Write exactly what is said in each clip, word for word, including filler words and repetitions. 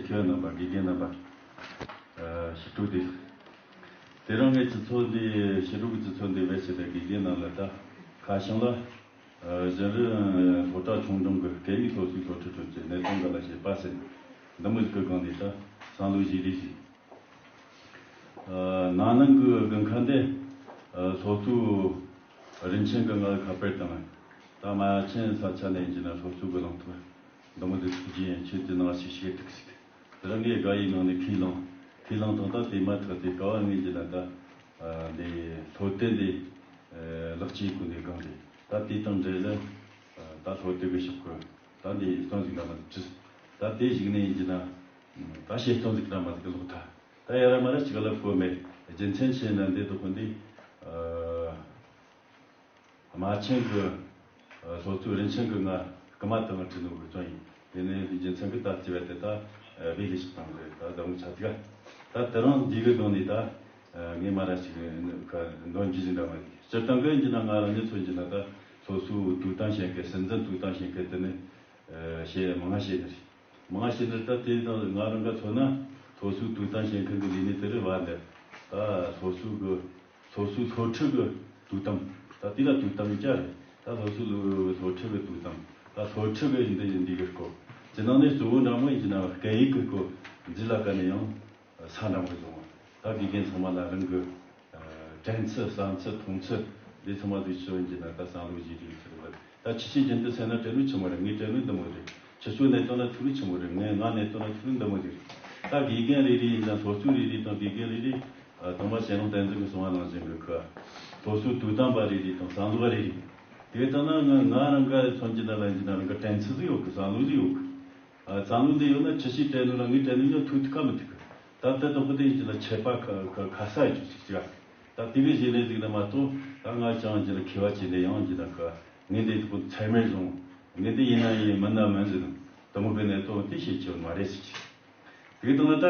ཁྱེད་རྣམ་པ་དགེ་རྒན་རྣམ་པ། ཨ། ཕྱི་དྲོ་བདེ་ལེགས། དེ་རིང་ངས་སྤྱི་ཚོགས་འདི་ཕྱི་དྲོ་གི་སྤྱི་ཚོགས་འདི་བེད་སྤྱད་དེ་དགེ་རྒན་རྣམས་ལ་ད་ཁ་བྱང་ལ། ཨ། གཞན་རིགས་སློབ་གྲྭ་ཆུང་འབྲིང་གི་སྐད་ཡིག་སློབ་གསོའི་སློབ་ཁྲིད་ཁྲོད་ཀྱི་གནད་དོན་འགའ་ལ་དཔྱད་པ་ཟེར། འདི་མོ་ཞིག་གི་སྒང་ནས་ད་བསམ་བློ་བཞེས་རེས་ཞུས། ཨ། ན་ནིང་གི་དགུན་ཁ་འདི། ཨ། སློབ་གཙོ་རིན་ཆེན་གྱིས་ང་ལ་ཁ་པར་བཏང་། ད་རྨ་ཆེན་ས་ཆ་ནས་ཡིན་གྱི་ན་སློབ་གཙོ་གི་ལངས་ཐོག་འདི་མོ་འདི་ཐུགས་རྗེ་ཆེ། ཁྱེད་ཀྱི་ནང་ཞིག་ཞིག་ཐུག་ཟིག། དེ་རིང་ངས་དགའ་བའི་ངང་ནས་ཁས་བླངས། ཁས་བླངས་དང་ད་དེ་མ་ཐག་དེ་ག་བ་ངས་ཀྱི་ན་ད། ཨ། འདི་སློབ་དེབ་འདི། ཨ། ལག་ཁྱེར་གོན་ནས་སྒང་རེད། ད་དེ་དང་འབྲེལ་ནས། ཨ། ད་སློབ་དེབ་གི་ཕྱོགས་གི་ད་འདི་སྟོན་ཟིག་འདྲ་མ་ཟིག་བྲིས། ད་དེ་གཞུག་ནས་ཡིན་གྱི་ན། ད་བཤད་སྟོན་ཟིག་འདྲ་མ་ཟིག་ལོག་ཐལ། ད་ཡ་ར་མ་ར་ཅིག་ལ་གོ་མེད། རྒྱུ་མཚན་ཆེ་ན་འདི་དོ་ཁོ་འདི། ཨ། རྨ་ཆེན་གྱི། ཨ། སློབ་གཙོ་རིན་ཆེན་གྱིས་ང་རྐུ་མ་བཏང་བྲིས་ནོ་གི་རྩོམ་ཡིན། དེ་ནས་རྒྱུ་མཚན་གྱིས་ད་ལྟ་བ་དེ་ད། ཨ། བེད་ལས་ཞིག་བཏང་རེད། ད་ཟླ་ངོ་ཆ་ཐིག་ད་དེ་རིང་འདི་གི་སྒང་ནས་ད། ཨ། ངས་མ་ར་ཞིག་ག་འདོན་རྒྱུ་ཟིག་འདྲ་མ་རེད། སྤྱིར་བཏང་གི་ཡིན་གྱི་ན་ང་རང་ཉིད་མཚོན་གྱི་ན་ད་སློབ་གསོའི་དུས་དམ་བྱེད་མཁན། སྲིད་འཛིན་དུས་དམ་བྱེད་མཁན་དེ་ནི། ཨ། བཤད་མང་ང་བཤད་ནི་རེད། མང་ང་བཤད་ནི་ད་དེ་དང་ང་རང་ག་མཚོན་ན་སློབ་གསོའི་དུས་དམ་བྱེད་མཁན་གྱི་ལས་གནས་དེ་རེད་བ། འདི་ད་སློབ་གསོ་གི། སློབ་གསོའི་སློབ་ཁྲིད་ཀྱི་དུས་དམ། ད་དེ་ལ་དུས་དམ་ཡིན་ཀྱང་རེད། ད་སློབ་གསོའི་སློབ་ཁྲིད་ཀྱི་དུས་དམ། ད་སློབ་ཁྲིད་ཀྱི་འདི་ཡིན་འདི་གི་སྐོར། དེ་ནང་ནས་གཙོ་བོ་འདྲ་མོ་ཡིན་གྱི་ན་སྐད་ཡིག་གི་སྐོར་འདི་ལ་ག་ནས་ཡང་ས་འདྲ་མོ་བཟུང་བ། ད་དགེ་རྒན་ཚང་མ་ལ་རང་གི། ཨ། དྲན་ཚུལ། བསམ་ཚུལ། མཐོང་ཚུལ་འདི་ཚང་མ་འདི་ཤོད་ཡིན་གྱི་ན་ད་བསམ་བློ་བཞེས་དུས་ཚོད་རེད། ད་ཁྱེད་ཆོས་རྒྱུན་དུ་སེམས་ན་དྲན་ནོ་ཆི་མོ་རེད། ངའི་དྲན་ནོ་འདི་མོ་རེད། ཁྱེད་ཆོའི་གནད་དོན་ལ་ཐུག་ནོ་ཆི་མོ་རེད། ངའི་ང་གནད་དོན་ལ་ཐུག་ནོ་འདི་མོ་རེད། ད་དགེ་རྒན་རེ་རེ་ཡིན་ན། སློབ་གཙོ་རེ་རེ་དང་དགེ་རྒན་རེ་རེ། ཨ། དང་པ་ཞལ་ལུང་བསྟན་འཛིན་གྱིས་གསུངས་པ་ནང་བཞིན་གྱི་ཁུ། སློབ་གསོའི་དུས་དམ་པ་རེ་རེ་དང་བསམ་བློ་བ་རེ་རེ། དེ་ལྟ་ན་ང་ང་རང་ག་མཚོན་གྱི་ན་ལ་ཡིན་གྱི་ན་རང་ག་དྲན་ཚུལ་ཟིག་ཡོད་གི། བསམ་བློ་ཟིག་ཡོད་གི། ཨ། བསམ་བློ་འདི་ཡོད་ན་ཁྱེད་ཆོས་དྲན་ནོ་ལ་ངས་དྲན་ནོ་ཡང་ཐུག་ཐུག་ག་མི་ཐུག་གི། ད་ལྟ་དང་པོ་དེ་ཡིན་གྱི་ན་ཆད་པ་ཁ་ཁ་ཁ་ས་ཡོད་ཅིག་ཅིག་ད་དེ་གི་གཞི་ལས་ཟིག་ན་མ་གཏོགས། ད་ང་ཅང་གྱི་ན་མཁས་པ་ཅིག་ནས་ཡང་གྱི་ན་ཁ་ངས་འདི་དུ་ཚད་མེད་བཟུང་། ངས་འདི་ཡིན་ན་ཡིན། མིན་ན་མིན་ཟེར་ན་དུ་མོ་གི་གནད་དོན་དེ་བཤད་ཆོག་མ་རེད་ཟེར་གྱི། དེ་གི་དང་ད་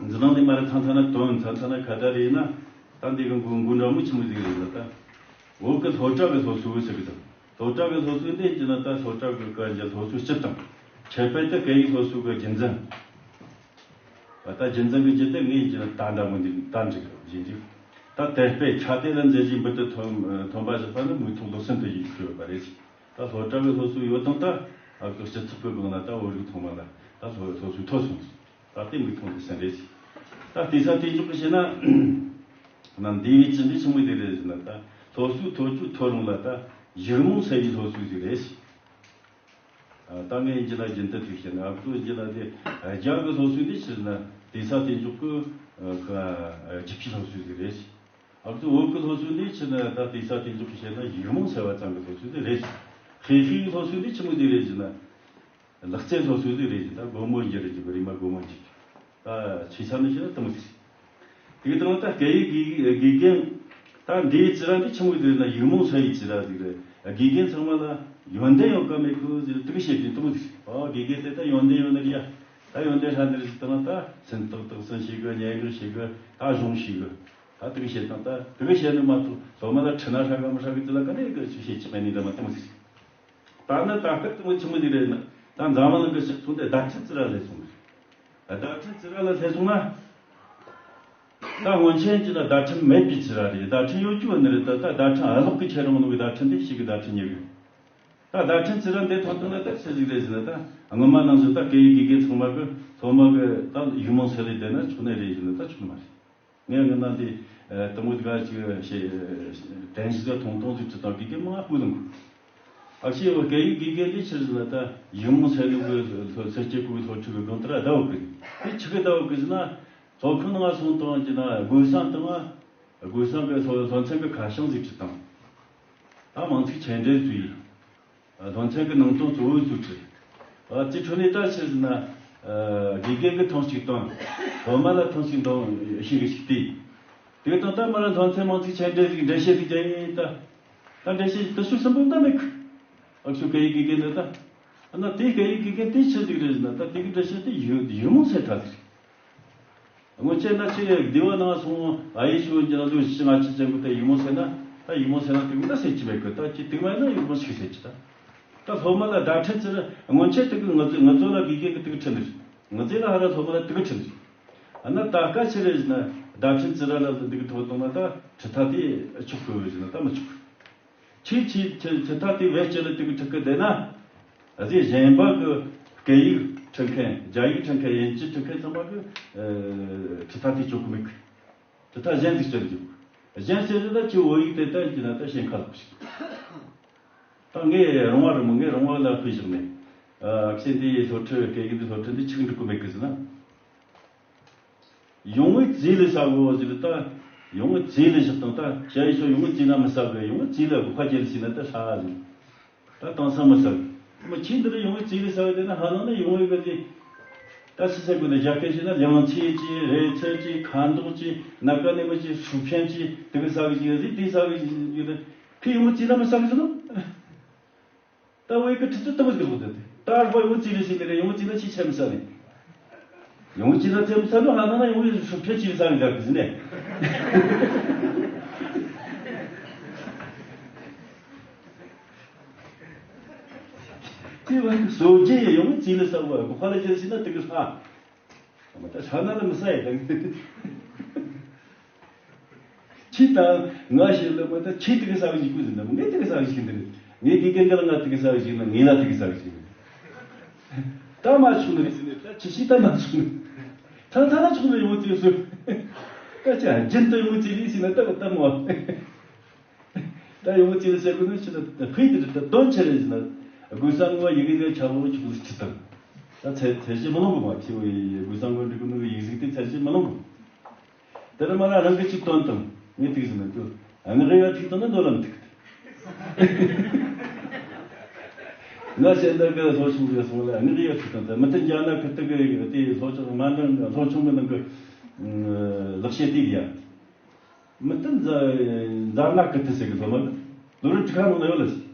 འཛི་ནང་དེ་མ་རེད། ཚང་ཚང་ན་དོན་ཚང་ཚང་ན་ཁ་བརྡ་རེད་ན། ད་འདི་གི་མགོ་མགོ་འདྲ་མོ་ཆི་མོ་ཟིག་རེད་ན། ད་བོད་གི་སློབ་གྲྭ་གི་སློབ་གསོ་ཟེར་གི་དང་། སློབ་གྲྭ་གི་སློབ་གསོ་འདི་གྱི་ན་ད་སློབ་གྲྭ་གི་ག་གྱི་སློབ་གསོ་སྤྱི་དང་། ཁྱད་པར་དུ་སྐད་ཡིག་སློབ་གསོ་གི་རྒྱུན་འཛིན། ད་རྒྱུན་འཛིན་གྱི་རྒྱུ་དེ་ངས་ཀྱི་ད་འདྲ་མོ་འདི་ད་འགྲིག་གི་ཡིན་གྱི། ད་དེ་སྤེལ་ཁྱབ་གདལ་ལ་མཛད་རྗེས་འབུར་དུ་ཐོན་ཐོན་པ་བཞག་པ་ནི་མིག་མཐོང་ལོ་གསུམ་དུ་ཡིད་ཁུར་ཡོད་པ་རེད། ད་སློབ་གྲྭ་གི་སློབ་གསོ་ཡོད་དང་། ད་ཨ་ཁུ་སྤྱི་ཚོགས་ཀྱི་སྒང་ལ་ད་བོད་རིགས་ཚང་མ་ལ་ད་སློབ་སློབ་གསོ་ཐོབ་སོང་། ད་དེ་མིག་མཐོང་ལོ་གསུམ་རེད། ད་དེ་ས་དེ་འཇོག་གི་བྱས་ན། ན་འདི་བས་ཅི་འདི་ཆི་མོ་དེ་རེད་ཟེར་ན། ད་སློབ་གསོའི་ཐོབ་རྒྱུ་ཐོབ་རུང་ལ་ད་ཡིག་རྨོངས་སེལ་བའི་སློབ་གསོ་ཟིག་རེད། ཨ། ད་ངས་ཡིན་གྱི་ན་རྒྱུན་མཐུད་ཅིག་བཤད་ན། ཨ་ཁུ་ཡིན་གྱི་ན་དེ་རྒྱ་གི་སློབ་གསོ་འདི་ཕྱིར་ན་དེ་ས་དེ་འཇོག་གི་ཨ་ཁ་ཨ་རྒྱུད་ཀྱི་སློབ་གསོ་ཟིག་རེད། ཨ་ཁུ་བོད་གི་སློབ་གསོ་འདི་ཕྱིར་ན་ད་དེ་ས་དེ་འཇོག་གི་བཤད་ན་ཡིག་རྨོངས་སེལ་བ་ཙམ་གི་སློབ་གསོ་ཟིག་རེད། ཧེ་ཧེ་གི་སློབ་གསོ་འདི་ཆི་མོ་ཟིག་རེད་ཟེར་ན། ལག་རྩལ་སློབ་གསོ་ཟིག་རེད་ཟེར། ད་སྒོར་མོ་འགྱུར་རེ་འགྱུར་གི། རེམ་མ་སྒོར་མོ་འགྱུར། ད་ཆེ་ས་ནི་བཤད་ན་དེ་མོ་ཟིག། དེ་གི་དང་ད་སྐད་ཡིག་དགེ་དགེ་རྒན། ད་འདིའི་བྱ་བ་འདི་ཆི་མོ་ཟིག་རེད་ན་ཡིག་རྨོངས་སེལ་བའི་བྱ་བ་ཟིག་རེད། དགེ་རྒན་ཚང་མ་ལ་ཡོན་ཏན་ཡོད་ག་མེད་གི་ཟེར་དེ་གི་བཤད་དུས་དེ་མོ་ཟིག། ཨོ་དགེ་རྒན་དེ་ད་ཡོན་ཏན་ཡོད་ནི་རེད་ཡ། ད་ཡོན་ཏན་ཧྲ་ནི་རེད་ཟེར་ད་ན། ད་སུན་ཏག་ཏག་སུན་ཤེས་གི། སྙན་ངག་ཤེས་གི། ད་གཞུང་ཤེས་གི། ད་དེ་གི་བཤད་དང་། ད་དེ་གི་བཤད་ནི་མ་གཏོགས་སློབ་མ་ལ་ཁྲིད་ན་ཧྲ་ག་མི་ཧྲ་གི་དེ་ལ་ག་ནས་གི་ཅིག་བཤད་ཅིག་མེད་ནི་འདྲ་མ་དེ་མོ་ཟིག། ད་ནི་ད་སྐབས་དེ་མོ་ཆི་མོ་ཟིག་རེད་ན། ད་འཛམ་གླིང་གི་སྤྱི་ཚོགས་དེ་བརྡ་འཕྲིན་བཙིར་ར་སླེབས་སོང་རེད། བརྡ་འཕྲིན་བཙིར་ར་ལ་སླེབས་སོང་ན། ད་སྔོན་ཆད་ཀྱི་ན་བརྡ་འཕྲིན་མེད་པའི་བཙིར་ར་རེད། བརྡ་འཕྲིན་ཡོད་རྒྱུ་བ་ནི་རེད། ད་ད་བརྡ་འཕྲིན་ཨ་ལོག་གི་ཁྱེད་རང་ནོ་གི་བརྡ་འཕྲིན་དེ་ཞིག་གི་བརྡ་འཕྲིན་ཉེ་གི། ད་བརྡ་འཕྲིན་བཙིར་ར་འདི་ཐོན་ཐོན་ན་ད་ཆི་ཟིག་རེད་ཟེར་ན། ད་སྔོན་མ་ནང་བཞིན་ད་སྐད་ཡིག་དགེ་རྒན་ཚང་མ་གི་སློབ་མ་གི་ད་ཡིག་རྨོངས་སེལ་ལས་བསྡད་ན་ཆོག་ནི་རེད་ཟེར་ན། ད་ཆོག་ནི་མ་རེད། ངས་སྔོན་མ་འདི་ཨ་དེ་མོ་དགའ་ཅིག་བཤད། དྲན་གཞི་ཟིག་ཐུང་ཐུང་ཟིག་བྲིས་དང་། དགེ་རྒན་མང་པོ་ལ་འགོ། ཨ་ཕྱི་སྐད་ཡིག་དགེ་རྒན་འདི་ཕྱིར་ཟེར་ན་ད་ཡིག་རྨོངས་སེལ་ནི་གི་སློབ་སློབ་སློབ་སྤྱི་གི་སློབ་ཕྲུག་གི་སྒང་དེ་ར་བསྡད་ཡོད་གི། དེ་ཆི་གི་བསྡད་ཡོད་གི་ཟེར་ན། སློབ་ཁང་ནང་སོང་དང་གྱི་ན་སྒོ་སྲུང་དང་། སྒོ་སྲུང་གི་སློབ་སློབ་ཚན་གི་ཁ་བྱང་ཟིག་བྲིས་དང་། ད་མིང་ཚིག་མཆན་འགྲེལ་བཟོས། སློབ་ཚན་གྱི་ནང་དོན་གཙོ་བོ་བཟོ་ཁྲིད། ཨ་དེ་འཕྲོ་ནས་ད་ཕྱིར་ཟེར་ན། ཨ་དགེ་རྒན་གྱིས་ཐེངས་གཅིག་བཏང་། སློབ་མ་ལ་ཐེངས་གཅིག་འདོན་ཞུས་གི་ཞིག་སྟེ། དེ་དང་ད་མ་ར་སློབ་ཚན་མིང་ཚིག་མཆན་འགྲེལ་ཟིག་འགྲེལ་བཤད་ཟིག་རྒྱག་ཡིན་ད། ད་འགྲེལ་བཤད་དེ་ཚོ་གསུམ་པོ་ད་མེད་གི། ཨ་ཁུ་སྐད་ཡིག་དགེ་རྒན་འདི་ད། ཨ་ན་དེ་སྐད་ཡིག་དགེ་རྒན་དེ་ཆི་ཟིག་རེད་ཟེར་ན། ད་དེ་གི་འགྲེལ་བཤད་དེ་ཡིག་ཡིག་རྨོངས་སེལ་ཐབས་ཟིག། སྔོན་ཆད་ན་ཁྱེད་སྡེ་བ་ནང་སོང་། ཨ་ཡེ་ཞུ་འཇིག་ན་ལོ་བཞི་ལྔ་ཅི་ཅན་གི་ད་ཡིག་རྨོངས་སེལ་ན། ད་ཡིག་རྨོངས་སེལ་ན་དེ་གི་ད་སེལ་གྱི་མེད་གི། ད་ཁྱེད་དེ་མ་ཡིན་ན་ཡིག་རྨོངས་ཤིག་སེལ་གྱི་ད། ད་སློབ་མ་ལ་བརྡ་འཕྲིན་ཟེར། སྔོན་ཆད་དེ་གི་ང་ཚོ་ང་ཚོ་ལ་དགེ་རྒན་གི་དེ་གི་ཁྲིད་ནི་རེད། ང་ཚོས་ལ་ཧ་ར་སློབ་མ་ལ་དུ་གི་ཁྲིད་འདུག་ཨ་ན་ད་ཀ་ཆི་རེད་ཟེར་ན་བརྡ་འཕྲིན་ཙི་ར་ལ་འདི་གི་ཐོག་བཏང་ན་ད་ཁྲི་ཐག་དེ་ཆོག་གི་ཟེར་ན་ད་མི་ཆོག་གི་ཁྱེད་ཁྱེད་ཁྱེད་ཁྱེད་ད་དེ་བེད་སྤྱད་ལ་དེ་གི་ཁྲིད་གི་བསྡད་ན། ཨ་ཙི་གཞན་པ་གི་སྐད་ཡིག་ཁྲིད་མཁན། རྒྱ་ཡིག་ཁྲིད་མཁན། དབྱིན་ཇི་ཁྲིད་མཁན་ཚང་མ་གི་ཁྲི་ཐག་དེ་གཅོད་གི་མེད་གི་ཁྲི་ཐག་གཞན་ཟིག་གཅོད་རྒྱུ། གཞན་ཟེར་དུས་ད་ཁྱེད་བོད་ཡིག་དེ་ད་ཡིན་གྱི་ན་ད་ཞེན་ཁ་ལོག་ཞིག་ད་ངས་རོང་བ་རི་མོ་ངས་རོང་བ་ལ་ཕུལ་བཞག་ནས། ཨ་ཁྱེད་འདི་སློབ་ཁྲིད་སྐད་ཡིག་འདི་སློབ་ཁྲིད་འདི་ཆིག་འགྲིག་གི་མེད་གི་ཟེར་ན། ཡོང་བའི་རྩིས་ལས་ས་གོ་ཟེར་ད། ཡོང་བའི་རྩིས་ལས་བཞག་དང་ད་བྱ་ཡི་ཤོ་ཡོང་བའི་རྩིས་ན་མི་ས་གི་ཡོང་བའི་རྩིས་ལས་སྒོ་ཁ་རྒྱལ་ཟིན་ན་ད་ཧྲ་ཟིན། ད་དེང་སང་མི་ས་གི་མི་ཁྱིམ་འདི་རུ་ཡོང་བའི་རྩིས་ལས་ས་གི་དེ་ན་ཧ་ལམ་ན་ཡོང་བའི་གི་ཟིན། ད་སི་ས་གོ་ནས་རྒྱ་སྐད་བཤད་ན་ལིང་ཚེ་ཅི་རེ་ཚེ་ཅི་ཁ་མདོག་ཅི་ན་ཀ་ནས་མི་ཅི་སུ་ཕན་ཅི་དེ་གི་ས་གི་ཅི་ཟིན་དེ་ས་གི་ཅི་ཟིན་ཡོད་ད་ཁི་ཡོང་བའི་རྩིས་ན་མི་ས་གི་ཟིན་ནོ། ད་བོད་ཀྱི་ཁྲི་ཚོ་ལྟ་བུ་ཟིག་ལོག་ཏུ་ད་ཧོ་ཡོང་རྩིས་ལས་ཟིན་ནི་རེད། ཡོང་རྩིས་ན་ཆེས་ཆེ་མི་ས་ནས། ཡོང་རྩིས་ན་ཆེ་མི་ས་ནོ་ཧ་ན་ན་ཡོང་རྩིས་སུ་ཕེ་ཆེ་ས་ནས་ལབ་ཟིན་ནས། དེ་བ་སོ་རྒྱལ་ཡོང་རྩིས་ལས་ས་བ་ཧ་ལ་རྒྱལ་ཟིན་ན་དེ་གི་ས། མ་ད་ཧྲ་ན་ལ་མི་ས་ཡ་དང་། ཁྱི་དང་ང་ཞེས་ལ་མ་ད་ཁྱི་དེ་གི་ས་གི་ཞིག་པུ་ཟིན་ན་ངས་དེ་གི་ས་གི་ཞིག་འདི་རེད། ངས་དགེ་རྒན་འགའ་ལ་ང་དེ་གི་ས་གི་ཞིག་ན་ངས་ལ་དེ་གི་ས་གི་ཞིག་ནི། ད་མ་ཆུང་ནི་རེད་ཟིན་ནི་ད་ཁྱི་ཤི་ད་མ་ཆུང་ནི། ཐང་ཐང་ན་ཆུང་ནི་ཡོང་དུས་སུ། ད་ཅི་རྒྱུན་དུ་ཡོང་དུས་ལི་ཟིན་ན་ད་ད་མོ། ད་ཡོང་ཅི་ཟེར་གོ་ནི་ཕྱི་ད་ཕི་དེ་ད་དོན་ཆེ་རེད་ཟེར་ན། དགུ་ས་ངོ་ཡི་གེ་ནས་ཆ་བོ་ཆུ་ཆི་དང་། ད་ཚད་ཚད་གཞི་མི་ལོངས་གི་མ་ཆི་བོ་ཡི་དགུ་ས་ངོ་འབྲི་གོ་ནི་ཡིག་གཟུགས་དེ་ཚད་གཞི་མི་ལོངས་གི་དེ་ར་མ་ལ་རང་གི་ཅིག་དོན་དང་ངས་ཐིག་ཟེར་ན་དུ་ཨ་ནི་རེ་བ་ཐིག་དང་ན་འདོད་ལ་མི་ཐིག་ང་བཤད་ན་གི་སློབ་ཆུང་གི་སོང་ལ་ཨ་ནི་རེ་བ་ཐིག་དང་ད་མི་དེ་འཇག་ན་གི་ཏི་གི་དེ་སློབ་ཆུང་མ་འདྲ་སློབ་ཆུང་གི་ནང་གི་ལག་ཤེས་དེ་ཡ། མི་དེ་མཛའ་མཛའ་ན་ཀི་ཏི་ཟེར་གི་ལོ་མ་ལོ་རེ་ཁྲི་ཁ་ནང་ན་ཡོད་ལ་ཟེར།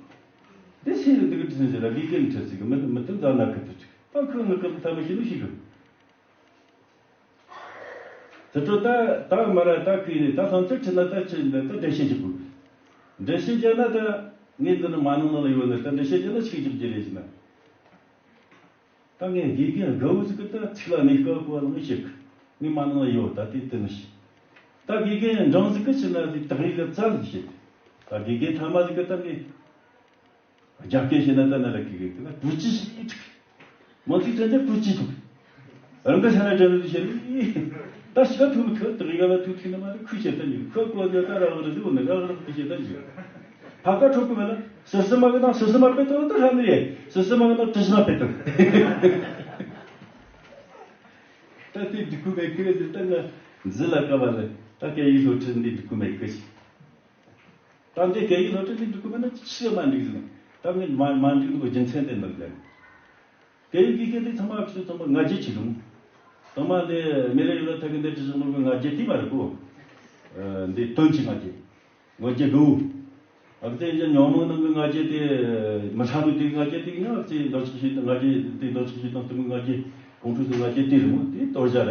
དེ་ཤེས་ནི་དེ་གི་ཁྲི་སེང་ཟེར་ལ་དགེ་རྒན་ཁྲི་ཟེར་གི་མི་མི་དེ་མཛའ་ན་ཀི་ཏི་ཅིག་ད་ཁོས་ངི་ཀི་ཏི་ཐ་མི་ཤེས་ནི་ཤེས་གི་དེ་ཚོ་ད་ད་མ་ར་ད་ཁི་ནི་ད་ལྷང་ཚེ་ཁྲི་ན་ད་ཁྱེད་འདི་ད་འགྲེལ་བཤད་ཅིག་དགོས། འགྲེལ་བཤད་བརྒྱབ་ན་ད་ངས་འདི་ནི་མ་ནང་ན་ལ་ཡོད་ནི་ད་འགྲེལ་བཤད་བརྒྱབ་ན་ཆིག་རྒྱབ་རྒྱུ་རེད་ཟེར་ན། ད་ངས་དགེ་རྒན་དགའ་བོ་ཟིག་གི་ད་ཚིག་ལ་གནས་སྐབས་གོ་བ་ལ་ངས་བཤད་གི་ངས་མ་ནང་ལ་ཡོད་ད་དེ་དེ་ནི་ཤི། ད་དགེ་རྒན་འབྲིང་ཟིག་གི་ཕྱིར་ན་དེ་དག་ཡིག་གི་རྩ་ལ་བཤད། ད་དགེ་རྒན་ཐ་མ་ཟིག་གི་ད་ངས་རྒྱ་སྐད་བཤད་ན་ད་ན་ལ་གི་གི་དེ་ན་བུ་ཅི་ཞིག་ཡིན་ཁྲིག་མང་ཚིག་ཚན་ཚན་བུ་ཅི་ཐུག་རང་གི་ས་ན་དྲན་ལུགས་བཤད་ལུགས་ད་ཤི་ད་ཐུག་མི་ཐུག་དག་ཡིག་ལ་ཐུག་ཐུག་ན་མ་རེད་ཁུ་བཤད་ད་ཉིན་ཁུ་གོ་ནི་ད་རག་རི་ཟིག་འོ་ནི་རག་རི་ཁུ་བཤད་ད་ཉིན། ཕ་ཀ་ཁྲོ་ཀུ་མེ་ལ་སི་སི་མ་གི་དང་སི་སི་མ་པེ་ཏོ་ད་ཧ་ནི་ཡེ་སི་སི་མ་གི་དང་ཏི་ཤི་མ་པེ་ཏོ། ད་དེ་འདི་ཀུ་མེ་ཀི་རེ་དེ་ད་ང་འཛི་ལ་ཀ་བ་ལེ་ད་སྐད་ཡིག་སློབ་ཁྲིད་འདི་འདི་ཀུ་མེ་ཀི་ཞིག་ད་འདི་སྐད་ཡིག་སློབ་ཁྲིད་འདི་འདི་ཀུ་མེ་ན་ཆི་མ་འགྲིག་ཟིན་ད་ངས་མ་མ་འགྲིག་འདུག་རྒྱུ་མཚན་དེ་འདི་ལ་སྐད་ཡིག་གི་སྐད་དེ་ཚང་མ་ཁྱོད་ཚང་མ་ང་རྒྱལ་ཆེ་རུང་། ཚང་མ་འདི་མི་རེ་ཡོད་ལ་ཐད་ཀི་འདི་ཁྲི་ཞིག་ལོ་གི་ང་རྒྱལ་དེ་མ་རེད་གོ་འདི་དོན་ཆེ་ང་རྒྱལ། ང་རྒྱལ་དགུ། ཨ་ཙི་ཡིན་ཀྱང་ཉོན་མོངས་ནང་གི་ང་རྒྱལ་དེ་མི་ཧྲ་ནུས་དེ་ང་རྒྱལ་དེ་ཡང་ཨ་ཙི་འདོད་ཆགས་ཞིག་ང་རྒྱལ་དེ་འདོད་ཆགས་ཞིག་དང་དུ་མི་ང་རྒྱལ་གོང་འཕེལ་དུ་ང་རྒྱལ་དེ་རེད་མོ་དེ་དོར་བྱ་ར།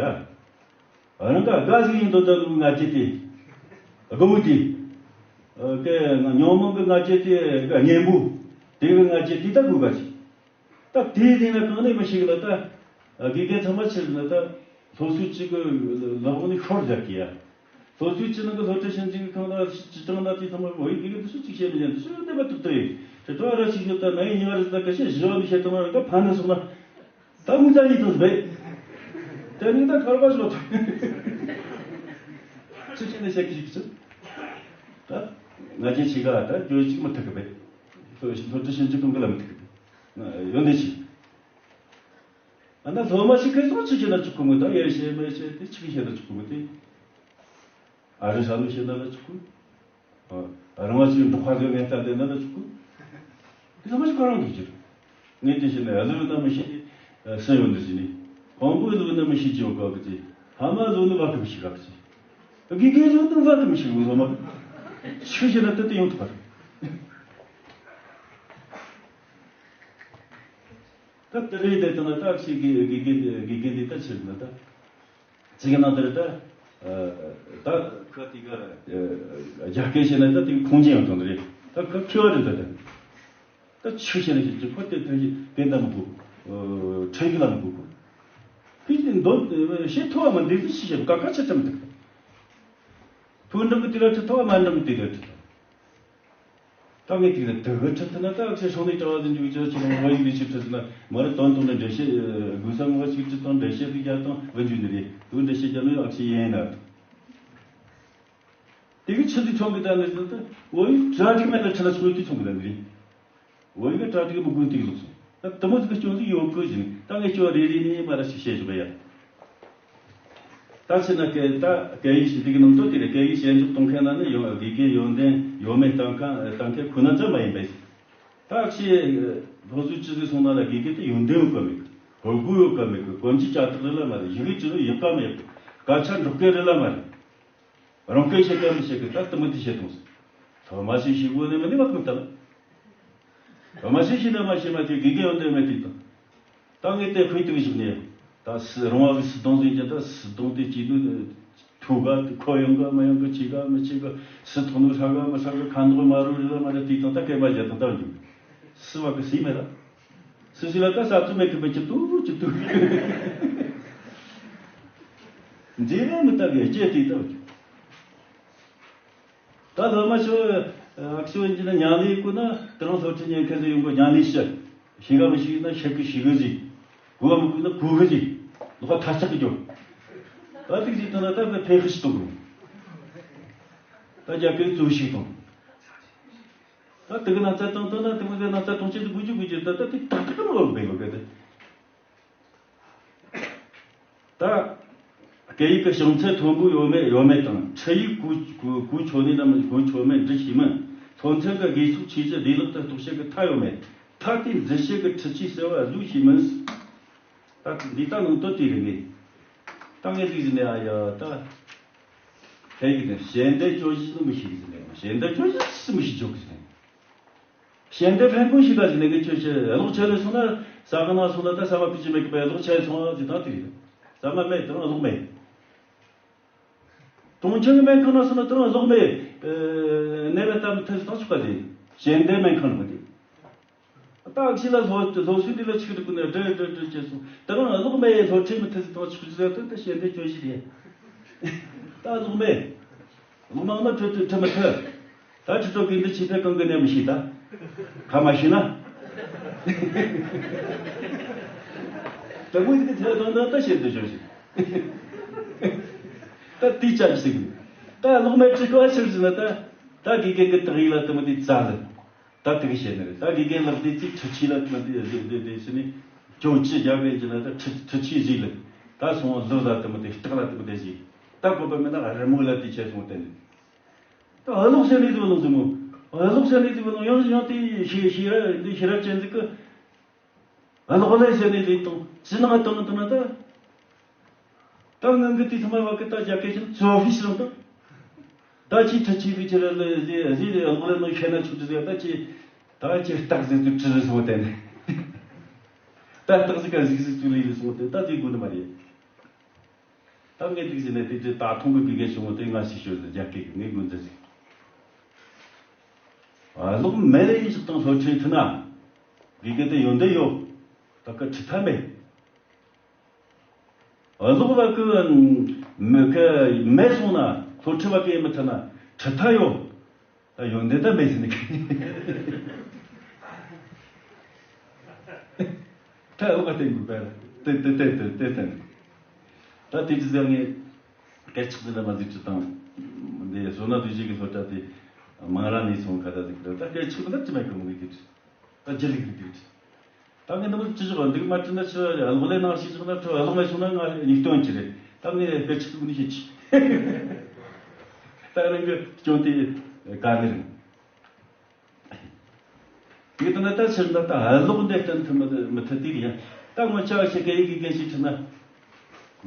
རང་ག་དགའ་ཟིག་ཡིན་དོ་ད་ལུ་ང་རྒྱལ་དེ་དགུ་དེ་ཀེ་ཉོན་མོངས་གི་ང་རྒྱལ་དེ་གཉེན་པོ་དེ་གི་ང་རྒྱལ་དེ་ད་དགུ་ག་ཅིག་ད་དེའི་སྟེང་ན་གང་ནས་མི་ཤེས་ལ་ད། དགེ་རྒན་ཚང་མ་ཕྱིར་ན་ད། སློབ་གསོའི་སྤྱི་གི་ལག་ནས་ཤོར་བཞག་གི་ཡ། སློབ་གསོའི་སྤྱི་ནང་གི་སློབ་གྲྭ་ཞིབ་འཇུག་གི་ཁང་ན་སྤྱི་ཚང་ན་དེ་ཚང་མ་འོ་ཡི་དགེ་རྒན་དེ་ཚོ་གཅིག་བཤད་མི་ཉན་དེ་ཚོ་བདེན་པ་ཐུབ་ཐུབ་ཡིན། དེ་ཚོ་ཨ་ར་ཞིག་ཡོད་ད་ན་ཡི་ཉི་མ་རེ་ད་ག་ཤེད་བཞི་བ་མི་བཤད་དང་མ་རེ་ད་ཕན་ནི་སོང་ན། ད་མུ་ཙ་ཉིད་དུ་བས། དེ་ནི་ད་ཁར་བ་ཞོག་ཐུབ། ཚུལ་ཁྱེད་ནས་བཤད་གི་ཞིག་ཚུལ། ད་ང་ཅན་ཞིག་ག་ད་བརྗོད་ཅིག་མི་ཐུབ་གི་བས། སློབ་གྲྭ་ཞིབ་འཇུག་ཁང་གི་ལམ་ཐུག་གི་བས། ཡོན་ཏན་ཆེ། ཨ་ན་སློབ་མ་ཞིག་གིས་སོང་ཅི་བྱེད་ན་ཆོག་གི་མོ་ད་ཡར་བཤད་མར་བཤད་དེ་ཆི་གི་བཤད་ན་ཆོག་གི་མོ་དེ། ཨ་རི་ཧྲ་ལུ་བཤད་ན་ལ་ཆོག་གི། ཨ་རང་བ་ཞིག་འབྲོག་པ་ཟེར་ངན་ལྟ་བསྡད་ན་ལ་ཆོག་གི། དེ་སློབ་མ་ཞིག་ཁོ་རང་གིས་བྱེད། ངས་དེ་བཤད་ན་ཨ་ལུ་ན་མི་ཤེས་ཏེ་སུ་ཡོང་འདི་ཟིན་ནི། ཧོང་པོའི་ལུ་ན་མི་ཤེས་ཀྱི་ཡོད་ག་གི་ཚེ། ཕ་མ་ལུ་ནི་བ་གི་མི་ཤེས་ག་གི་ཚེ། དགེ་རྒན་ལུ་ནི་བ་གི་མི་ཤེས་གི་སློབ་མ། ཆི་བྱེད་ན་ད་དེ་ཡོང་ཐུབ་པ་རེད། ད་དེ་རེད་དེ་ད་ན་ད་ཞིག་གི་དགེ་རྒན་དེ་དགེ་རྒན་དེ་ད་ཕྱིར་ན་ད། ཚིག་གི་ནང་དེར་ད། ད་ཁ་དེ་ག་རྒྱ་སྐད་བཤད་ན་ད་དེ་ཁུངས་སྐྱེལ་ཡང་དོན་རེད། ད་ཁ་ཁྱོད་རེད་ད་ད། ད་ཆུ་བཤད་ན་ཞིག་ཅིག་ཁོ་དེ་ཐོན་ཞིག་དེ་འདམ་དགོས། ཁྲེག་གི་ལམ་དགོས། ཁྱེད་ཀྱིས་འདོན་བྱེད་ཐུབ་པ་མི་འདུག་ཟེར་ཞིག་བཤད་ཀ་ཀ་ཆ་ཆ་མི་འདུག་ཕུག་འགྲིམ་གི་དུས་ལ་ཁྲིད་ཐུབ་པ། མ་འགྲིམ་གི་དུས་ལ་ཁྲིད་ཐུབ། ད་ངས་དེ་ལ་དུ་གི་ཁྲིད་ཐུབ་ན། ད་ཨ་ཁྱེད་སོང་ནས་གྲྭ་བ་ཟིན་འཇུག་ཅི་ཆི་རང་བོད་ཡིག་ལས་ཤེས་ཁྲིད་ཐུབ་ན། མ་རེད། དོན་དུ་ནི་འགྲེལ་བཤད་དགོས་ས་ངོ་ཅིག་ཁྲིད་དང་། འགྲེལ་བཤད་དེ་རྒྱབ་དང་བུ་འཇུག་ནི་རེད། དུ་འགྲེལ་བཤད་རྒྱབ་ན་ཨ་ཁྱེད་ཡིན་ན། དེ་གི་ཆི་དེ་ཆུང་གི་ད་ནི་ད་བོད་ཡིག་གྲ་སྒྲིག་མེད་ལ་ཁྲིད་ལ་ཆུང་དེ་ཆུང་གི་ད་ནི་རེད། བོད་ཡིག་གྲ་སྒྲིག་མི་དགོས་དེ་ལོག་སོང་། ད་དུ་མོ་ཟིག་གི་སྐྱོན་ཟིག་ཡོད་གི་ཟིན། ད་ངས་སྐྱོན་རེ་རེ་ནས་མ་ར་ཞིག་བཤད་ཆོག་ཡ། ད་ཕྱིན་ན་སྐད་ད་སྐད་ཡིག་ཞིག་དེ་གི་ནང་དོན་དེ་རེད། སྐད་ཡིག་ཞལ་འཇོག་གཏོང་མཁན་ན་ནི་ཡོང་དགེ་རྒན་ཡོན་ཏན་ཡོད་མེད་བལྟ་མཁན་བལྟ་མཁན་ཁོ་ན་ཙམ་མ་ཡིན་པས། ད་ཁྱེད་སློབ་གསོའི་ཅི་ཟིག་སོང་ན་ལ་དགེ་རྒན་དེ་ཡོན་ཏན་ཡོད་ག་མེད་གི། ཧོལ་རྒུ་ཡོད་ག་མེད་གི། གོམས་གཤིས་ལྕགས་ཐག་རེད་ལ་མ་རེད། ཡི་གེ་ཅི་ཟིག་ཡག་ག་མེད་གི། སྐད་ཆ་འགྲོ་སྐད་རེད་ལ་མ་རེད། རང་སྐད་བཤད་ག་མི་བཤད་གི། ད་དུ་མོ་དེ་བཤད་དང་ཟེར། ཐོག་མ་ཤེས་ཤེས་གོ་ནས་མི་ནི་བ་གང་ལྟར། ཐོག་མ་ཤེས་ཤེས་ན་མ་ཤེས་མ་དེ་དགེ་རྒན་ཡོན་ཏན་མེད་དེ་དང་། ད་ངས་དེ་ཁོའི་དུག་ཞིག་ནས། ད་སི་རོང་བ་གི་སི་དོང་ཟིན་གྱི། ད་སི་དོང་དེ་ཅི་དུ་ཐུག་ག་ཁོ་ཡོང་ག་མ་ཡོང་ག། ཆི་ག་མི་ཆི་ག། སི་ཐོག་ནུ་ཧྲ་ག་མི་ཧྲ་ག། ཁ་མདོག་དམར་རོ་རེད་ལ་མ་རེད། དེ་དང་ད་སྐད་པ་རྒྱ་དང་ད་འཇུག་སི་བ་གི་སི་མེད་ལ། སི་སི་ལ་ད་ས་ཚུ་མེད་གི་པ་ཅི་ཏུ་ཅི་ཏུ། འདི་རེད་མི་ལྟ་གི་རྒྱལ་དེ་ལྟ་བུ། ད་སློབ་མ་ཤོ་ཨ་ཤོ་ཡིན་གྱི་ན་ཉང་ལི་ཀུ་ན་དེ་རང་སློབ་ཁྲིད་ཉན་མཁན་ཟིག་ཡོང་གོ། ཉང་ལི་ཤི་ཤི་ག་མི་ཤི་ན་ཤི་གི་ཤི་གི་ཟིག་གོ་ག་མི་གོ་ན་གོ་གི་ཟིག་ལོག་ཐ་ཆག་གི་འཇོག་ད་ཏིག་ཟིག་ད་ན་ད་ཕེ་ཁི་ཤི་ཏོ་གོ་ད་རྒྱ་གི་ཙུ་ཤི་ཏོ། ད་དེ་གི་ན་ཚ་ཏང་ཏང་ན་དེ་མོ་ཟེར་ན་ཚ་ཏང་ཆེ་དུ་གུ་ཅུ་གུ་ཅུ་ད་ད་དེ་ཏག་ཏག་ནོ་བེ་གོ་གི་ད། ད་སྐད་ཡིག་གི་བྱང་ཚད་མཐོན་པོ་ཡོད་མེད་ཡོད་མེད་དང་། འཕྲུལ་ཡིག་གོ་གོ་གོ་ཆོད་ནི་དང་གོ་ཆོད་མེད་འབྲི་ཤེས་མིན། སློབ་ཚན་གྱི་དགེ་ཚོགས་ཆེ་ཆེ་བདེ་བླག་ཏུ་རྟོགས་བྱེད་ཀྱི་མཐའ་ཡོད་མེད། མཐའ་དེའི་འཛུལ་བྱེད་ཀྱི་འཕྲུལ་ཆས་གསལ་བ་བཟོ་ཤེས་མིན། ད་འདི་ལྟ་ནང་དོན་དེ་རེད་ངེས། ད་ངས་ལུས་ཟིན་ནས་ཨ་ཡ་ད་ཧེ་གི་ནས་གཞན་སྡེ་བཅོ་བཞི་ནི་མི་ཤེས་གི་ཟིན་ནས། གཞན་སྡེ་བཅོ་བཞི་སུ་མི་ཤེས་བཅོ་གི་ཟིན་ནས། གཞན་དེ་ཕན་གོ་ཞིག་ག་ཟིན་ནས་གི་ཆོས་ཆོས་གློག་ཆད་ལས་སོང་ན་ས་ག་ན་སོང་ན་ད་ས་མ་ཕི་ཅི་མེད་གི་པའི་གློག་ཆད་སོང་ཟིན་ཐང་དེ་རེད། ས་མ་མེད་དེ་རང་གློག་མེད། གྲོང་ཁྱེར་གི་སྨན་ཁང་ན་སོང་ན་དེ་རང་གློག་མེད། ནད་ལ་ལྟ་མི་ཐུབ་ཟིན་ཐང་ཆོག་ག་ཟིན། གཞན་དེ་སྨན་ཁང་ནི་མི་དེ། ད་ཁྱི་ལ་སློབ་སློབ་གསོའི་དེ་ལ་ཆིག་རིག་གི་ནས་འདྲེ་འདྲེ་འདྲེ་བྱས་སོང་། དེ་རང་གློག་མེད་སློབ་ཁྲིད་མི་ཐུབ་ཟིན་ཐང་ཆོག་ཟེར་དེ་ད་གཞན་དེ་ཆོས་ཞིག་རེད། ད་གློག་མེད། ལོ་མང་ན་ཁྲོད་དུ་ཁྲིད་མི་ཐུབ། ད་ཁྱི་ཚོ་གི་འདི་ཆེ་ཕེ་གང་གི་ནས་མི་ཤེས་ད། ཁ་མ་ཤེས་ན། ད་མོ་ཡི་གི་ཐེ་དང་ད་ད་བཤད་དུ་བྱོས་ཤིག་ད་དེའི་ཅག་ཞིག་ད་གློག་མེད་ཁྲི་ཀ་ཕྱིར་ཟིན་ན་ད། ད་དགེ་རྒན་གི་དག་ཡིག་ལ་དུ་མི་དེ་རྩ་ལ། ད་དེ་གི་བཤད་ནི་རེད། ད་དགེ་རྒན་ལག་དེ་ཚིག་ཁྲི་ཆི་ལ་དུ་མི་དེ་དེ་དེ་དེ་ཟིན་ནི། ཅོ་ཅི་རྒྱབ་གན་གྱི་ན་ད་ཁྲི་ཁྲི་ཆི་ཟིག་ལ། ད་སོང་ལུག་ལ་དུ་མི་དེ་སྟག་ལ་དུ་མི་དེ་ཟིག་ད་བོད་པ་མི་ན་རི་མོ་ལ་དེ་ཆེ་སོང་བསྟན་ནི། ད་གློག་ཟེར་ནས་དེ་བ་ལོང་ཟེར་མོ། གློག་ཟེར་ནས་དེ་བ་ལོང་ཡང་ཡང་དེ་ཤེས་ཤེས་ར་འདི་ཤེས་ར་ཅན་ཟིག་གི། གློག་ལས་ཟེར་ནས་ལས་དང་ཅི་ནང་དང་དང་ན་ད། ད་ངང་གི་དེ་ཐ་མ་བ་གི་ད་རྒྱ་སྐད་ཆེན་ཚོ་ཧྥི་ཤི་རང་དང་། ད་ཅི་ཁྲི་ཆི་ཟིག་ཁྱེད་ར་ལས་ཟེ་ཟེ་གློག་ལས་ནང་ཤེས་ན་ཆུ་ཆུ་ཟེ་ད་ཅི། ད་ཅི་སྟག་ཟིག་ཏུ་ཁྲི་ཟིག་སོང་བསྟན་ནས། ད་སྟག་ཟིག་ག་ཟིག་ཟིག་ཏུ་ལས་ལས་སོང་བསྟན་ད་དེ་དགོས་ནི་མ་རེད། ད་ངས་དེ་ཟིན་ནས་དེ་དེ་ད་ཐུང་གི་དགེ་རྒན་བྱུང་བ་དེ་ང་ཞིག་ཤོད་ཟེར་རྒྱ་སྐད་ཀྱི་ངས་དགོན་འཛིན་ཟིན། ཨ་ལོག་མེ་རེ་ཡིན་ཞིག་དང་སློབ་ཁྲིད་མཐུན་ན། དགེ་རྒན་དེ་ཡོན་ཏན་ཡོད། ད་ཀི་ཁྲི་ཐ་མེད། ཨ་ལོག་བ་ཀི་མེ་ཀི་མེ་སོང་ན་སློབ་ཁྲིད་བ་ཀི་མི་ཐ་ན་ཁྲི་ཐ་ཡོད། ད་ཡོན་ཏན་ད་མེད་ཟིན་ནི། ད་འོ་ག་བསྟན་དགོས་པས་ཏེ་ཏེ་ཏེ་ཏེ་ཏེ་བསྟན། ད་དེ་ཅི་ཟེར་ངས་སྐད་ཆག་འདི་ལ་མ་གཟིགས་ཅི་དང་། འདི་བཟོ་ན་དུས་ཅི་གི་སློབ་གྲྭ་དེ་མང་ར་ནས་སོང་ཁ་ད་ཟིག་ད་སྐད་ཆག་འདི་ཅི་མེད་གི་མོ་གི་དེ་ད་ཅི་ལི་གི་དེ། ད་ངས་འདི་མོ་ཅི་ཞིག་འདི་མ་བྲིས་ན་ཆི་ལོག་ལས་ནང་ཞིག་ཞིག་ན་ཁྲོ་ལོག་མེད་སོང་ན་ང་ཉིས་སྟོན་ཅི་རེད། ད་ངས་དཔེ་ཆི་ཐུག་ནི་ཤེས་ཅི། ད་རང་གི་སྐྱོན་དེ་ག་ནི་རེད། དེ་ལྟ་ན་ད་ཕྱིར་ན་ད་ལོག་འདི་བསྟན་ཐུབ་མི་མི་ཐུབ་དེ་རེད་ཡ། ད་ངོ་ཆ་ཞིག་གི་ཡི་གེ་གན་ཞིག་ཁྲིད་ན།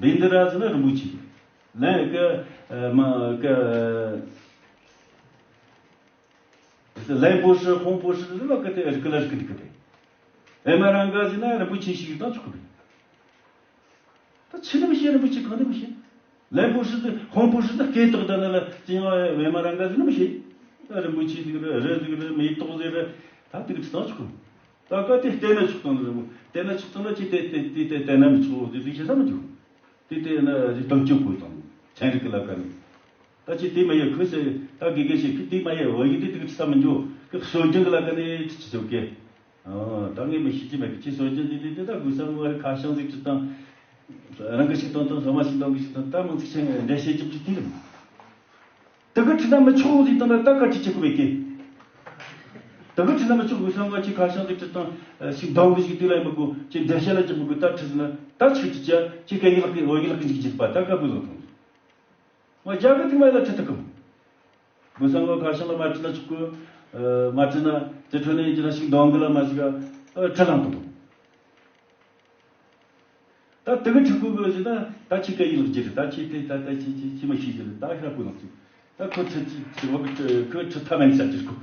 བིན་དི་ར་ཟེར་ན་རིན་པོ་ཆེ། ལན་གི་མ་གི། ལན་པོ་ཧྲི་ཧོང་པོ་ཧྲི་ལ་གི་དེ་རིག་གི་ལ་རིག་གི་འདུག་གི་དེ། ཨེ་མ་རང་ག་ཟེར་ན་རིན་པོ་ཆེ་ཞིག་དང་ཆོག་གི་རེད། ད་ཆི་ནི་མི་ཤེས་རིན་པོ་ཆེ་གང་ནི་མི་ཤེས། ལན་པོ་ཧྲི་དེ་ཧོང་པོ་ཧྲི་དེ་སྐད་དག་ད་ན་ལ་ཅི་ཡང་ཨེ་མ་རང་ག་ཟེར་ནི་མི་ཤེས། ད་རིན་པོ་ཆེ་ཟིག་རེད་རི་ཟིག་རེད་མེ་ཏོག་ཟིག་རེད། ད་དེ་གི་ཆི་དང་ཆོག་གི། ད་ག་དེ་བལྟས་ན་ཆོག་དང་རེད་མོ། བལྟས་ན་ཆོག་དང་ན་ཅི་དེ་དེ་དེ་དེ་བལྟས་ན་མི་ཆོག་དེ་དེ་ཤེས་ས་མི་འདུག་དེ་དེ་ན་རི་སྟོབས་ཆེན་པོ་དང་ཚན་རིག་གི་ལ་ཀ་ནི། ད་ཅི་དེ་མ་ཡ་ཁོས་ཟེར་ད་དགེ་རྒན་ཞིག་གི་དེ་མ་ཡ་འོ་ཡི་དེ་དེ་གི་ཁྲི་ས་མི་འཇོག་གི་སྲོལ་རྒྱུན་གི་ལ་ཀ་ནི་ཁྲི་ཆི་ཆོག་གི། ཨ་ད་ངས་མི་ཤེས་ཀྱི་མེད་གི་ཅི་སྲོལ་རྒྱུན་དེ་དེ་དེ་ད་དགོས་ས་ངོ་ཁ་བྱང་ཟིག་ཁྲི་དང་། རང་གི་ཞིག་དང་དང་སློབ་མ་ཞིག་དང་གི་ཞིག་དང་ད་མང་ཚིག་ཆེན་འགྲེལ་བཤད་ཅིག་ཅིག་དེ་རེད། དེ་གི་ཁྲི་ན་མི་ཆོག་ཟིག་དང་ད་ག་ཁྲི་ཆི་ཁུ་བེ་གི། དེ་གི་ཁྲི་ན་མི་ཆོག་དགོས་ས་ངོ་ཅི་ཁ་བྱང་དེ་ཁྲི་དང་ཞིག་འདང་གི་ཞིག་དེ་ལ་ཡིན་མི་དགོས་ཅི་འགྲེལ་བཤད་ལ་ཅི་མི་དགོས་ད་ཁྲི་ཟིན་ན་ད་ཆི་ཅི་ཅི་ཁ་ཡི་ལག་གི་འོ་ཡི་ལག་གི་ཞིག་ཅི་པ་ད་ག་བུ་ལོ་དང་། ང་རྒྱ་གི་ཐིག་མ་ཡི་ལ་ཁྲི་ཐག་གམ། དགུ་སང་གི་ཁ་བྱང་ལ་མ་ཁྲི་ན་ཆོག་གི། མ་ཁྲི་ན་དེ་ཁྲོད་ནས་ཡིན་གྱི་ན་ཞིག་འདང་གི་ལ་མ་ཞིག་ཁྲི་ལང་དུ་འདུག་ད་དེ་གི་ཁྲི་ཁུ་གི་ཟེར་ན་ད་ཁྱི་སྐད་ཡིག་ལག་རྒྱུ་རེད། ད་ཁྱི་དེ་ད་ད་ཁྱི་ཁྱི་ཁྱི་མ་ཤེས་རྒྱུ་རེད། ད་ཤ་ཁུ་ལག་རྒྱུ། ད་ཁོ་ཁྲི་ཁྲི་ཁྲི་བ་གི་ཁྲི་ཁོའི་ཁྲི་ཐ་མན་ས་རྒྱུ་ཁུ།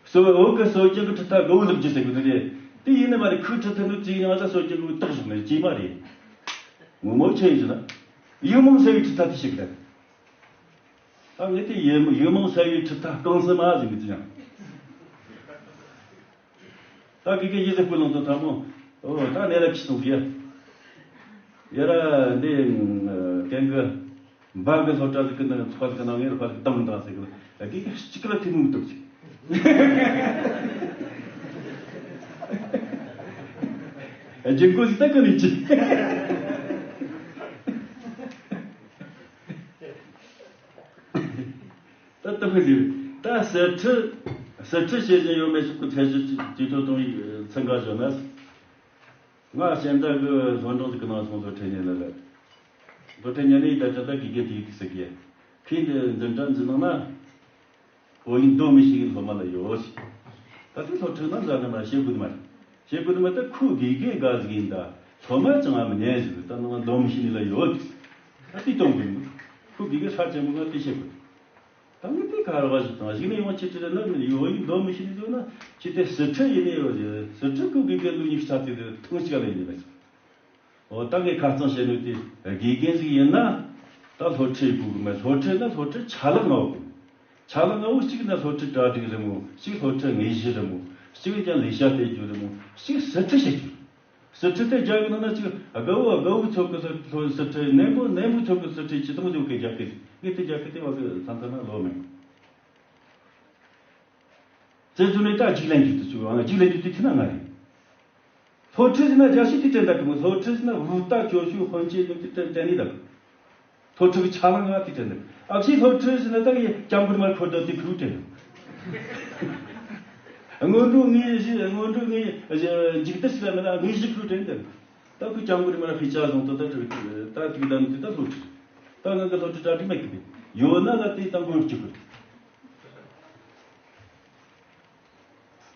སོ་བོད་གི་སོ་སྐྱེ་གི་ཁྲི་ཐ་གི་བུ་ལག་རྒྱུ་ཟེར་གི་འདུག་རེད། དེ་ཡིན་ནི་མ་རེད། ཁོའི་ཁྲི་ཐ་ནི་ཅིག་ཡང་ད་སོ་སྐྱེ་གི་བུ་སྟག་བཞག་ནི་ཅི་མ་རེད། ངོ་མ་ཆེ་ཡིན་ཟེར་ན། ཡིག་རྨོངས་སེལ་བའི་ཁྲི་ཐ་དེ་ཞིག་རེད། ད་ངས་དེ་ཡིག་རྨོངས་སེལ་བའི་ཁྲི་ཐ་རྐང་སེམས་མ་ཟིན་གི་ཅི་ཡང་། ད་གི་གི་ཡི་ཟེར་ཕུ་ལང་དུ་ཐ་མོ། ཨོ་ད་ནེ་ལ་ཁྱི་སྟོང་གི་ཡ། ཡ་ར་འདི་ཀན་གི་འབའ་གི་སློབ་གྲྭ་ཟིག་གི་ནང་ཚོགས་ཟིག་གི་ནང་ངས་ར་ཕ་ཟིག་བཏང་དང་ཟེར་གི་ལ་གི་གི་གཅིག་ལ་ཐུག་མི་ཐུབ་ཅིག་རྒྱུན་གོ་ཟིག་ད་གི་ནི་ཅི། ད་ལྟ་བུ་ཟིག་ད་ཟུར་ཁྲིད་ཟུར་ཁྲིད་བྱེད་བཞིན་ཡོད་མེད་སོགས་ཀྱི་ཚད་གཞི་ཇུས་གཏོགས་གཏོང་བའི་ཚན་ཁ་བཞག་ན། ང་གཞན་དག་གི་སློབ་འབྲིང་ཟིག་གི་ནང་སོང་སོ་ཁྲིད་ཉན་ལ་ལ། སོ་ཁྲིད་ཉན་ནས་ད་ཆ་ད་གི་གེ་དེ་ཡིག་ཟིག་གི་ཁྱེད་འདི་འཛིན་གྲྭ་འཛིན་ནང་ན། ཨོ་ཡིན་མདོ་མི་ཤེས་ཀྱི་སློབ་མ་ལ་ཡོད་ཟེར། ད་ལྟའི་སློབ་ཁྲིད་ན་ཟ་ནི་མ་བྱེད་དགོས་ནི་མ་རེད། བྱེད་དགོས་ནི་མ་ད་ཁོ་དགེ་རྒན་དགའ་ཟིག་ཡིན་ད་སློབ་མ་ཅང་ཨ་མི་ཉན་ཟིག་ད་ནང་མདོ་མི་ཤེས་ནི་ལ་ཡོད་ཟེར། ད་དེ་གཏོང་དགོས་ནི་ཁོ་དགེ་རྒན་ཧྲ་ཅན་པོ་ང་དེ་བྱེད་དགོས། ད་ངས་དེ་ག་རེ་བ་ཞིག་དང་གཞིགས་ནས་ཡོང་ཆེད་ཁྲིད་ན་ནི་ཡོད་ཡིན་མདོ་མི་ཤེས་ནི་ཟིག་ན་ཅི་སྟེ་ཟུར་ཁྲིད་ཡིན་ནི་ཡོད་ཟེར། ཟུར་ཁྲིད་ཁོ་དགེ་རྒན་ལུགས་ཉིག་ཆ་དེ་དེ་ཐང་ཅིག་ལ་ཡིན་ནི་མ་ཟིག་འོ་ད་ངས་ཁ་རྩང་བཤད་ནོ་དེ་དགེ་རྒན་ཟིག་ཡིན་ན་ད་སློབ་ཁྲིད་དགོས་གི་མེད། སློབ་ཁྲིད་ན་སློབ་ཁྲིད་ཆ་ལག་ལྔ་བོ་དགོས། ཆ་ལག་ལྔ་བོ་གཅིག་ན་སློབ་ཁྲིད་གྲ་སྒྲིག་རེད་མོ། གཅིག་སློབ་ཁྲིད་དངོས་གཞི་རེད་མོ། གཅིག་ཀྱང་ལས་བྱ་སྟེར་རྒྱུ་རེད་མོ། གཅིག་ཟུར་ཁྲིད་བྱེད་རྒྱུ། ཟུར་ཁྲིད་དེ་རྒྱ་གི་ནང་ན་གཅིག་དགའ་བོ་དགའ་བོའི་ཚོགས་ཀྱི་ཟུར་ཁྲིད། ནན་པོ་ནན་པོའི་ཚོགས་ཀྱི་ཟུར་ཁྲིད་ཅི་དང་ཟུར་ཁྲིད་རྒྱ་སྐད་ངས་དེ་རྒྱ་སྐད་དེ་བ་གི་ས་མཐའ་ན་ལོ་མེད། བཙན་བྱོལ་ནས་ད་རྒྱུགས་ལེན་རྒྱུ་དེ་ཚོ་ཨ་རྒྱུགས་ལེན་རྒྱུ་དེ་ཐི་ན་ང་རེད། སློབ་ཁྲིད་ཟེར་ན་རྒྱ་ཤེས་དེ་དྲན་ད་གི་མོ། སློབ་ཁྲིད་ཟེར་ན་ཝུ་ཏ་ཅོ་ཤུ་ཧོན་ཅེ་ཉམས་དེ་དྲན་དྲན་ནི་ད། སློབ་ཁྲིད་ཀྱི་ཆ་ལག་ང་དེ་དྲན་ད། ཨ་ཕྱི་སློབ་ཁྲིད་ཟེར་ན་ད་ཡི་སྐྱབས་མགོན་མར་འཁོར་ད་དེ་ཕུལ་དྲན། སྔོན་འགྲོ་ངའི་གཞི་སྔོན་འགྲོ་ངའི་མཇུག་ད་ཞིག་ལ་མེད་ན་ངའི་གཞི་ཕུལ་དྲན་ད། ད་ཁོས་སྐྱབས་མགོན་མར་ཕི་ཅ་བཟུང་ད་ད་ད་དེ་གི་ད་ནི་དེ་ད་སློབ་ཁྲིད། ད་ང་གི་སློབ་ཁྲིད་གྲ་སྒྲིག་མེད་གི་ཡོད་ན་ལ་དེ་ད་མགོན་སྐྱོད་གི།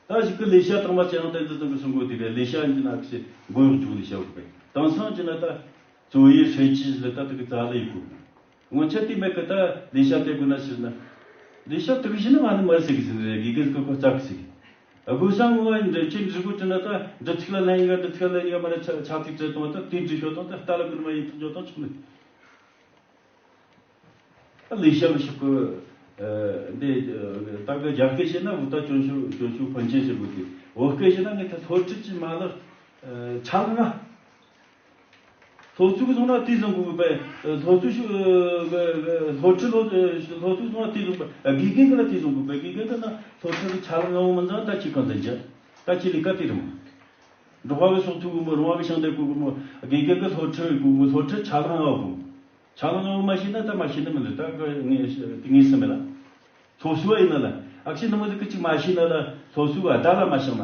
ད་ཞིག་གི་ལས་བྱ་དང་མ་བྱས་ཡང་ཏན་ཏན་ཏན་གི་སོང་གོ་དེ་གི་ལས་བྱ་ཡིན་གྱི་ན་ཁི་མགོ་གཡོག་ཆུང་ལས་བྱ་བུ་པས་དེང་སང་གྱི་ན་ད་བཙོ་ཡི་ཧྲེ་ཅི་ལ་ད་དེ་གི་ཙ་ལ་ཡི་གོ་སྔོན་ཆད་དེ་མེད་གི་ད་ལས་བྱ་དེ་དགོས་ན་ཕྱིར་ན་ལས་བྱ་དེ་གི་ཞི་ན་མ་ནི་མར་ཟེར་གི་ཟིན་རེ་གི་གི་གི་ཁོ་ཙག་གི་ཟིག་དགོས་སང་ངོ་ཡིན་རེ་ཁྱེད་འདྲི་གོ་དྲི་ན་ད་འདྲི་ཚིག་ལ་ལན་ཡི་ག་འདྲི་ཚིག་ལ་ལན་ཡི་ག་མ་ན་ཆ་ཆ་ཚིག་བྲལ་དང་ད་དེ་འདྲི་ཤོད་དང་ད་ལྟ་ལ་གི་ནི་མ་ཡིན་ཐུག་འཇོག་དང་ཆུག་ནི། ལས་བྱ་མི་ཤོག་གི། འདི་ད་གི་རྒྱ་སྐད་བཤད་ན་ཝུ་ཏ་ཅོན་ཤུ་ཅོན་ཤུ་ཕོན་ཆེན་ཟེར་དགོས་ཏེ། བོད་སྐད་བཤད་ན་ངས་ད་སློབ་ཁྲིད་ཀྱི་མ་ལག་ཆ་ལག་ལྔ། སློབ་ཚུགས་བཟུང་ན་དེ་བཟུང་དགོས་པས། སློབ་ཚུགས་ཤུ་སློབ་ཁྲིད་སློབ་སློབ་ཚུགས་བཟུང་ན་དེ་བཟུང་པས། དགེ་རྒན་གི་ལ་དེ་བཟུང་དགོས་པས། དགེ་རྒན་གི་ན་སློབ་ཁྲིད་ཀྱི་ཆ་ལག་ལྔ་བོ་མི་འཛིན་ད་ཅི་གང་འཛིན་རྒྱུ། ད་ཅི་ལས་ཀ་དེ་རེད་མོ། འབྲོག་པ་གི་སྲོག་ཐུག་གི་མོ། རོང་བ་གི་ཤིང་འདེབས་དགོས་གི་མོ། དགེ་རྒན་གི་སློབ་ཁྲིད་དགོས་གི་མོ། སློབ་ཁྲིད་ཆ་ལག་ལྔ་བོ་དགོས། ཆ་ལག་ལྔ་བོ་མ་ཤེས་ན་ད་མ་ཤེས་ནི་མི་འདུག་ད་གི་ངས་ངས་སེམས་མེད་ལ། སློབ་གསོ་བ་ཡིན་ན་ལ། ཨ་ཁྱི་ནི་མི་འདུག་གི་ཅིག་མ་ཤེས་ན་ལ་སློབ་གསོ་གི་བརྡ་ལ་མ་བྱང་ན།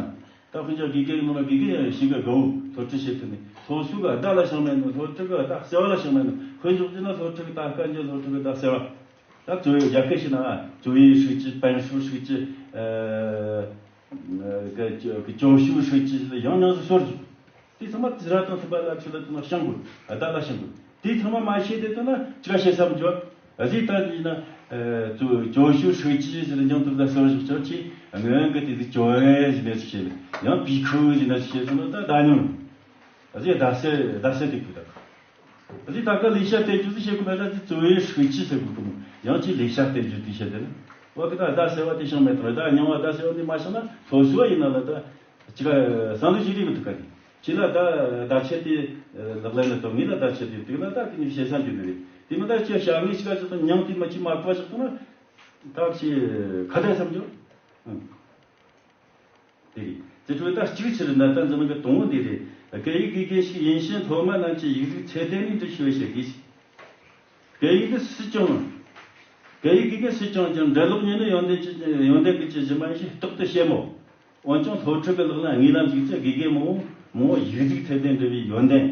ད་དཔེ་ཆ་དགེ་རྒན་ཡིན་ན་དགེ་རྒན་ཡང་ཤེས་གི་དགའ་བོ་སློབ་ཁྲིད་བྱེད་ཐུབ་ནི། སློབ་གསོ་གི་བརྡ་ལ་བྱང་མེད་ནོ། སློབ་ཁྲིད་གི་བརྡ་གསལ་བ་ལ་བྱང་མེད་ནོ། དཔེ་འཇོག་རྒྱུ་ན་སློབ་ཁྲིད་གི་ད་དཀའ་འགྱུར་སློབ་ཁྲིད་གི་བརྡ་གསལ་བ། ད་བཙོ་ཡི་རྒྱ་སྐད་བཤད་ན་བཙོ་ཡི་ཧྲུའུ་ཅི། 板书书记། ཨ། 个教教学书记 ཡང་ཡང་སུ་སོར་བཅུག་དེ་ཚང་མ་དེ་ར་དང་མཐུན་པ་ལ་ཆུ་ལ་དུ་ན་བཤང་དགོས། ཨ་ད་ལ་བཤང་དགོས། དེ་ཚང་མ་མ་ཤེས་དེ་དུ་ན་ཅི་ག་བཤད་བསམ་བྱོ། ཨ་ཟི་ད་དེ་ན་教学书记 ཟེར་ཡང་དུ་ལ་སོར་བཅུག་ཆོག་ཆེ། ངོས་གི་དེ་དུ་教员 ཟེར་ནས་བཤད། ཡང་པི་ཁུ་ཟེར་ནས་བཤད་སོང་ན་ད་ད་ཉུང་། ཨ་ཟི་ད་སེ་ད་སེ་དེ་ཁུ་ད། འདི་ད་ག་ལས་བྱ་སྟེར་རྒྱུ་ཟིག་བྱེད་དགོས་མེད་ན་དེ་བཙོ་བའི་ཧྲུའུ་ཅི་ཟེར་དགོས་གི་མོ། ཡང་ཅིག་ལས་བྱ་སྟེར་རྒྱུ་དེ་བཤད་དེ་ན། བ་གི་ད་ཟླ་ཟེར་བ་དེ་བྱང་མེད་དང་ཟླ་རྙིང་བ་ཟླ་ཟེར་བ་འདི་མ་བྱང་ན་སློབ་གསོ་བ་ཡིན་ན་ལ་ད། ཅི་ག་བསམ་བློ་ཞིག་རེད་མི་འདུག་ག་དེ། ཁྱེད་ལ་ད་བརྡ་ཆད་དེ་ལག་ལེན་ལ་གཏོང་། ངེད་ལ་བརྡ་ཆད་དེ་འདུག་ན། ད་དེ་ནི་བཤད་ས་འགྱུར་ནི་རེད། དེ་མི་ད་ཁྱེད་བྱ་དངོས་ཤིག་ག་ཅིག་དང་མྱང་དེ་མ་ཅི་མ་གོ་བ་ཞིག་གཏོང་ན། ད་ཁྱེད་ཁ་བརྡ་བསམ་རྒྱུ། ཨང་། དེ་རེད། དེ་འཕྲོས་ད་གཅིག་ཕྱིར་ན་ད་འཛམ་གླིང་གི་དང་བོ་འདི་རེད། སྐད་ཡིག་དགེ་རྒན་ཞིག་ཡིན་ཕྱིན་སློབ་མ་རྣམས་ཀྱི་ཡིག་གཟུགས་ཚད་ལྡན་ནས་འབྲི་ཤེས་པ་བྱེད་དགོས། སྐད་ཡིག་འདི་སུས་ཀྱང་། སྐད་ཡིག་དགེ་རྒན་སུས་ཀྱང་ཀྱང་འབྲི་ཀློག་གཉིས་ནི་ཡོན་ཏན་གྱི་ཡོན་ཏན་གྱི་གཅིག་གཞི་མ་ཡིན་ཞེས་རྟག་ཏུ་བཤད་མོད། འོན་ཀྱང་སློབ་ཕྲུག་གི་ལག་ལེན་དངོས་ལ་འཇུག་ཚེ་དགེ་རྒན་མང་བོ་མང་བོ་ཡིག་གཟུགས་ཚད་ལྡན་འབྲི་བའི་ཡོན་ཏན།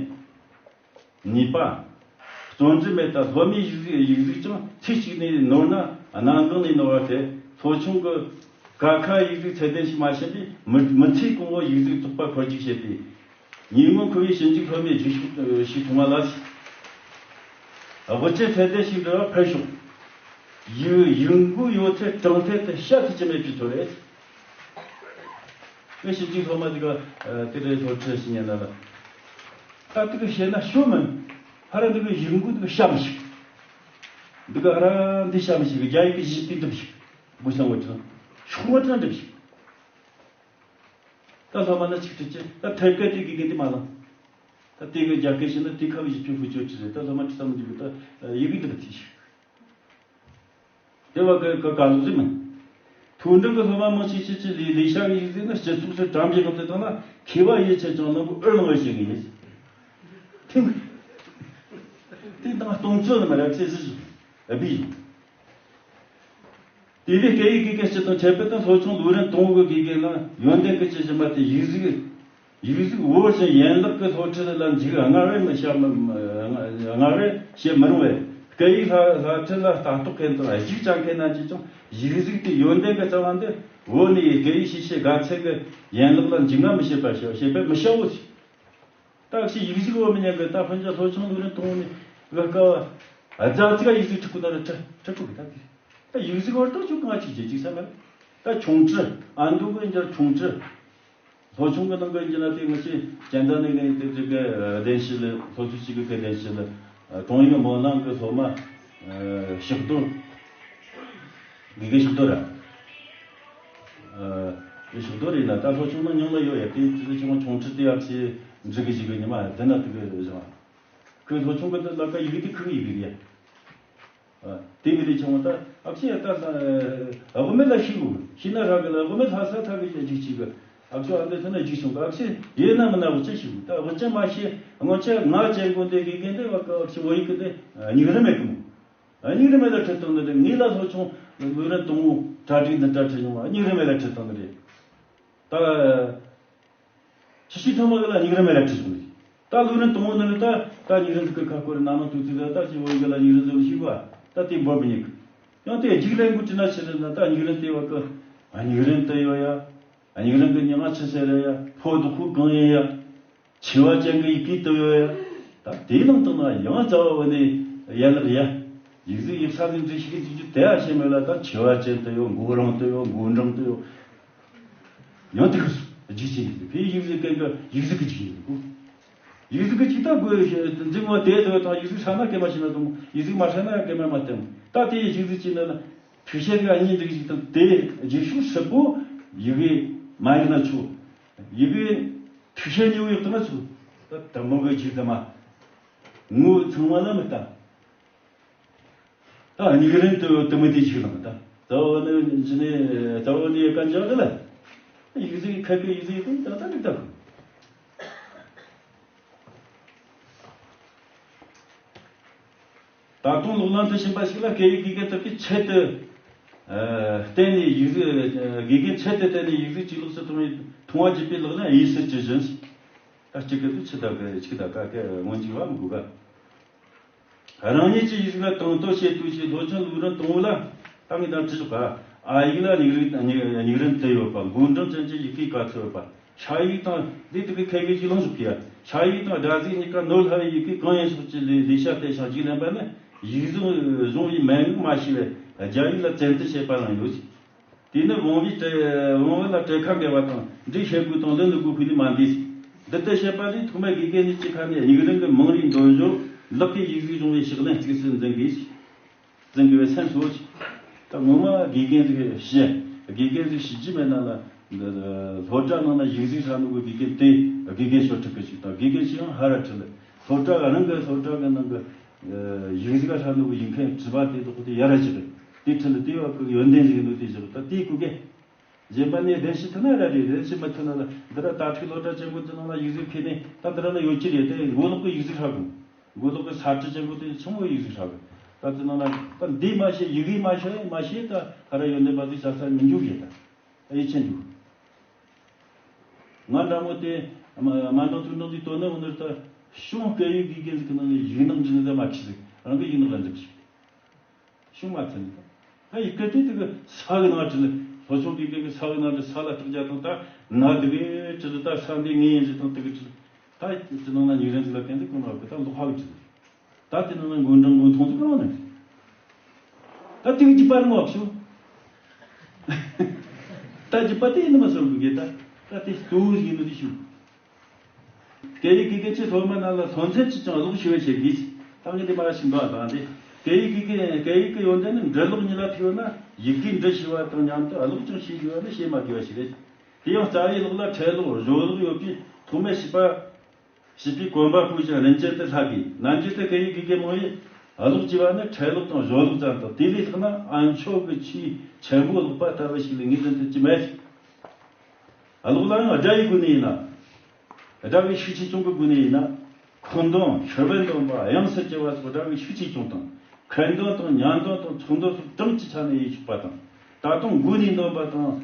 གཉིས་པ། བརྩོན་འགྲུས་མེད་ལྟ་སློབ་མའི་ཡིག་གཟུགས་ཡིག་གཟུགས་ཀྱང་ཚིག་གཅིག་ནས་ནོར་ན་གནམ་གང་ནས་ནོར་བ་སྟེ། སློབ་ཆུང་གི་ཀ་ཁ་ཡིག་གཟུགས་ཚད་ལྡན་ཞིག་མ་ཤེས་པས་མི་མི་ཚེ་གང་བོ་ཡིག་གཟུགས་རྫོགས་པ་འཁོར་རྒྱུག་བྱེད་པས། ཉིན་མོ་ཁོ་བོས་ཞིབ་འཇུག་སློབ་མའི་རྗེས་ཤུལ་ཞིག་མཐོང་བ་ལ། དབུ་ཅན་ཚད་ལྡན་ཞིག་འབྲི་བར་ཕེབས་ཤོག་ཡིག་ཡིག་མགོ་ཡོད་ཚད་གྲངས་ཐད་དུ་བཤད་ཐུབ་ཀྱི་མེད་པའི་ཚོད་རེད། ངས་ཞིབ་འཇུག་སློབ་མ་དེ་ག་དེ་འདྲའི་སློབ་ཁྲིད་ཞིག་ཉན་ན་ལ། ད་དེ་ག་བཤད་ན་ཤོད་མིན། ཧ་ར་འདི་ག་ཡིག་མགོ་འདི་ག་བཤམ་ཞིག་འདི་ག་ཧ་ར་འདི་བཤམ་ཞིག་རྒྱ་ཡིག་གི་གཞི་དེ་འགྲིམ་ཞིག་སྒོ་བཤམ་བ་དྲན། ཤོག་བ་དྲན་འགྲིམ་ཞིག་ད་སློབ་མ་ན་ཆིག་ཁྲི་ཅི། ད་ཐད་ཀའི་དེ་དགེ་རྒན་དེ་མ་ལང་། ད་དེ་གི་རྒྱ་སྐད་བཤད་ན་དེ་ཁ་བའི་ཞིབ་ཕྲ་ཧུ་ཅོ་ཅི་རེད། ད་སློབ་མ་ཁྲི་ཙམ་འདི་གི་ད་ཡི་གེ་འདི་ག་ཚིག་ཞིག་དེ་བ་གི་ག་ག་ལུགས་རེད་མིན། མཐོ་འབྲིང་གི་སློབ་མ་མང་ཆེ་ཤོས་ཀྱི་ལས་ལས་བྱ་བའི་ཡིག་གཟུགས་ནི་སྤྱི་ཚོགས་སུ་དྲ་འབྲེལ་གང་དུ་བཏང་ན་མཁས་པ་ཡིད་ཆེས་ཀྱང་རྣམ་པ་ཨུ་ལང་བ་ཞིག་ཡིན། ཐིང་། དེ་དང་སྟོང་ཚོད་ནི་མ་རབས་ཚེ་སྲིད་ཨ་བི་ཡིན། དེ་བས་སྐད་ཡིག་དགེ་རྒན་སྤྱི་དང་ཁྱད་པར་དུ་སློབ་ཆུང་ལོ་རིམ་དང་པོ་གི་དགེ་རྒན་ལ་ཡོན་ཏན་གྱི་ཆེ་ཞིང་མ་དེ་ཡིག་གཟུགས། ཡིག་གཟུགས་བོར་ཞིང་ཡན་ལག་གི་སློབ་ཁྲིད་ལ་འཇུག་སྔར་བས་མི་ཤ་མི་སྔར་བས་བྱེད་མི་རུང་བས། སྐད་ཡིག་སློབ་སློབ་ཁྲིད་ལ་ལྟ་རྟོག་མཁན་དང་གཞིས་ཆགས་མཁན་རྣམས་ཀྱིས་ཀྱང་ཡིག་གཟུགས་དེ་ཡོན་ཏན་གྱི་རྩ་བ་འདི་བོར་ནས་སྐད་ཡིག་ཤེས་བྱའི་དགའ་ཚལ་གྱི་ཡན་ལག་ལ་འཇུག་སྔ་མི་བྱེད་པ་ཞིག་བྱེད་པས་མི་ཤ་བོ་ཞིག་ད་ཞིག་ཡིག་གཟུགས་བོར་མི་ཉན་གི་ད་ཕན་ཆད་སློབ་ཆུང་ལོ་རིམ་དང་པོ་ནས་བོད་སྐབས་རྫ་རྩིག་ཡིག་གཟུགས་ཁྲིད་གོ་ན་ཁྲིད་ཁྲིད་གོ་གི་ད་དེ། ད་ཡིག་གཟུགས་བར་དུ་ཆུ་གང་ཅིག་བྱེད་ཅིག་བསམ་མེད། ད་ཆུང་ཁྲི་ཨ་མདོ་གི་འཇར་ཆུང་ཁྲི། ལྷོ་ཆུང་གི་ནང་གི་འཇར་ན་དེ་ངི་ཆེ་ཅན་ད་ནི་ངི་དེ་དེ་གི་གདན་ཞུ་ལ་ལྷོ་ཆུང་ཅིག་གི་གི་གདན་ཞུ་ལ་ཀྲུང་ཡོན་མོ་ནང་གི་སློབ་མ་ཕྱག་རྡོར། དགེ་རྒན་ཕྱག་རྡོར་ར། དེ་ཕྱག་རྡོར་ཡིན་ན་ད་ལྷོ་ཆུང་ན་མྱོང་ལ་ཡོད་ཡ། དེ་དེ་ཆུང་ཆུང་ཁྲི་དེ་ཨ་ཕྱི་འབྲི་གི་ཞིག་གི་ཉི་མ་དེ་ན་དེ་གི་བཞག་ཁོས་ལྷོ་ཆུང་གི་དེ་ལ་ཀ་ཡི་གེ་དེ་ཁུག་ཡི་གེ་རེད། དེ་མི་དེ་ཆུང་ད་ཨ་ཕྱི་ད་ཨ་བུ་མེད་ལ་ཤི་གུ་ཤི་ན་ར་གི་ལ་བུ་མེད་ལྷ་ས་ཐ་གི་ཅི་ཅི་གི་ཨ་ཕྱི་ཨ་འདི་ཐ་ན་ཅི་ཆུང་གི་ཨ་ཕྱི་ཡེ་ན་མི་ན་བུ་ཅི་ཤི་གུ་ད་བུ་ཅི་མ་ཤི་ངོ་ཆ་ང་ཅན་གོ་འདི་གི་གི་འདི་བ་གི་ཨ་ཕྱི་བོ་ཡི་གི་འདི་ཉིག་རི་མེད་གི་མོ། ཉིག་རི་མེད་ལ་ཁྲིད་བཏང་ནི་རེད། ངེད་ལ་ལྷོ་ཆུང་ལོ་རིམ་དང་པོ་གྲ་སྒྲིག་འདི་འདྲ་ཁྲིད་མྱོང་བ་ཉིག་རི་མེད་ལ་ཁྲིད་བཏང་ནི་རེད། ད། ཕྱི་ཕྱི་ཐོག་མ་གི་ལ་ཉིག་རི་མེད་ལ་ཁྲིད་བྱུང་ནི་རེད། ད་ལོ་རིམ་དང་པོ་ནི་ལ་ད་ད་ཉིག་རི་འདི་གི་ཁ་སྐོར་ནང་ན་དུས་ཚོད་ད་ད་ཅི་བོ་གི་ལ་ཉིག་རི་འཛོམས་ཤིག་བ་ད་དེ་འབོར་མི་ཉིག་ཡང་དེ་རྒྱུགས་ལེན་དགོས་ཀྱི་ན་ཕྱི་རི་ན་ད་ཉིག་རི་དེ་བ་གི་ཉིག་རི་དུ་ཡོད་ཡ། ཉིག་རི་གི་ཉི་མ་ཆི་ཟེར་རེད་ཡ། ཕོ་དུ་ཁུ་གང་ཡིན་ཡ། ཆེ་བ་ཅན་གྱི་ཡི་གེ་དུ་ཡོད་ཡ། ད་དེའི་ནང་དུ་ན་ཡང་རྩ་བ་བ་ནས་ཡན་ལག་ཡ། ཡིག་གཟུགས་ཡིག་ཚགས་ཀྱི་འབྲི་ཤེས་ཀྱི་འཇུག་རྒྱུ་དེ་ཡ་ཤེས་མེད་ལ་ད་ཆེ་བ་ཅན་དུ་ཡོད། མགོ་རིང་དུ་ཡོད། མགོ་འབྲིང་དུ་ཡོད། ཡང་དེ་གི་རྒྱུགས་ཆེན་གྱི་ཕའི་ཡིག་གཟུགས་སྐད་ཀྱི་ཡིག་གཟུགས་ཀྱི་རྒྱུགས་ཡིན་གོ། ཡིག་གཟུགས་ཀྱི་ཅིག་ད་དགོས་འཛིང་བ་དེ་དུ་དང་ཡིག་གཟུགས་ཧྲ་ན་སྐད་མ་ཤེས་ན་དང་ཡིག་གཟུགས་མ་ཧྲ་ན་སྐད་མ་མ་བསྟན། ད་དེ་ཡི་ཡིག་གཟུགས་ཅིག་ནི་ལ་ཐུགས་ཤེས་ཀྱི་གཉིས་འདུག་ཅིག་དང་དེ་རྗེས་ཤུལ་ཧྲིལ་པོ་ཡི་གེ་མ་ཡིག་ན་ཆོག་ཡི་གེ་ཐུགས་ཤེས་ཉིད་ཡོད་དུ་མ་ཚུགས། ད་དུ་མོ་གི་ཅིག་དུ་མ་ངོ་ཚང་མ་ལ་མི་ལྟ། ད་ཉིག་རི་དུ་དུ་མི་དེ་ཅིག་ལ་མི་ལྟ། ད་འོ་ནི་ཇི་ནི་ད་འོ་ནི་གན་ཇག་གི་ལ་ཡིག་གཟུགས་ཁ་ཁ་ཡིག་གཟུགས་ཡིག་གཟུགས་ད་ད་ནི་ལྟ་གི། ད་དུང་ལོག་ལམ་དུ་ཕྱིན་པ་ཞིག་ལ་སྐད་ཡིག་དགེ་རྒན་དག་གིས་ཆེད་དུ། ཨ། བརྟེན་ནས་ཡིག་གཟུགས། དགེ་རྒན་ཆེད་དུ་བརྟེན་ནས་ཡིག་གཟུགས་གཅིག་ལོགས་སུ་མཐོང་བའི་མཐོང་བ་བརྒྱུད་པའི་ལག་ལེན་དབྱེ་ཟུར་གྱི་བཞིན། ད་གཅིག་གི་དུ་ཆི་ད་གི་ཆིག་ད་ཀ་ཀ་སྔོན་འཇུག་བ་མི་དགོས་ག་རང་ཉིད་ཀྱི་ཡིག་གཟུགས་ལ་དང་དོད་བྱེད་དུས་ཀྱི་ལྷོ་ཆུང་ལུག་རིམ་དང་པོ་ལ་ད་ངས་ད་བྲིས་ཆོག་ག་ཨ་ཡིག་ལ་ཉིག་རི་ཉིག་ཉིག་རིམ་དུ་ཡོད་པ། མགོ་འབྲིང་ཅན་གྱི་ཡི་གེ་ག་ཚོད་ཡོད་པ། ཕྱག་ཡིག་དང་འདི་དུ་གི་ཁ་གི་ཅིག་ལོངས་སུ་གི་ཡ། ཕྱག་ཡིག་དང་སྒྲ་གཟུགས་གཉིས་ཀ་ནོར་སླ་བའི་ཡི་གེ་གང་ཡིན་སོགས་ཀྱི་ལས་ལས་བྱ་དེ་ཞག་ཅིག་ལེན་པ་ནི་ཡིག་གཟུགས་བཟུང་བའི་མན་ངག་མ་ཤེས་པས་རྒྱ་ཡིག་ལ་བཙན་དུ་བྱེད་པ་རང་ཡོད་ཅིག་དེ་ནི་བང་བའི་བྲེ་བང་བ་ལ་བྲེ་ཁ་འགེལ་བ་དང་འབྲི་ཤེས་དགོས་དང་ལེན་དགོས་ཁུལ་ནི་མ་འདས། འདི་ལྟར་བཤད་པ་ལས་ཐོག་མར་དགེ་རྒན་གཉིས་ཀྱི་ཁ་ནས་ཉིག་རིམ་གྱི་མིང་རིགས་འདོན་སྦྱོར་ལག་གི་ཡིག་གཟུགས་སྦྱོང་བའི་ཕྱག་ལེན་གཙིགས་སུ་འཛིན་དགོས། འཛིན་དགོས་པའི་སེམས་གསོ། ད་ངོ་མ་དགེ་རྒན་ཟིག་བྱེད། དགེ་རྒན་ཟིག་བྱེད་རྒྱུ་མེད་ན་ལ་ འདི་སློབ་གྲྭ་ནང་ན་ཡིག་གཟུགས་ཧྲ་ནོ་གི་དགེ་རྒན་དེ་དགེ་རྒན་ཞོར་ཁྲིད་གི་ཞིག་དང་དགེ་རྒན་ཞིག་ཡང་ཧ་ར་ཁྲིད་ལ། སློབ་གྲྭ་རང་གི་སློབ་གྲྭ་གི་ནང་གི་ཡིག་གཟུགས་ཧྲ་ནོ་གི་ཡིག་མཁན་དྲི་བ་དེ་དག་དེ་ཡར་ར་བཞག་གི། དེ་ཁྲིད་ལ་དེ་བ་གི་ཡོན་ཏན་ཟིག་ནོ་དེ་བཞག་ད་དེ་གུ་གེ། གཞན་པ་ནས་བདེན་ཞིག་ཐུན་ན་ར་རེད། བདེན་ཞིག་མི་ཐུན་ན་ལ་འདི་ར་ད་ཕྲུག་སློབ་གྲྭ་ཆེན་པོ་དེ་ནང་ལ་ཡིག་གཟུགས་ཁེ་ནས་ད་འདི་ར་ལ་ཡོད་ཀྱི་རེད། དེ་མགོ་ལོག་གི་ཡིག་གཟུགས་ཧྲ་གི། མགོ་ལོག་གི་ས་ཁྲི་ཆེན་པོ་དེ་ཆུང་མོ་ཡིག་གཟུགས་ཧྲ་གི། ད་དེ་ནང་ལ་ད་འདི་མ་ཤེས་ཡི་གེ་མ་ཤེས་མ་ཤེས་ད་ཧ་ར་ཡོན་ཏན་པ་དེ་ཆ་ས་མི་འཇུག་ཡོད་ད། ཡིད་ཆེས་འཇུག་ང་འདྲ་མོ་དེ་མ་མ་འདང་ཐུག་འདང་དེ་དོན་ནི་འོ་ནར་ད་གཞུང་སྐད་ཡིག་དགེ་རྒན་ཟིག་གི་ནང་ནས་ཡིག་ནང་འཇུག་ནི་ད་མ་ཁྱི་ཟིག་རང་གི་ཡིག་ནང་ལ་འཇུག་ཞིག་ཤུགས་མ་ཚན་ད། ད་ཡི་གེ་དེ་དེ་གི་ས་གི་ནང་བྲིས་ལ། ལྷོ་ཆུང་དགེ་རྒན་གི་ས་གི་ནང་བྲིས། ས་ལ་རྟགས་རྒྱག་དང་། ད་ན་དེ་གི་བྲིས་ལ། ད་ས་འདི་ངེས་ཡིན་ཟེར་དང་དེ་གི་བྲིས་ལ། ད་དེ་ནང་ན་ཉིག་རན་ཟིག་ལ་བརྟེན་ཏེ་གོང་ན་གི་ད་ལོག་ཧ་གི་བྲིས་ལ། ད་དེ་ནང་ན་མགོ་འདྲ་མགོ་མཐོང་ཟིག་གང་ནས། ད་དེ་གི་རྒྱུད་པ་རིང་བ་བྱུང་། ད་རྒྱུད་པ་དེ་ཡིན་ནི་མ་སོང་གི་གེ། ད་ད་དེ་གཙོ་བོ་ཟིག་ཡིན་ནི་དེ་ཞུ། སྐད་ཡིག་དགེ་རྒན་གྱིས་སློབ་མ་རྣམས་ལ་སློབ་ཚན་ཅི་ཅང་ཀློག་ཤེས་པར་བྱེད་དགོས། ད་ངས་འདི་མ་ཞིག་འདུག་ཨ། ད་འདི་སྐད་ཡིག་དགེ་རྒན་སྐད་ཡིག་གི་ཡོན་ཏན་ནི་འབྲི་ཀློག་གཉིས་ལ་ཐུག་ཡོད་ན། ཡི་གེ་འབྲི་ཤེས་པ་དང་མཉམ་དུ་ཀློག་ཀྱང་ཤེས་དགོས་པ་ནི་བཤད་མ་དགོས་པ་ཞིག་རེད། དེ་ཡང་རྩ་བའི་ཀློག་ལ་ཕྲད་ཀློག་སྦྱོར་ཀློག་ཡོད་པས། ཐོགས་མེད་བྱིས་པ་བྱིས་པའི་གོམ་པ་སྤོས་ཤིང་རིན་ཅན་དུ་ལྷག་གི། ནམ་རྒྱུན་དུ་སྐད་ཡིག་དགེ་རྒན་མང་བས་ཀློག་ཅེས་པ་ནི་ཕྲད་ཀློག་དང་སྦྱོར་ཀློག་ཙམ་དང་། དེ་ལས་ལྷག་ན་ཨ་མཆོག་གི་ཆེས་ཆེན་པོ་ཀློག་པ་ལྟ་བུ་ཞིག་ལས་ངེས་དོན་ཐོན་གྱི་མེད། ཀློག་ལ་ཡང་སྒྲ་ཡི་སྒོ་ནས་ཡིན་ན། སྒྲ་བའི་ཤུགས་ཆེ་ཆུང་གི་སྒོ་ནས་ཡིན་ན། ཁོ་འདོན་ཤེར་བུ་འདོན་པ་དབྱངས་སུ་གྱེར་བ་སོགས་སྒྲ་བའི་ཤུགས་ཆེ་ཆུང་དང་། ཁ་འདོན་དང་ཉ་འདོན་དང་ཚོགས་འདོན་སོགས་གྲངས་ཀྱི་ཆ་ནས་དབྱེ་ཆོག་པ་དང་། ད་དུང་མགོ་ནས་འདོན་པ་དང་།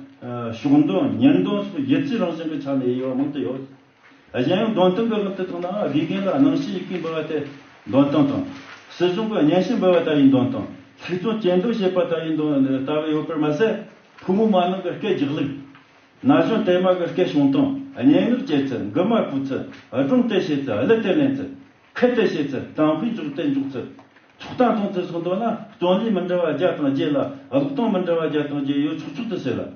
ཕྱོགས་འདོན་ཉིན་འདོན་སོགས་ཡུལ་གྱི་རང་བཞིན་གྱི་ཆ་ནས་དབྱེ་བ་མང་དུ་ཡོད། གཞན་ཡང་འདོན་སྟངས་ཀྱི་དབང་དུ་བཏང་ན། དགེ་རྒན་ལ་སྣང་བྱེད་ཡི་གེ་འབུལ་བ་ལྟར་འདོན་སྟངས་དང་། སྲིད་གཞུང་གི་སྙན་ཞུ་འབུལ་བ་ལྟ་བུའི་འདོན་སྟངས། ལྷུག་རྩོམ་གྱེར་འདོན་བྱེད་པ་ལྟ་བུའི་འདོན་ལྟ་བུ་ཡོད་པར་མ་ཟད། ཕོ་མོ་མ་ནིང་གི་སྐད་རྒྱག་ལུགས། ན་གཞོན་དེ་མ་གི་སྐད་བྱུང་སྟངས། སྙན་ངག་བཅད་ཚུལ། མགུར་མ་ཕུལ་ཚུལ། སྒྲུང་དེབ་བྱེད་ཚུལ། གླུ་དེབ་ལེན་ཚུལ། ཁུལ་དེབ་བྱེད་ཚུལ། དང་ཕུའི་འཇོག་དེབ་འཇོག་ཚུལ། ཚོགས་གཏམ་གཏོང་ཚུལ་སོགས་འདོན་ན། རྩོམ་ལུས་མི་འདྲ་བ་བརྒྱ་དང་བརྒྱད་ལ། ཀློག་སྟངས་མི་འདྲ་བ་བརྒྱ་དང་བརྒྱད་ཡོད་ཆོག་ཆོག་ཏུ་ཟེར་ལ།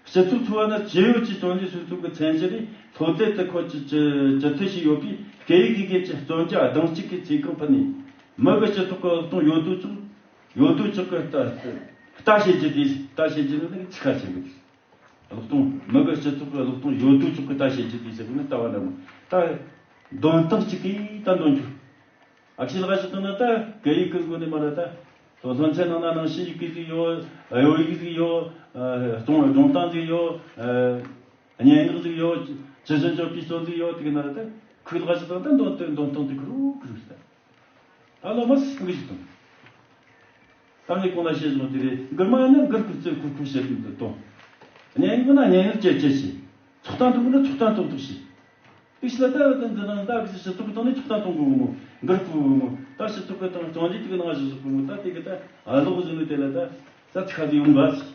སྤྱི་ཚོགས་འཚོ་བ་ནི་ཇེ་ཡོད་ཀྱི་རྩོམ་ལུས་སྲོལ་ཚུགས་ཀྱི་མཚན་གཞི་རེད། སློབ་དེབ་དེ་ཁོ་ཅི་ཅི་ཅི་ཐུ་ཞིག་ཡོད་པས། སྐད་ཡིག་དགེ་རྒན་གྱིས་རྩོམ་རྒྱག་གདེང་གཅིག་གི་ཚིག་རྐང་ཕུད་ནས། མི་གི་སྤྱི་ཚོགས་ཀྱི་ཀློག་སྟངས་ཡོད་དོ་ཅོག་ཡོད་དོ་ཅོག་གི་ལྟ་ལྟ་བྱེད་རྒྱུ་དེ། ལྟ་བྱེད་རྒྱུ་ནི་ཚིག་ཁ་ཆེན་པོ་དེ། ཀློག་སྟངས། མི་གི་སྤྱི་ཚོགས་ཀྱི་ཀློག་སྟངས་ཡོད་དོ་ཅོག་གི་ལྟ་བྱེད་རྒྱུ་དེ་ཟེར་གི་ནི་ལྟ་བ་འདྲ་མོ། ད་འདོན་སྟངས་གཅིག་གིས་ད་འདོན་རྒྱུ། ཨ་ཕྱི་ལ་ཞིག་བཏང་ན་ད་སྐད་ཡིག་གི་སྒོ་ནས་མ་ར་ད། སློབ་ཚན་ནང་ན་ནང་བཞིན་ཡི་གེ་ཟིག་ཡོད། གཡོ་ཡིག་ཟིག་ཡོད། སྒྲུང་སྒྲུང་གཏམ་ཟིག་ཡོད། སྙན་ངག་ཟིག་ཡོད། ཇི་བཞིན་བརྗོད་པའི་སྲོལ་ཟིག་ཡོད། དེ་གི་ན་ར་ད་ཁུག་ལ་ཞིག་བཏང་ད་འདོན་སྟངས་འདོན་སྟངས་དེ་ཁུག་ཁུག་ད། ད་ལོ་མ་སུ་གི་ཞིག་བཏང་། ད་ངས་གོང་ལ་བཤད་བཞིན་དེ་རེད། མགུར་མ་ནི་མགུར་ཁུག་ཚུལ་ཁུག་ཁུག་བཤད་དུ་གཏོང་། སྙན་ངག་ན་སྙན་ངག་བཅད་བཅད་བྱེད། ཚོགས་གཏམ་གཏོང་གི་ན་ཚོགས་གཏམ་གཏོང་གཏོང་བྱེད། དེ་ཕྱི་ལ་ད་ད་འདི་ནང་ད་གི་སྤྱི་ཚོགས་ཀྱི་སྟེང་ནས་ཚོགས་གཏམ་གཏོང་དགོས་གི་མོ། མགུར་ཁུག་གི་མོ། ད་སྤྱི་ཚོགས་ཀྱི་སྟེང་རྩོམ་འདི་དེ་གི་ནང་ཞིག་བཟོ་གི་མོ། ད་དེ་གི་ད་ཨ་ལོག་བཟོ་ནི་དེ་ལ་ད་ས་ཚིག་ཁ་དེ་ཡོང་ག་ཟིག་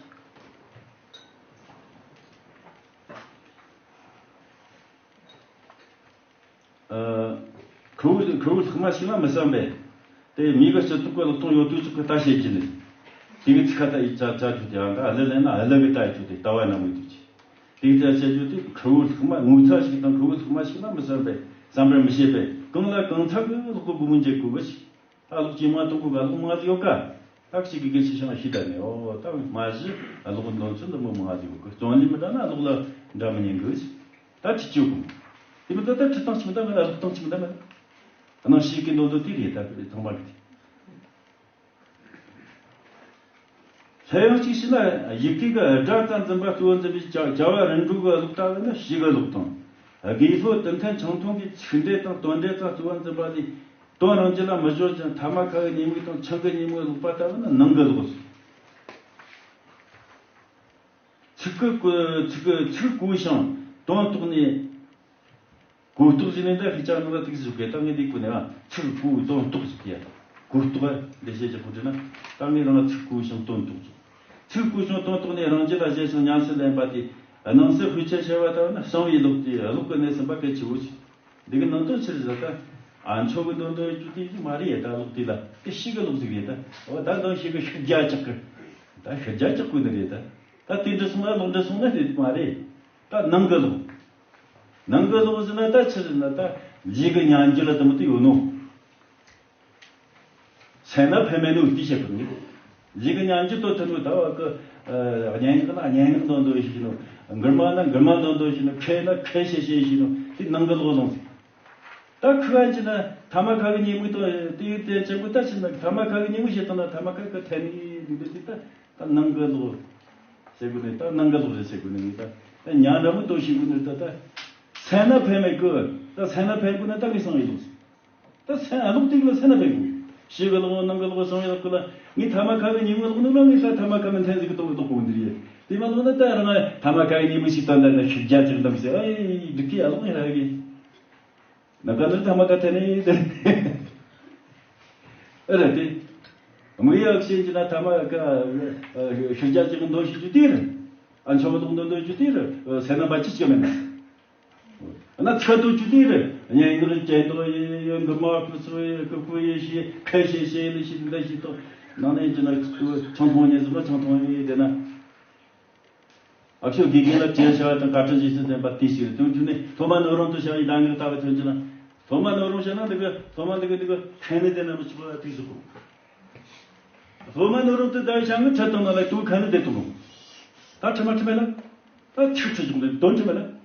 ཁུ་བོ་ཁུ་བོ་ལྷག་མ་ཞིག་ལ་མི་བསམ་པས། དེ་མི་གི་སྤྱི་ཚོགས་ཀྱི་ཀློག་སྟངས་ཡོད་དུས་ཚོགས་ཀྱི་ལྟ་བྱེད་ཀྱི་ནི། དེ་གི་ཚིག་ཁ་ད་ཡིག་ཆ་ཆ་ཆུ་དེ་ཨང་ག་ཨ་ལི་ལེན་ན་ཨ་ལི་གི་ལྟ་ཡི་ཆུ་དེ་ལྟ་བ་ན་མོ་དུས་ཀྱི། དེ་གི་ལྟ་བྱེད་རྒྱུ་དེ་ཁུ་བོ་ལྷག་མ་ངོ་ཚ་ཞིག་དང་ཁུ་བོ་ལྷག་མ་ཞིག་ལ་མི་བསམ་པས། བསམ་པར་མི་བྱེད་པས། གང་ལ་གང་འཚམ་གི་ཀློག་གི་སྒོ་མོ་འབྱེད་དགོས་གི་ཞིག་ད་ལོག་ཅི་མ་གཏོང་གོ་ག་ལོག་མང་ཟིག་ཡོད་ཀ་ད་གཅིག་གི་གི་ཆི་ཤང་ཤི་ད་ནི་ཨོ་ད་མ་གཞི་ལོག་འདོན་ཚུལ་འདི་མོ་མང་ཟིག་ཡོད་ཀི་རྩོམ་ལུས་མི་འདྲ་ན་ལོག་ལ་འདྲ་མི་ཉན་གི་ད་ཅི་ཅི་གོ་དེ་མི་ད་ད་ཁྲི་སྟངས་ཆི་མི་ད་མི་ལ་ལོག་སྟངས་ཆི་མི་ད་མི་ལ་ནང་ཤི་གི་འདོན་འདོན་དེ་རེད་ད་ཐང་པ་གི་དེ། སླར་ཡང་གཅིག་བྱས་ན་ཡི་གེ་གི་སྒྲ་དང་འཛིན་པ་གཙོ་བོ་འཛིན་པའི་བྱ་བྱ་བ་རིམ་གྲོ་གི་ཀློག་ལྟ་བུ་ནི་ཕྱི་གི་ཀློག་དང་། དགེ་སློང་དུས་མཐུན་ཆུང་མཐོང་གི་ཚིག་འགྲེལ་དང་དོན་འགྲེལ་དང་རྩོད་པ་འཛིན་པ་ལས་དོན་རང་རྒྱུད་ལ་མི་སྦྱོར་ཅིང་ཐ་མ་ཁ་བའི་ཉེས་དམིགས་དང་ཆང་གི་ཉེས་དམིགས་ཀློག་པ་ལྟ་བུ་ནི་ནང་གི་ཀློག་ཚིག་གི་གོ་ཚིག་གི་ཚིག་གོ་ཞིང་དོན་རྟོགས་ནས། གོ་རྟོགས་ཟེར་ནས་འདི་ཤེས་བྱ་ནང་ལ་ཏིག་ཟིག་གི་ད་ངས་འདི་གོ་ནས་ཨ་ཚིག་གོ་དོན་རྟོགས་ཟིག་གི་ཡ་ད་གོ་རྟོགས་འདི་བཤད་ཀྱི་གོ་དྲི་ན་ད་ངས་རང་ཚིག་གོ་ཞིང་དོན་རྟོགས་ཟིག་ཚིག་གོ་ཞིང་དོན་རྟོགས་ནས་རང་རྒྱུད་ལ་བཞེས་ཤིང་ཉམས་སུ་ལེན་པ་དེ་སྣང་སྲིད་དཔེ་ཆ་ཤར་བ་ལྟ་བུ་ན་གསང་བའི་ཀློག་དེ་ཀློག་གི་གནས་ཟིན་པ་གལ་ཆེ་བོ་ཞིག་འདི་གི་ནང་དོན་ཆི་ཟིག་ད་ཨ་མཆོག་གི་དོན་དོན་རྒྱུ་དེ་མ་རེད་ཡ་ད་ཀློག་དེ་ལ་དེ་ཤི་གི་ཀློག་ཟིག་རེད་ད་འོ་ད་དོན་ཤི་གི་ཤི་རྒྱ་ཅག་གི་ད་ཤི་རྒྱ་ཅག་གི་ནི་རེད་ད་ད་དེ་འདྲ་སོང་ན་ཀློག་འདྲ་སོང་ན་དེ་མ་རེད། ད་ནང་གི་ལོག་ནང་གི་ལོག་ཟེར་ན་ད་ཆི་ཟེར་ན་ད་ལུས་ཀྱི་ཉམས་འགྱུར་ལ་དུ་མི་དུ་ཡོད་ནོ། སེམས་ན་ཕན་མེད་ནོ་དེ་བཤད་པ་ནི། ལུས་ཀྱི་ཉམས་འགྱུར་དོ་ཐུན་ནོ་ད་བ་གི་སྙན་ངག་ན་སྙན་ངག་འདོན་འདོན་ཞིག་ནོ། མགུར་མ་ན་མགུར་མ་འདོན་འདོན་བྱས་ནས། མཁས་ན་མཁས་བྱས་བྱས་བྱས་ནས། དེ་ནང་གི་ལོག་ལོང་ཟིག་ད་ཁུ་བ་ཅི་ན་ཐ་མ་ཁ་གི་ཉིན་མོ་དང་དེ་ཡུལ་དེ་ཅན་པོ་ད་ཕྱིན་ན། ཐ་མ་ཁ་གི་ཉིན་མོ་བྱེད་དང་ན། ཐ་མ་ཁ་གི་ཐན་ནི་འདི་འདི་དེ་ད་ད་ནང་གི་ལོག་ཟེར་དགོས་ནི། ད་ནང་གི་ལོག་རེད་ཟེར་དགོས་ནི། ད་ད་ཉ་འདྲ་མོ་ལྟོས་ཤིག་དགོས་ནི། ད་ད་སེམས་ན་ཕན་མེད་གི། ད་སེམས་ན་ཕན་དགོས་ན་ད་ངས་སང་ཡི་ལོག་ཟེར། ད་སེམས་ཨ་ལོག་དེ་གི་ལ་སེམས་ན་ཕན་དགོས། ཕྱི་གི་ལོག་ནང་གི་ལོག་སང་ཡི་ལོག་གི་ལ། ངས་ཐ་མ་ཁ་གི་ཉིན་མོ་ལོག་ནི་ལ། ངས་ད་ཐ་མ་ཁ་མི་འཐེན་ཟིག་གི་ལྟོ་གི་ལོག་གོ་འདི་རེད། དེ་མ་ལོག་ན་ད་རང་ཐ་མ་ཁ་གི་ཉིན་མོ་ཞིག་ད་ད་ད་ཤུགས་རྒྱག་ཅིག་འདམ་ཟེར། ཨེ་འདི་གི་ཨ་ལོག་ཡ་གི། ན་ག་ནི་ཐ་མ་ཁ་ཐན་ནི་དེ་ཨེ་རེད་དེ། མི་ཡག་ཤེས་ཀྱི་ན་ཐ་མ་ཁ་ཤུགས་རྒྱག་ཅིག་འདོན་ཤེས་རྒྱུ་དེ་རེད། ཨ་མཆོག་ལོག་འདོན་འདོན་རྒྱུ་དེ་རེད། སེམས་ན་བ་ཅི་ཅི་མེད་ན། ན་ཚ་དུ་ཅི་དེ་རེད། ཉན་གི་རེད། ཅན་དོ་ཡེ་ཡོན་གི་མ་ཁུ་སུ་ཡེ་ཁུ་ཁུ་ཡེ་ཤི་ཁ་ཤེ་ཤེ་ལི་ཤི་འདི་ཤི་ཏོ། ནང་ནས་ཅི་ན་ཆང་འཐུང་ཉེ་ཟི་མ་ཆང་འཐུང་ཡེ་དེ་ན། ཨ་ཁྱོད་དགེ་རྒན་ལ་དྲན་བྱ་བ་དང་བཀའ་དྲིན་ཅི་ཟིན་ལྡན་པ་དེ་ཞིག་རེད། དོན་རྒྱུ་ནི་ཐོག་མ་ནོར་རུང་དུ་བྱ་བའི་གདམས་ངག་ལྟ་བུ་ཐོན་གྱི་ན། ཐོག་མ་ནོར་རུང་བྱ་ན་འདི་གི་ཐོག་མ་འདི་གི་འདི་གི་ཁེན་ནི་དེ་ན་མི་ཆུག་པ་ཐུག་སུ་གོ། ཐོག་མ་ནོར་རུང་དུ་ཟླ་བའི་ཆང་གི་ཁྲི་དང་ན་ལ་དུ་ཁེན་ནི་དེ་དུ་ལོ། ད་ཁྲི་མ་ཁྲི་མེད་ལ། ད་ཆུ་ཁྲི་བྱུང་ནི་དོན་ཁྲི་མེད་ལ།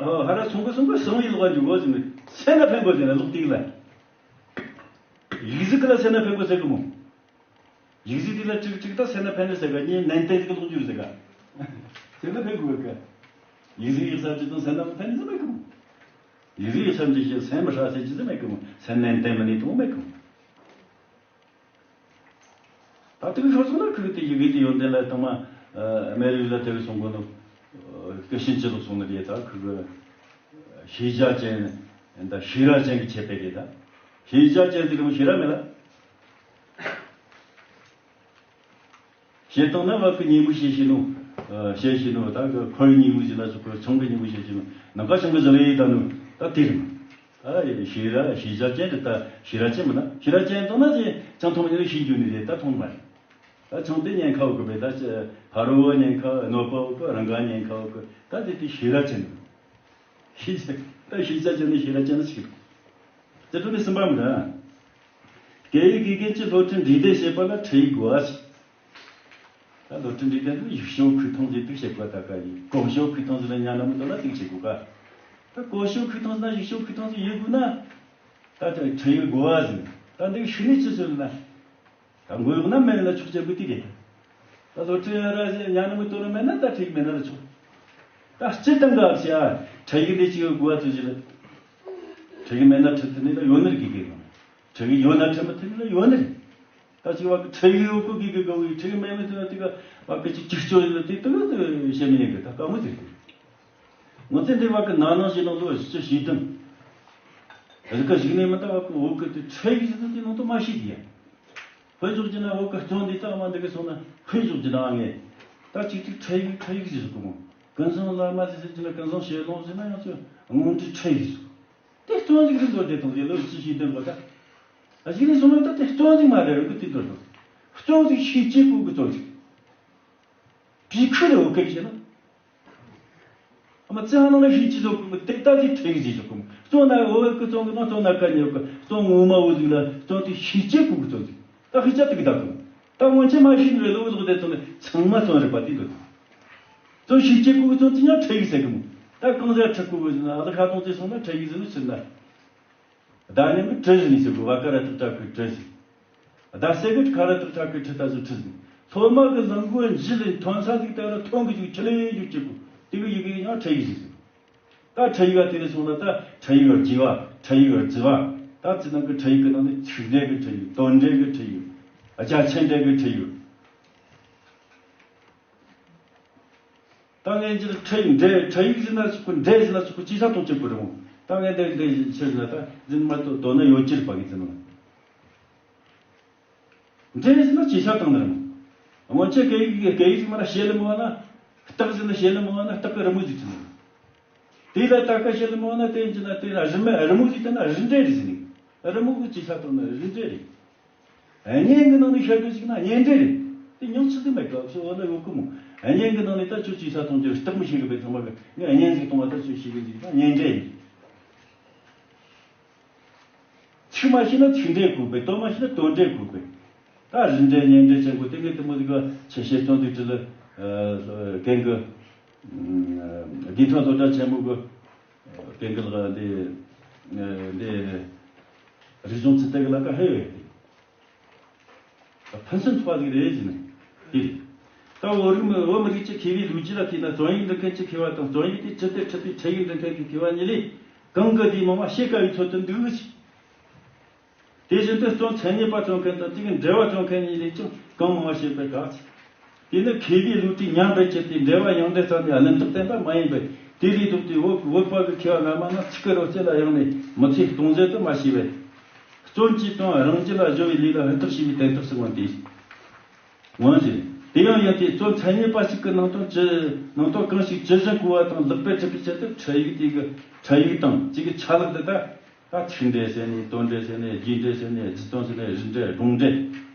ཧ་ར་སོང་གི་སོང་གི་སང་ཡི་ལོག་ག་འཇུག་གོ་ཟིན་ནི་སེམས་ན་ཕན་གོ་ཟིན་ན་ལོག་ཏིག་ལ། ཡིག་གཟུགས་ཀྱི་ལ་སེམས་ན་ཕན་གོ་ཟེར་གི་མོ། ཡིག་གཟུགས་དེ་ལ་ཀྲིག་ཀྲིག་ད་སེམས་ན་ཕན་ནི་ཟེར་ག་ཉིན་ནན་ཏན་གི་ལོག་འཇུག་ཟེར་ག་སེམས་ན་ཕན་གོ་ག་ཡིག་གཟུགས་ཡིག་གཟུགས་ཀྱི་དང་སེམས་ན་ཕན་ནི་ཟེར་མེད་གི་མོ། ཡིག་གཟུགས་ཡིག་གཟུགས་ཀྱི་སེམས་མི་ཧྲ་ཟེར་གྱི་ཟེར་མེད་གི་མོ། སེམས་ནན་ཏན་མི་ནི་དུ་མེད་གི་མོ། ད་དེ་གི་ཤོག་ཚོགས་ལ་ཁུག་དེ་ཡི་གེ་དེ་ཡོན་ཏན་ལ་དང་མ་མེ་རི་ལ་དེ་གི་སོང་གོ་ནོ། སྐུ་ཤིན་ཅི་ལོག་སོང་ནི་རེད། ད་ཁུག་ཤེས་བྱ་ཅན་ད་ཤེས་རབ་ཅན་གི་ཁྱད་པར་རེད། ད་ཤེས་བྱ་ཅན་དེ་གི་མོ་ཤེས་རབ་མེད་ལ། བྱེད་སྟངས་ན་བ་གི་ཉིན་མོ་བྱེད་བྱེད་ནོ། བྱེད་བྱེད་ནོ། ད་གི་ཁོའི་ཉིན་མོ་བྱེད་ན་ཆོག་གི། ཆང་གི་ཉིན་མོ་བྱེད་བྱེད་ནོ། ནམ་མཁའ་བྱང་གི་བཞི་ལ་ཡིད་ད་ནོ། ད་དེ་རེད། ད་ཤེས་ར་ཤེས་བྱ་ཅན་དེ་ད་ཤེས་རབ་ཅན་མིན་ན། ཤེས་རབ་ཅན་དང་ན་ཅི་ཆང་འཐུང་ཉིན་ཤེས་རྒྱུ་ནི་རེད། ད་འཐུང་མ་རེད། ད་ཆང་དེ་ཉེན་ཁ་འོག་གི་བས། ད་ཕ་རོལ་བ་ཉེན་ཁ། གནོད་པ་འོག་གི། རང་དགའ་ཉེན་ཁ་འོག་གི། ད་དེ་དེ་ཤེས་རབ་ཅན་ནོ། ཤེས་བྱ་ད་ཤེས་བྱ་ཅན་ནི་ཤེས་རབ་ཅན་ནི་ཞིག་རེད། དེ་དུ་ནི་སེམས་པ་མི་འདྲ། སྐད་ཡིག་དགེ་རྒན་གྱི་སློབ་ཁྲིད་འབྲི་དེབ་བྱེད་པ་ལ་ཁྲིད་ཡིག་དགོས་པ་ཞིག་ད་སློབ་ཁྲིད་འབྲི་དེབ་ནི་ཡིག་ཤོག་ཁུག་ཐང་ཟེར་དུ་བྱེད་དགོས། ད་ཀ་ཡིག་གོ་ཤོག་ཁུག་ཐང་ཟེར་ན་ཉ་ན་མི་དོ་ལ་དུ་བྱེད་དགོས་ཀ་ད་གོ་ཤོག་ཁུག་ཐང་ཟེར་ན་ཡིག་ཤོག་ཁུག་ཐང་ཟེར་ཡོད་དགོས་ན། ད་ཁྲིད་ཡིག་དགོས་པ་ཟེར། ད་འདི་ཤི་ནི་ཅི་ཟེར་ན། ད་མགོ་གཡོག་ན་མེད་ན་ཆོག་ཅེས་པོ་དེ་རེད། ད་སློབ་ཁྲིད་ཡ་ར་ཞེས་ཉ་ན་མི་དོ་ལ་མེད་ན། ད་ཁྲིད་ཡིག་མེད་ན་ར་ཆོག་ད་སྤྱིར་བཏང་ག་བྱ་ཁྲིད་ཡིག་འདི་ཅི་ཡོད་དགོས་པ་ཚོ་ཞིག་ལ། ཁྲིད་ཡིག་མེད་ན་ཁྲིད་ཐུབ་ནི་ལ་ཡོད་ནི་རེད། དགེ་རྒན་ཁྲིད་ཡིག་ཡོད་ན་ཁྲིད་མི་ཐུབ་ནི་ལ་ཡོད་ནི་རེད། ད་ཅིག་བ་གི་ཁྲིད་ཡིག་ཡོད་གོ་གི་གི་གོ་གི་ཁྲིད་ཡིག་མེད་མི་ཐུབ་ན་དེ་ག་བ་གི་ཅིག་ཅིག་ཅོ་ཡིན་ལ་དེ་དུ་དུ་བཤད་མི་ཉན་གི། ད་དཀའ་མོ་ཟིག་རེད། ང་ཚོས་འདི་བ་གི་ན་ནིང་ཞིག་ནང་ལོ་བཞི་བཅུ་ཞེ་བདུན། རི་ཀ་ཞིག་ནས་མི་ད་བ་གི་འོག་གི་དེ་ཁྲིད་ཡིག་ཟེར་དེ་ནང་དུ་མ་ཤེས་གི་ཡ། དཔེ་འཇོག་གི་ན་འོག་གི་རྩོམ་འདི་ད་མ་འདི་གི་སོང་ན་དཔེ་འཇོག་གི་ན་ངས་ད་ཅིག་ཅིག་ཁྲིད་ཡིག་ཁྲིད་ཡིག་ཟེར་གོ་མོ། ཀུན་བཟང་བླ་མ་ཟེར་ཟེར་གི་ན་ཀུན་བཟང་ཞལ་ལུང་ཟེར་ན་ཡང་ཚོ་སྔོན་འགྲོའི་ཁྲིད་ཡིག་ཟེར། དེ་རྩོམ་ཟིག་རིག་འདོད་དེ་དང་དེ་ལོ་ཅི་ཞིག་ལྡན་པ་ད། ཨ་ཞིག་ནས་སོང་ན་ད་དེ་རྩོམ་ཟིག་མ་རེད། འོ་གི་དེ་འདོད་དང་། རྩོམ་ཟིག་ཤེས་བྱེད་དགོས་གི་རྩོམ་ཟིག་བྲིས་ཁུལ་རེ་འོ་གི་བྱས་ན། ཨ་མ་ཙི་ཧ་ནང་ན་ཤེས་བྱེད་བཟོ་དགོས་གི་དེ་ད་ཅིག་ཁྲིད་ཡིག་ཟིག་བཟོ་དགོས་མོ། རྩོམ་ན་འོ་གི་རྩོམ་གི་ནང་རྩོམ་ན་དཀའ་ཉེ་གི་རྩོམ་ངོ་མ་འོ་ཟིག་ལ་རྩོམ་དེ་ཤེས་བྱེད་དགོས་གི་རྩོམ་ཟིག་ད་ཤེས་བྱ་དེ་གི་ད་དགོས་ད་སྔོན་ཆད་མ་ཤེས་ནི་རེད། ལོ་ལོག་དེ་རྩོམ་ནི་ཚང་མ་རྩོམ་རིག་པ་དེ་འདོད་དང་། རྩོམ་ཤེས་བྱེད་དགོས་གི་རྩོམ་དེ་ཡང་ཁྲིད་ཡིག་ཟེར་གི་མོ། ད་གང་ཟེར་ཁྲིད་དགོས་གི་ཟེར་ན། ཨ་ལ་ཁ་སྟོང་ཅེས་སོང་ན་ཁྲིད་ཡིག་ཟེར་ནི་ཕྱིར་ན། བརྡ་རྙིང་གི་བྲི་ཟིན་ནས་ཟེར་གོ། བ་ཀ་ར་ཏི་ཏྲ་གི་བྲི་ཟིན། བརྡ་གསལ་གི་ཁ་ར་ཏི་ཏྲ་གི་ཁྲི་ལྟ་ཟིན་ཁྲི་ཟིན། སློབ་མ་གི་ལུང་གོ་འཇི་ལས་ཐོན་ས་ཟིག་ལྟ་ར་ཐོན་གི་ཅིག་ཁྲི་ལེ་ཡོད་ཅིག་གོ། དེ་གི་ཡི་གེ་ཡང་ཁྲིད་ཡིག་ཟིན། ད་ཁྲིད་ཡིག་ག་དེ་ནས་སོང་ན་ད་ཁྲིད་ཡིག་རྒྱས་པ། ཁྲིད་ཡིག་རྫི་བ། ད་ཅི་ནང་གི་ཁྲིད་ཡིག་གི་ནང་ནས་ཚིག་འགྲེལ་གི་ཁྲིད་ཡིག་དོན་འགྲེལ་གི་ཁྲིད་ཡིག་རྒྱ་ཆེན་འགྲེལ་གི་ཁྲིད་ཡིག་ད་ངས་འདིར་ཁྲིད་ཡིག་འགྲེལ། ཁྲིད་ཡིག་ཟེར་ན་ཆོག་གི། འགྲེལ་ཟེར་ན་ཆོག་གི། ཅི་ས་གཏོང་བྱེད་དགོས་རུང་། ད་ངས་འདིར་འགྲེལ་ཆེ་ཟེར་ན་ད་འཛིན་མ་གཏོགས་དོ་ན་ཡོད་ཀྱི་རེད་པ་གི་ཟེར་ན། འགྲེལ་ཟེར་ན་ཅི་ས་གཏོང་ནི་རེད་མོ། སྔོན་ཆད་སྐད་ཡིག་སྐད་ཡིག་ཟིག་མ་ན་ཤེས་ལེ་མོ་ན། རྟགས་ཟེར་ན་ཤེས་ལེ་མོ་ན་རྟགས་ཀྱི་རི་མོ་ཟིག་ཟེར་ན། དེ་ལ་ད་ཀ་ཤེས་ལེ་མོ་ན་དེ་འཇི་ན་དེ་རི་མོ་རི་མོ་ཟིག་ད་ན་རི་འགྲེལ་རེད་ཟེར་ནི། རི་མོ་གི་ཅི་ས་གཏོང་ན་རི་འགྲེལ་རེད། བརྙན་གྱི་ནང་ནས་བཤད་དུས་ཅིག་ན་བརྙན་འཕྲིན་རེད། དེ་མྱོང་ཚུལ་དེ་མེད་གི། ཨ་ཕྱི་བོ་ལ་ཡོད་གི་མོ། བརྙན་གྱི་ནང་ནས་ད་ཁྱོད་ཅི་ས་གཏོང་རྒྱུ་རྟགས་མི་ཤེས་གི་བས། ཚང་མ་གི་ངས་བརྙན་ཟིག་གཏོང་བ་ད་ཁྱོད་ཤེས་གི་ཟིག་ན་བརྙན་འཕྲིན་ཡིན། ཚིག་མ་ཤེས་ན་ཚིག་འགྲེལ་དགོས་པས། དོན་མ་ཤེས་ན་དོན་འགྲེལ་དགོས་པས། ད་རིན་བྲལ་ཉེ་འབྲེལ་ཅན་གོ་དེ་གི་དེ་མོ་དེ་གི་ཆེ་བཤད་སྟོན་དུས་དྲི་ལ་གན་གི་དགེ་ཐང་སློབ་གྲྭ་ཆེན་མོ་གི་གན་གི་ལག་འདི་འདི་རིག་གཞུང་ཚིག་དེ་གི་ལ་ཀ་ཧེ་ཡོད་དེ། ཕུན་སུམ་ཚོགས་པ་ཟིག་རེད་ཟེར་ནས་དེ་རེད། ད་བོད་རིགས་མི་བོད་མི་རིགས་ཀྱི་མཁས་པའི་ལོ་རྒྱུས་ལ་བལྟས་ན། རྩོམ་ཡིག་འབྲི་མཁན་གྱི་མཁས་པ་དང་རྩོམ་ཡིག་དེ་ཅི་སྟེ་ཁྲིད་པའི་འཕྲིན་ཡིག་འབྲི་མཁན་གྱི་མཁས་པ་གཉིས་ལས་གང་གི་དེའི་མང་བ་ཤེས་དཀའ་བའི་ཚོད་དུ་འདུག་ཟེར། དེ་བཞིན་དུ་རྩོམ་མཚན་ཉིད་པ་རྩོམ་མཁན་དང་དེ་གི་འགྲེལ་བ་རྩོམ་མཁན་གཉིས་ལས་ཀྱང་གང་མང་བ་ཤེས་པར་དཀའ་ཟེར། དེ་ནི་མཁས་པའི་ལུགས་ཀྱི་ཉམས་པར་བྱས་ཏེ་འགྲེལ་བ་ཡང་འགྲེལ་ཙམ་ནས་གླེན་རྟགས་བསྟན་པ་མ་ཡིན་པས། དེ་ལས་ལྡོག་སྟེ་བོད་བོད་པ་གི་མཁས་པ་སྔ་མ་རྣམས་ཚིག་གི་རོལ་རྩེད་ལ་གཡེངས་ནས་མི་ཚེ་སྟོང་ཟད་དུ་མ་ཤེས་པས། རྩོམ་གྱི་དོན་རང་རྒྱུད་ལ་སྦྱོར་བའི་ལས་ལ་ཧུར་ཐག་བྱས་པའི་དོན་དག་སུ་མངོན་ཏེ། མངོན་ཞིང་། དེ་ཡང་ཡིན་ཏེ་རྩོམ་མཚན་ཉིད་པ་ཞིག་གི་ནང་དོན་ཅི། ནང་དོན་གང་ཞིག་ཇི་བཞིན་གོ་བ་དང་ལེགས་པར་གྲུབ་པའི་ཆེད་དུ་ཁྲིད་ཡིག་དེ་གི་ཁྲིད་ཡིག་དང་དེ་གི་ཆ་ལག་དེ་དག་ད་ཚིག་འགྲེལ་ཟེར་ནས་དོན་འགྲེལ་ཟེར་ནས་རྒྱས་འགྲེལ་ཟེར་ནས་རྒྱུད་དོན་ཟེར་ནས་རིགས་འགྲེལ་སྒྲུང་འགྲེལ།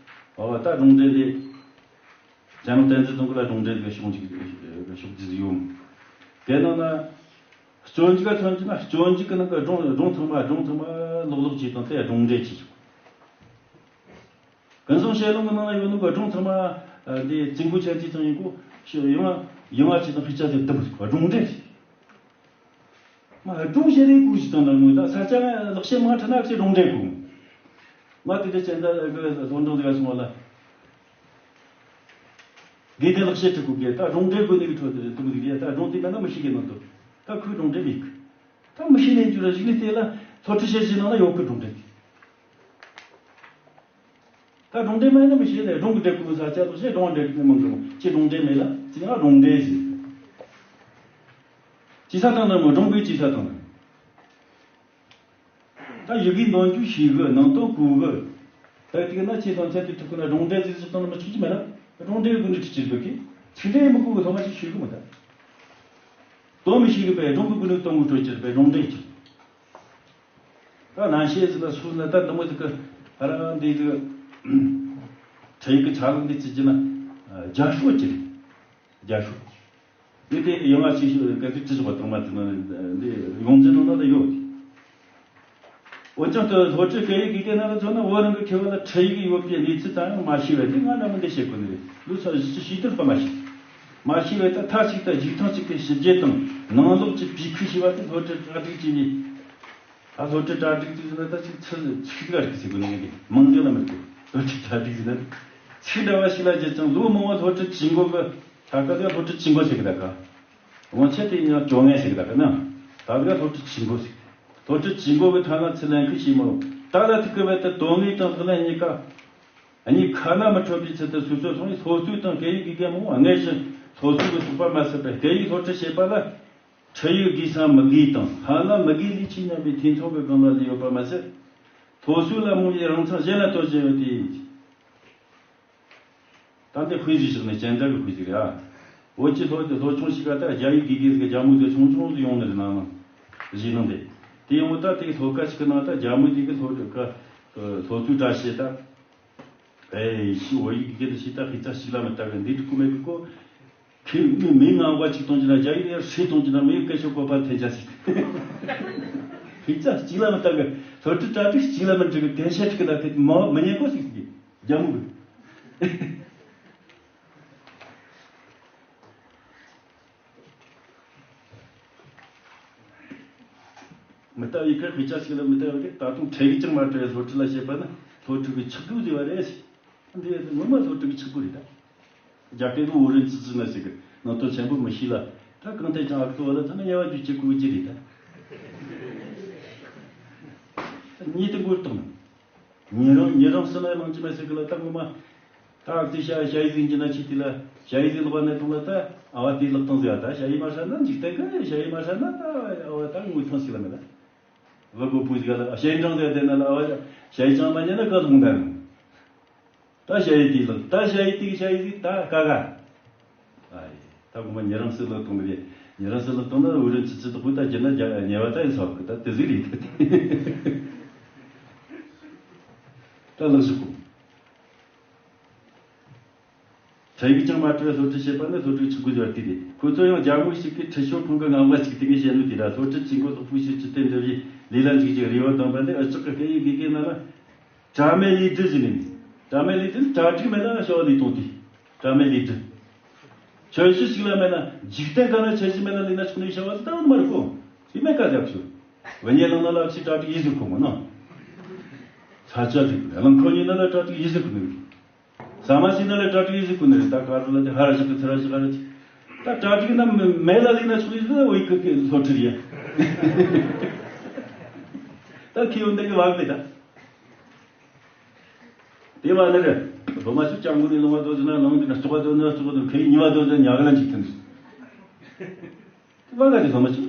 འོ་ད་སྒྲུང་འགྲེལ་དེ། རྒྱ་ནག་བསྟན་འཛིན་ཚང་གི་ལ་སྒྲུང་འགྲེལ་གྱི་ཕྱོགས་གཅིག་ཕྱོགས་གཅིག་ཡོད། དེ་ནང་ན་སྤྱོད་འཇུག་ག་མཚོན་གྱི་ན་སྤྱོད་འཇུག་གི་ནང་གི་སྒྲུང་སྒྲུང་ཚང་མ་སྒྲུང་ཚང་མ་ལོག་ལོག་བྱས་དང་དེ་སྒྲུང་འགྲེལ་གྱི་ཆོག་ཀུན་བཟང་བཤད་ལུང་གི་ནང་ན་ཡོད་ནོ་གི་སྒྲུང་ཚང་མ་འདི་རྩིས་འགོ་ཆ་གཅིག་ཚང་ཡིན་གོ་ཡང་ཡང་བ་གཅིག་དང་ཕི་ཆ་དེ་བསྡུ་མི་ཐུབ་སྒྲུང་འགྲེལ། མ་སྒྲུང་བཤད་རེས་གོ་ཞིག་དང་འདྲ་མོ་ད་ས་ཆ་ལག་བཤད་མ་ཁྲ་ནག་ཞིག་སྒྲུང་འགྲེལ་གོ། མ་དེ་དེ་ཅན་ད་གི་སློབ་འབྲིང་ཟེར་སོང་བ་ལ། དགེ་ལྡན་ལག་བཤད་ཁྲིད་གོ་གི་ད་སྒྲུང་འགྲེལ་དགོས་ནི་གི་ཁྲོད་དུ་དུ་གི་ཡ་ད་སྒྲུང་དེ་མེད་ན་མི་ཤེས་གི་ནང་དུ་ད་ཁོས་སྒྲུང་འགྲེལ་མེད་གི། ད་མི་ཤེས་ནས་འཇུ་ར་གཞིག་ནས་དེ་ལ་སློབ་ཁྲིད་བྱེད་བཞིན་ནང་ལ་ཡོད་གི་སྒྲུང་འགྲེལ་དེ། ད་སྒྲུང་འགྲེལ་མེད་ན་མི་ཤེས་ནས་སྒྲུང་གི་འགྲེལ་ཁུངས་ས་ཆ་ལ་བཤད་སྒྲུང་འགྲེལ་ཁུངས་མང་གི་ཅི་སྒྲུང་འགྲེལ་མེད་ལ་ཅི་ཡང་སྒྲུང་འགྲེལ་ཟེར། ཅི་ས་དང་ནི་མི་སྒྲུང་གི་ཅི་ས་དང་ནི། ད་ཡི་གེ་འདོན་རྒྱུ་ཤེས་གི་ནང་དོན་གོ་གི། ད་དེ་ན་ཆེ་དང་ཆེ་དུ་ཐུག་གི་ན་སྒྲུང་འགྲེལ་ཟིག་ཟིག་དང་ནི་མི་ཆུག་ཅི་མེད་ན་སྒྲུང་འགྲེལ་གི་ནི་ཁྲིད་ཅིག་གི་ཚིག་འགྲེལ་མི་གོ་གི་ཐོག་མ་ཅིག་ཤེས་གི་མི་ད། དོན་མི་ཤེས་གི་པས་སྒྲུང་གི་གོ་ནི་དོན་གོ་སྤྲོད་ཅིག་པས་སྒྲུང་འགྲེལ་ཅིག་ད་ནང་བཤད་ཟིག་ལ་སུ་ན་ད་འདི་མོ་ཟིག་གི་ཨ་ར་འདི་ཟིག་ཁྲ་ཡིག་གི་ཆ་ལུགས་འདི་ཅི་ཅི་ན་རྒྱ་ཤོག་ཅི་རེད། རྒྱ་ཤོག་འདི་དེ་ཡང་ང་ཅིག་ཤོད་ག་ཚོད་ཅི་ཞོག་དང་མ་དེ་ན་འདི་ཡོང་འཛིན་ནང་ན་ཡོད། འོན་ཀྱང་དུ་སློབ་ཁྲིད་སྐད་ཡིག་དགེ་རྒན་ན་ལ་མཚོན་ན་བོད་རང་གི་མཁས་པ་ལ་ཁྲིད་ཡིག་ཡོད་པའི་གནས་ཚུལ་ཙམ་ཡང་མ་ཤེས་པས་དེ་ང་འདྲ་མི་འདི་བཤད་དགོས་ནི་རེད། ལོ་ཚ་བཞི་བཅུ་ཞེ་དྲུག་པ་མ་ཤེས། མ་ཤེས་པས་ད་མཐའ་གཅིག་ཏུ་རྒྱུག་ཐང་གཅིག་གི་ཞི་རྒྱས་དང་ནང་ལོགས་ཀྱི་པའི་ཁུལ་ཤེས་པ་དེ་སློབ་ཁྲིད་གྲ་སྒྲིག་བྱས་ནས། ད་སློབ་ཁྲིད་གྲ་སྒྲིག་ཅིག་ཟེར་ན་ད་ཅིག་ཚིག་ཚིག་ག་རིགས་ཟེར་དགོས་ནི་ཡིན་གི་མང་ཚོགས་ལ་མི་རིགས་སློབ་ཁྲིད་གྲ་སྒྲིག་ཟེར་ན་ཚིག་འདྲ་བ་ཞིག་ལ་བརྗེད་ཅིང་ལོ་མང་བ་སློབ་ཁྲིད་བྱེད་འགོ་གི་ད་ག་ད་སློབ་ཁྲིད་བྱེད་འགོ་ཟེར་གི་ད་ག་དབང་ཆ་དེ་ཡིན་ཡང་སྐྱོ་ངལ་ཟེར་གི་ད་ག་ན་ད་ག་སློབ་ཁྲིད་བྱེད་འགོ་ཟེར། སློབ་ཁྲིད་བྱེད་འགོ་གི་ཐ་ན་ཚིག་ལན་ཁུལ་ཞིག་མོ་ད་ལ་ཐུག་གི་བས་ད་དོན་དངོས་དང་ལག་ལེན་གཉིས་ཀ་གཉིས་ཁ་ན་མི་འཕྲོད་པའི་ཚུལ་དུ་སོ་སོ་སོང་བའི་སློབ་གསོ་དང་སྐད་ཡིག་དགེ་རྒན་མང་བོ་སྔར་བཞིན་སློབ་གསོ་གི་ཚོགས་པ་མ་ཟད་པར་སྐད་ཡིག་སློབ་ཁྲིད་བྱེད་པ་ལ། ཁྲིད་ཡིག་དགོས་སམ་མི་དགོས་དང་ཧ་ལམ་མི་དགོས་ལས་ཆེས་སྙམ་པའི་འཐེན་ཚོགས་ཀྱི་སྒང་ལ་ལུས་ཡོད་པ་མ་ཟད། སློབ་གསོ་ལ་རྨོངས་པའི་རང་མཚང་གཞན་ལ་སྟོན་བཞིན་ཡོད་དེ། ད་འདི་དཔེ་ཞིག་བཞག་ནས་སྤྱན་ལྡན་གྱི་དཔེ་ཞིག་རེད་ཨ། བོད་ཀྱི་སློབ་སློབ་ཆུང་ཞིག་ག་ད་རྒྱ་ཡིག་དགེ་རྒན་ཟིག་གི་རྒྱ་མོ་དེ་ཆུང་ཆུང་ཟིག་ཡོང་ནི་རེད་ནང་ནང་གཞས་ནང་དེ། དེ་ཡོང་ད་དེ་སློབ་ཁ་ཞིག་གི་ནང་ད་རྒྱ་མོ་དེ་གི་སློབ་སློབ་གསོའི་བཀྲ་ཤིས་ད། ཨེ་ཤི་བོད་ཡིག་གི་དེ་ཤི་ད་ཤི་ཚ་ཞིག་ལ་མི་ལྟ་གི་འདི་དྲུག་གི་མེད་གི་གོ། ཁྱེད་མི་མི་ངང་པ་གཅིག་གཏོང་གྱི་ན་རྒྱ་ཡིག་ཡར་ཧྲི་གཏོང་གྱི་ན་མི་སྐད་ཤོག་གོ་པ་འཐེན་བྱ་ཞིག་ཕི་ཙ་གཅིག་ལ་མི་ལྟ་གི་སློབ་ཁྲིད་གྲ་སྒྲིག་གཅིག་ལ་མི་འགྲིག་གི་གན་ཤ་ཁྲིག་གི་ད་ཕི་མ་མི་ཉན་གོ་ཞིག་ཞིག་རྒྱ་མོ་གི་མི་ལྟ་བའི་ཁར་ཕི་ཙ་ཞིག་ལ་མི་ལྟ་བ་གི་ད་དུང་འཕྲལ་གྱི་ཅང་མ་བྲལ་བའི་སློབ་ཁྲིད་ལ་བཤད་པ་ནི་སློབ་ཁྲིད་ཀྱི་ཆག་སྒོ་ཟེར་བ་རེད། འདི་ངོ་མ་སློབ་ཁྲིད་ཀྱི་ཆག་སྒོ་རེད་ད། རྒྱ་སྐད་དུ་བོད་རིགས་ཙི་ཙི་ན་ཟེར་གི་ནང་དོན་ཆེན་པོ་མི་ཤེས་ལ་ད་གང་ལྟར་ཀྱང་ཨ་ཁུ་བ་ལ་ཐ་ན་དམྱལ་བ་རྒྱུ་ཅི་དགོས་ཀྱི་རེད་ད། ཉིད་དུ་མགོ་གཏོང་ན། ཉེ་རང་ཉེ་རང་སུ་ལ་ལངས་ཀྱི་མ་ཟེར་གི་ལ་ད་ངོ་མ། ད་ཨ་ཙི་ཤ་ཤ་ཡི་ཟིན་གྱི་ན་ཆི་དེ་ལ་ཤ་ཡི་ཟིན་ལོག་པ་ནས་ཐོང་ལ་ད་ཨ་བ་དེ་ལག་སྟོང་ཟེར་བ་ད་ཤ་ཡི་མ་ཧྲ་ན་འཇིག་རྟེན་ག་ཤ་ཡི་མ་ཧྲ་ན་ད་ཨ་བ་ད་ངོ་ཐང་ཞིག་ལ་མེད་ད། བུ་གོ་བུ་ཟིག་ལ་ཤ་ཡི་འབྲང་ཟེར་དེ་ན་ལ་ཨ་བ་ཤ་ཡི་ཅང་མ་ཉན་ན་ག་ལོང་ད་ནི། ད་ཞ་ཡི་དེ་ལགས་ད་ཞ་ཡི་དེ་ཞ་ཡི་དེ་ད་ཀ་ཀ་ཨ་ཡེ་ད་གོང་མ་ཉེ་རང་སུ་ལག་གཏོང་གི་རེད། ཉེ་རང་སུ་ལག་གཏོང་ན་འུ་རེ་ཙི་ཙི་དོག་པོ་ད་རྒྱུ་ན་རྒྱ་ཉེ་བ་ད་ཡིན་ས་གི་ད་དེ་ཟིག་རེད་ད་དེ་ད་ལགས་སུ་གོ་ཁྲ་ཡིག་ཅང་མ་བྲི་བའི་སློབ་ཁྲིད་བྱེད་པ་ནི་སློབ་ཕྲུག་ཆུང་ཀུ་ཡོད་དེ་རེད། ཁོ་ཚོ་ཡང་རྒྱ་མོ་ཞིག་གིས་ཁྲིད་ཤོག་ཁོང་གི་ངང་པ་ཅིག་དེ་གའི་བཤད་ནོ་དེ་ལ་སློབ་ཁྲིད་ཆེན་པོ་སློབ་ཕྲུག་ཞིག་ཅི་སྟེ་འདྲི་བའི་ལས་ལ་འཇུག་ཅིག་རེ་བ་འདོན་པ་འདི་ཨུ་ཅག་གི་སྐད་ཡིག་དགེ་རྒན་རྣམས་ལ་གྲ་མེད་ཡིག་འབྲུ་ཟིན་ནས། དྲ་མེད་ལས་སྒྲིབ་གྲ་སྒྲིག་མེད་ན་བྱ་བ་ལས་གཏོང་དུས། དྲ་མེད་ལས་སྒྲིབ། ཆོས་སྤྱོད་ཞིག་ལ་མེད་ན་འཇིག་རྟེན་གང་ན་ཆོས་སྤྱོད་མེད་ན་ལས་ན་ཆོག་ནི་བྱ་བ་ལྟ་བུ་མ་རེད་ཁོ། དེ་མེད་ཀ་རྒྱབ་ཆོག་བུ་ཉེ་ལང་ན་ལ་ཕྱི་གྲ་སྒྲིག་ཡིད་སུ་ཁོ་མོ་ན། ས་ཆ་སྒྲིག་གླང་ཁོ་ཉིད་ན་ལ་གྲ་སྒྲིག་ཡིད་སུ་ཁོ་ནི། ས་མ་སི་ན་ལ་གྲ་སྒྲིག་ཡིད་སུ་ཁོ་ནི་རེད། ད་ག་རུ་ལ་དེ་ཧ་ར་ཞིག་གི་ཚུ་ར་ཞིག་ག་ར་ཅི། ད་གྲ་སྒྲིག་ན་མེད་ལ་ལས་ན་ཆོག་ཡིད་སུ་འོ་ཡི་ཁུ་ཁི་ལྷོ་ཁྲིར་ཡ། ད་ཁི་འོན་དེ་གི་བག་མེད་ད། དེ་བ་ནི་རེད། སློབ་མ་ཚོས་སྤྱང་གུ་ནས་ལོང་བ་དོ་ཟེར་ན་ལོང་དེ་ན་ལྕོག་པ་དོ་ན་ལྕོག་པ་དོ་ཁའི་ཉི་མ་དོ་ཟེར་ན་ཉག་ག་ན་འཇིག་ཐུན་དེ་བ་ག་དེ་སློབ་མ་ཚོས་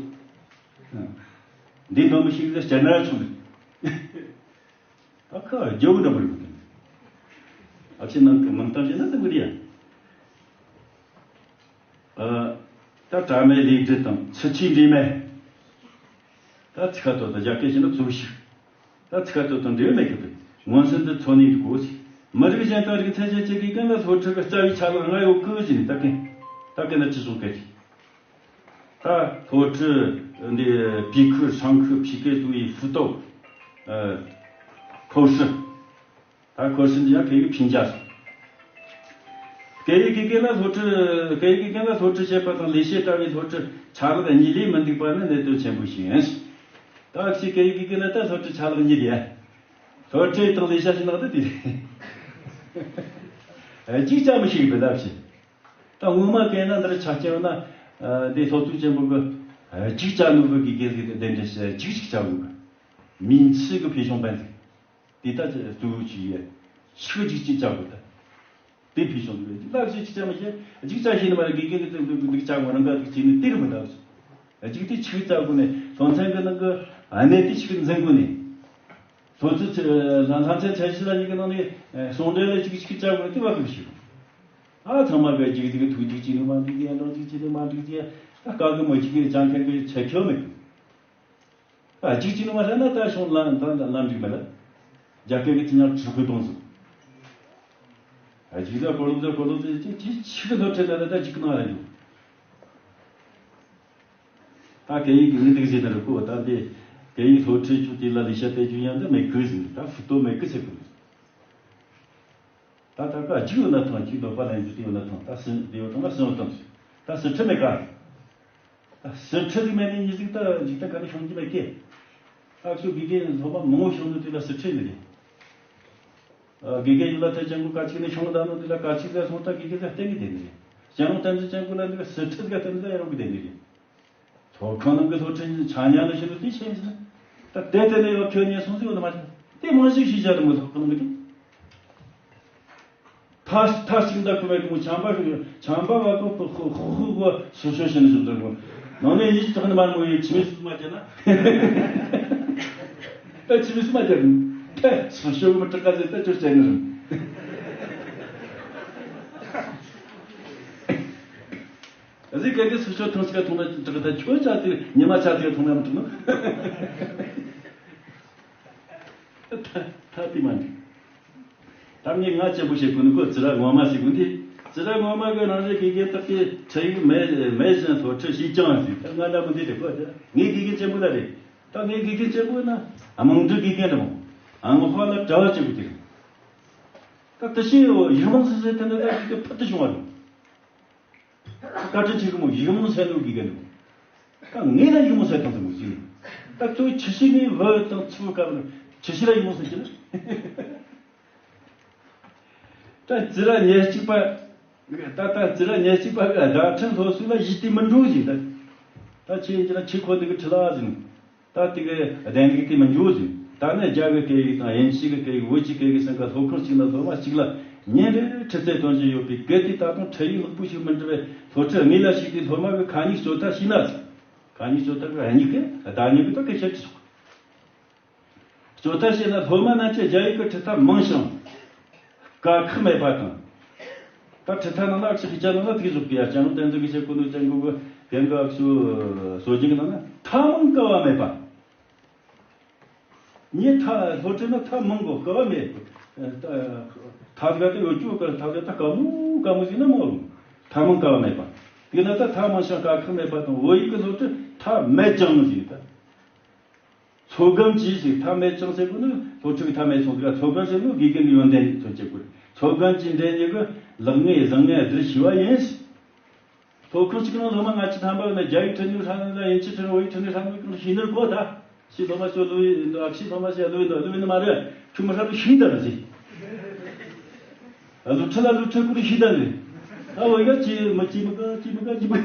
འདི་ནོ་མི་ཤིག་ཟེར་བྱས་ན་ཆུང་དེ་ད་ཁ་རྒྱའུ་འདྲ་མི་རིག་གི་ཨ་ཆེ་ནང་གི་མང་སྟངས་བྱས་ན་དེ་མི་རེད་ཡ། ཨ། ད་དྲ་མེད་ལས་སྒྲིབ་དང་ཚུལ་འཆོས་འདྲེས་མེད། ད་ཚིག་ཁ་ཐོག་ཏུ་རྒྱ་སྐད་བྱས་ན་ཚུལ་ཞིག་ད་ཚིག་ཁ་ཐོག་དང་འབྲེལ་བ་མེད་གི་བས་མངོན་སུམ་དུ་མཚོན་ནས་འདུག་གོ་ཞིག་མི་རིགས་གཞན་དང་རིགས་ཚན་གཞན་གཅིག་གིས་ཀུན་ལ་སློབ་ཁྲིད་ཀྱི་རྩ་བའི་ཆ་ལག་ལྔ་ཡོད་གི་ཟེར་ནས་ད་གིན་ད་གིན་ན་ཅི་གསུང་གལ་ཆེ། ད་སློབ་ཁྲིད་འདི་པའི་ཁུར་ཧྲང་ཁུར་ཕི་ཀེ་ཏུ་ཡི་ཧྥུ་ཏོ། ཁོ་ཧྲི། ད་ཁོ་ཧྲི་འདི་ཡང་སྐད་ཡིག་ཕིང་རྒྱ་སོང་། སྐད་ཡིག་དགེ་རྒན་ལ་སློབ་ཁྲིད་སྐད་ཡིག་དགེ་རྒན་ལ་སློབ་ཁྲིད་བྱེད་པ་དང་ལས་བྱེད་ལྟ་བུའི་སློབ་ཁྲིད་ཆ་ལག་གཉིས་ལས་མི་འདུག་པ་ནི་གནད་དོན་ཆེན་པོ་ཞིག་ཡིན། ད་ཕྱི་སྐད་ཡིག་དགེ་རྒན་ལ་ད་སློབ་ཁྲིད་ཆ་ལག་གཉིས་རེད། སློབ་ཁྲིད་དང་ལས་བྱ་ཞིག་ནང་དུ་དེ་རེད། རྒྱུགས་ཅག་མི་ཤེས་པའི་ལབ་ཤིག་ད་སྔོན་མ་གན་ན་འདིར་ཆ་རྐྱེན་ན་འདི་སློབ་ཕྲུག་ཆེན་པོ་གི་རྒྱུགས་ཅག་ནོ་གི་དགེ་རྒན་ཟིག་གི་གདན་འདྲེན་བྱས་རྒྱུགས་ཅིག་བྱ་དགོས་གི་མིན་ཚི་གི་ཕེ་ཤོང་བན་ཟིག་དེ་ལྟ་ཅི་གཙོ་བོ་ཅི་ཡས་ཤི་གཅིག་གཅིག་བཅའ་དགོས་ད། དེ་ཕུལ་བྱུང་གི་ལབ་ཞིག་གཅིག་བཅའ་མི་ཤེས་གཅིག་བཅའ་ཤེས་ནི་མ་རེད། དགེ་རྒན་གྱི་དེ་འདུག་འདུག་བཅའ་དགོས་རང་ག་འདུག་བྱས་ནས་དེ་རུ་མི་འདུག་གཅིག་དེ་ཆིག་བཅའ་དགོས་ནས་སློབ་ཚན་གྱི་ནང་གི་གནས་དེ་ཆིག་འཛིན་དགོས་ནས་སློབ་ཚན་སློབ་ཚན་ཆ་ཤས་ལ་ཡི་གི་ནང་ནས་ཟུང་འབྲེལ་ལ་གཅིག་གཅིག་བཅའ་དགོས་ནས་དེ་བ་གི་ཞིག་ཨ་ཚང་མ་གི་གཅིག་གཅིག་ཐུག་གཅིག་གཅིག་ནི་མ་འགྲིག་གི་ཡང་འགྲོ་གཅིག་གཅིག་ནི་མ་འགྲིག་གི་ཡང་ད་དཀའ་གི་མོ་གཅིག་གི་ཅང་མཁན་གི་ཆེ་ཁྱོ་མེད་གི་ཨ་གཅིག་གཅིག་ནི་མ་ཧྲ་ན་ད་ཤོང་ལ་ད་ལ་འགྲིག་མེད་ལ། རྒྱ་སྐད་ཀྱི་ཅི་ཉག་ཕྲུ་གུ་གཏོང་ཟིག་ཨ་གཅིག་ད་གོ་ལོ་ཟ་གོ་ལོ་ཟ་ཅི་ཅི་ཆི་གི་ལོ་ཁྲེ་ད་ད་ད་གཅིག་གི་ནང་ར་འཇུག་ད་སྐད་ཡིག་གི་ངི་འདུག་ཟེར་ན་རུ་གོ་ད་དེ་སྐད་ཡིག་སློབ་ཁྲིད་བཅུག་དེ་ལ་ལས་བྱ་སྤེལ་རྒྱུ་ཡང་ད་མེད་གི་ཟིན་ད་ཧྥུ་ཏོ་མེད་གི་ཟེར་གི་ད་ད་ག་རྒྱུག་ཡོད་ན་ཐང་རྒྱུག་ལོག་པ་ལ་འཇུག་དེ་ཡོད་ན་ཐང་ད་སྲིད་དེ་ཡོད་ཐང་ལ་སྲིད་ཡོད་ཐང་ད་སྲིད་ཁྲིད་མེད་ག་ད་སྲིད་ཁྲིད་ཟིག་མེད་ནི་མྱི་ཟིག་ད་འཇིག་ད་ག་ནི་ཤོང་རྒྱུ་མེད་ཀི་ད་ཁྱོད་དགེ་རྒན་སློབ་མ་མང་བོ་ཤོང་ནི་དེ་ལ་སྲིད་ཁྲིད་ནི་རེད། དགེ་རྒན་ཡུལ་ལ་ཐད་ཅན་གོ་ག་ཅིག་ནི་ཤོང་ད་ནོ་དེ་ལ་ག་ཅིག་ལ་སོང་ད་དགེ་རྒན་ལ་བརྟེན་གི་དེ་ནི་རེད། ཞང་བསྟན་འཛིན་ཅན་གོ་ལ་འདི་ག་སྲིད་ཁྲིད་ཟིག་བརྟེན་ད་ཡ་རོགས་གི་དེ་ནི་རེད། ཐོག་ཁང་ནང་གི་སློབ་ཁྲིད་ཆ་ཉག་ལ་ཤི་ནི་དེ་ཤེས་ཟིན། ད་དེ་དེ་ནས་ཡོད་ཁྱོད་ཉན་སོང་ཟིག་ཡོད་ནི་མ་རེད། དེ་མང་ཞིག་ཤེས་བྱ་རེད་མོ་ཐོག་ཁང་ནང་གི་དེ། ཐ་ཐ་ཞིག་འདའ་ཁུ་བའི་གོང་ཆམ་པ་ཞིག་ཆམ་པ་བ་གོ་ཧུ་ཧུ་ཧུ་གོ་སུ་ཤོ་ཤི་ནི་ཞིག་འདུག་གོ་ནང་ནས་ཡིད་ཐག་ནི་མར་མོ་ཡི་ཆི་མི་སུ་མ་ཅེ་ན། ད་ཆི་མི་སུ་མ་ཅེ་ན། ད་སུ་ཤོ་གི་མི་དྲག་ག་ཟེར་ད་ཅོ་ཅེ་ནི་རིང་། གཟིག་ག་གི་སུ་ཤོ་ཐུང་སི་ཀ་ཐུང་ན་དྲག་ད་ཁྱོད་ཆ་དེ་ཉི་མ་ཆ་དེ་ཐུང་ན་མི་ཐུང་ནོ། ད་ད་དེ་མ་འདི། ད་ངས་ང་ཅན་པོ་བྱེད་དགོས་ནི་ཁོ་ཙི་ར་ངོ་མ་ཞིག་དགོས་འདི། ཙི་ར་ངོ་མ་གི་རང་རེ་དགེ་རྒན་དག་གི་ཁྲིད་ཡིག་མེད་མེད་བཞིན་སློབ་ཁྲིད་ཞིག་ཀྱང་ཟིག་ད་ང་འདྲ་མི་འདི་རེད་ཁོ་ད་ངའི་དགེ་རྒན་ཅན་པོ་ལ་རེད། ད་ངའི་དགེ་རྒན་ཅན་པོ་ན་དམངས་འབྲེལ་དགེ་རྒན་རེད་མོ། ཨང་ཧོ་ལ་གྲྭ་བ་གཅིག་པུ་དེ་རེད། ད་དེ་བཞིན་ཡིག་རྨོངས་སུ་ཟེར་དེ་འདྲ་ད་ཅིག་ཕུལ་དུ་བྱུང་བ་རེད། བཀའ་དྲིན་ཆེ་གི་མོ་ཡིག་རྨོངས་སེལ་ནོ་གི་ག་ནི། ད་ངས་ལ་ཡིག་རྨོངས་སེལ་ཐང་ཟེར་མོ་ཟིན། ད་ཁྱོད་ཆི་ཤི་ནི་བུ་དང་ཚུ་བུ་སྐབས་ནི་ཆི་ཤི་ལ་ཡིག་རྨོངས་སེལ་གྱི་ན། ད་ཙི་ར་ཉེར་གཅིག་པ། ད་ད་ཙི་ར་ཉེར་གཅིག་པ་གི་བརྡ་འཕྲིན་སློབ་གསོ་ལ་ཡིད་དེ་མི་འགྲོ་ཟིན་ད། ད་ཁྱེད་ཡིན་གྱི་ན་ཁྱེད་ཁོ་འདི་གི་ཁྲི་ལ་ཟིན། ད་དེ་གའི་གདན་རིགས་དེ་མི་འཇོག་ཟིན། ད་ནི་རྒྱ་གི་སྐད་ཡིག་དང་དབྱིན་ཇི་གི་སྐད་ཡིག་བོད་ཀྱི་སྐད་ཡིག་ཟིན་ག་སློབ་ཁང་གཅིག་ན་སློབ་མ་གཅིག་ལ་ཉིན་རེར་ཁྲིད་རྩལ་སྟོན་བཞིན་ཡོད་པའི་གལ་ཏེ་ད་དུང་ཁྲིད་ཡིག་ལྷུག་པོ་ཞིག་མི་འབྲི་བའི་སློབ་ཁྲིད་དངོས་ལ་ཞུགས་ཏེ་སློབ་མ་གི་ཁ་ཉིག་སྤྱོད་ཐ་ཤེས་ན་ཟིན། ཁ་ཉིག་སྤྱོད་ཐ་གི་ཨ་ཉིག་གི་ཟླ་ཉིག་གི་ད་སྐད་ཆ་དྲིས་སོང་། སྤྱོད་ཐ་ཤེས་ན་སློབ་མ་རྣམས་ཀྱིས་རྒྱ་ཡིག་གི་ཁྲིད་ཐ་མང་ཞིང་དཀའ་ཁག་མེད་པ་དང་། ད་ཁྲིད་ཐ་ནང་ལ་ཨ་ཁྲིད་ཀྱི་ཆ་ནང་ལ་ཐིག་བཞག་གི་ཡ་ཅང་བསྟན་འཛིན་གྱི་ཆེད་ཀུན་ཏུ་ཅན་གོ་གི་རྒན་གི་ཨ་ཁུ་སོ་སོ་སྦྱིན་གི་ནང་ན་ཐ་མང་དཀའ་བ་མེད་པ། ངས་ཐ་སློབ་ཁྲིད་ན་ཐ་མང་གོ་དཀའ་བ་མེད། ཐ་ཟིག་ད་ཡོད་རྒྱུ་གི་ཐ་ཟིག་ད་དཀའ་མོ་དཀའ་མོ་ཟིག་ན་མོ། ཐ་མང་དཀའ་བ་མེད་པ། དེ་ན་ད་ཐ་མང་ཞིང་དཀའ་ཁག་མེད་པ་དང་བོད་ཡིག་གི་སློབ་ཁྲིད་ཐ་མེད་ཅང་ཟིག་ད། ཚོད་བགམ་གྱིས་ཤིག་མཐའ་མེད་ཅིང་ཟེར་གོ་ནི་སློབ་ཕྲུག་གི་མཐའ་མེད་སོང་ཟིག་ག་ཚོད་བགམ་ཟེར་ནོ་དགེ་རྒན་གྱི་ཡོན་ཏན་ཚོད་བྱེད་དགོས། ཚོད་བགམ་གྱིས་འདྲེན་ཉེ་གི་ལག་ངའི་བཟང་ངའི་བསྡུར་ཤེས་པ་ཡིན། སློབ་ཁང་གཅིག་ནང་སློབ་མ་ལྔ་བཅུ་ཐམ་པ་ཡོད་ན་རྒྱ་ཡིག་ཁྲིད་ནུས་ཧྲ་ནི་ལ་དབྱིན་ཇི་ཁྲིད་ནུས་བོད་ཡིག་ཁྲིད་ནུས་ཧྲ་ནི་གང་ཤེས་ནི་གོ་ད། ཤི་སློབ་མ་ཤོ་ལུ་ཡིན་འདུག་ཨ་ཤི་སློབ་མ་ཤ་ལུ་ཡིན་འདུག་ལུ་ཡིན་ནི་མ་རེད། ཁྱོད་མི་ཧྲ་ལུ་ཤི་ད་ལ་ཟིག་ཨ་ལུ་ཁྲི་ལ་ལུ་ཁྲི་ཀུ་ལུ་ཤི་ད་ལ་ཟིག་ད་བོད་ཡིག་ཅི་མི་ཅི་མི་ག་ཅི་མི་ག་ཅི་མི་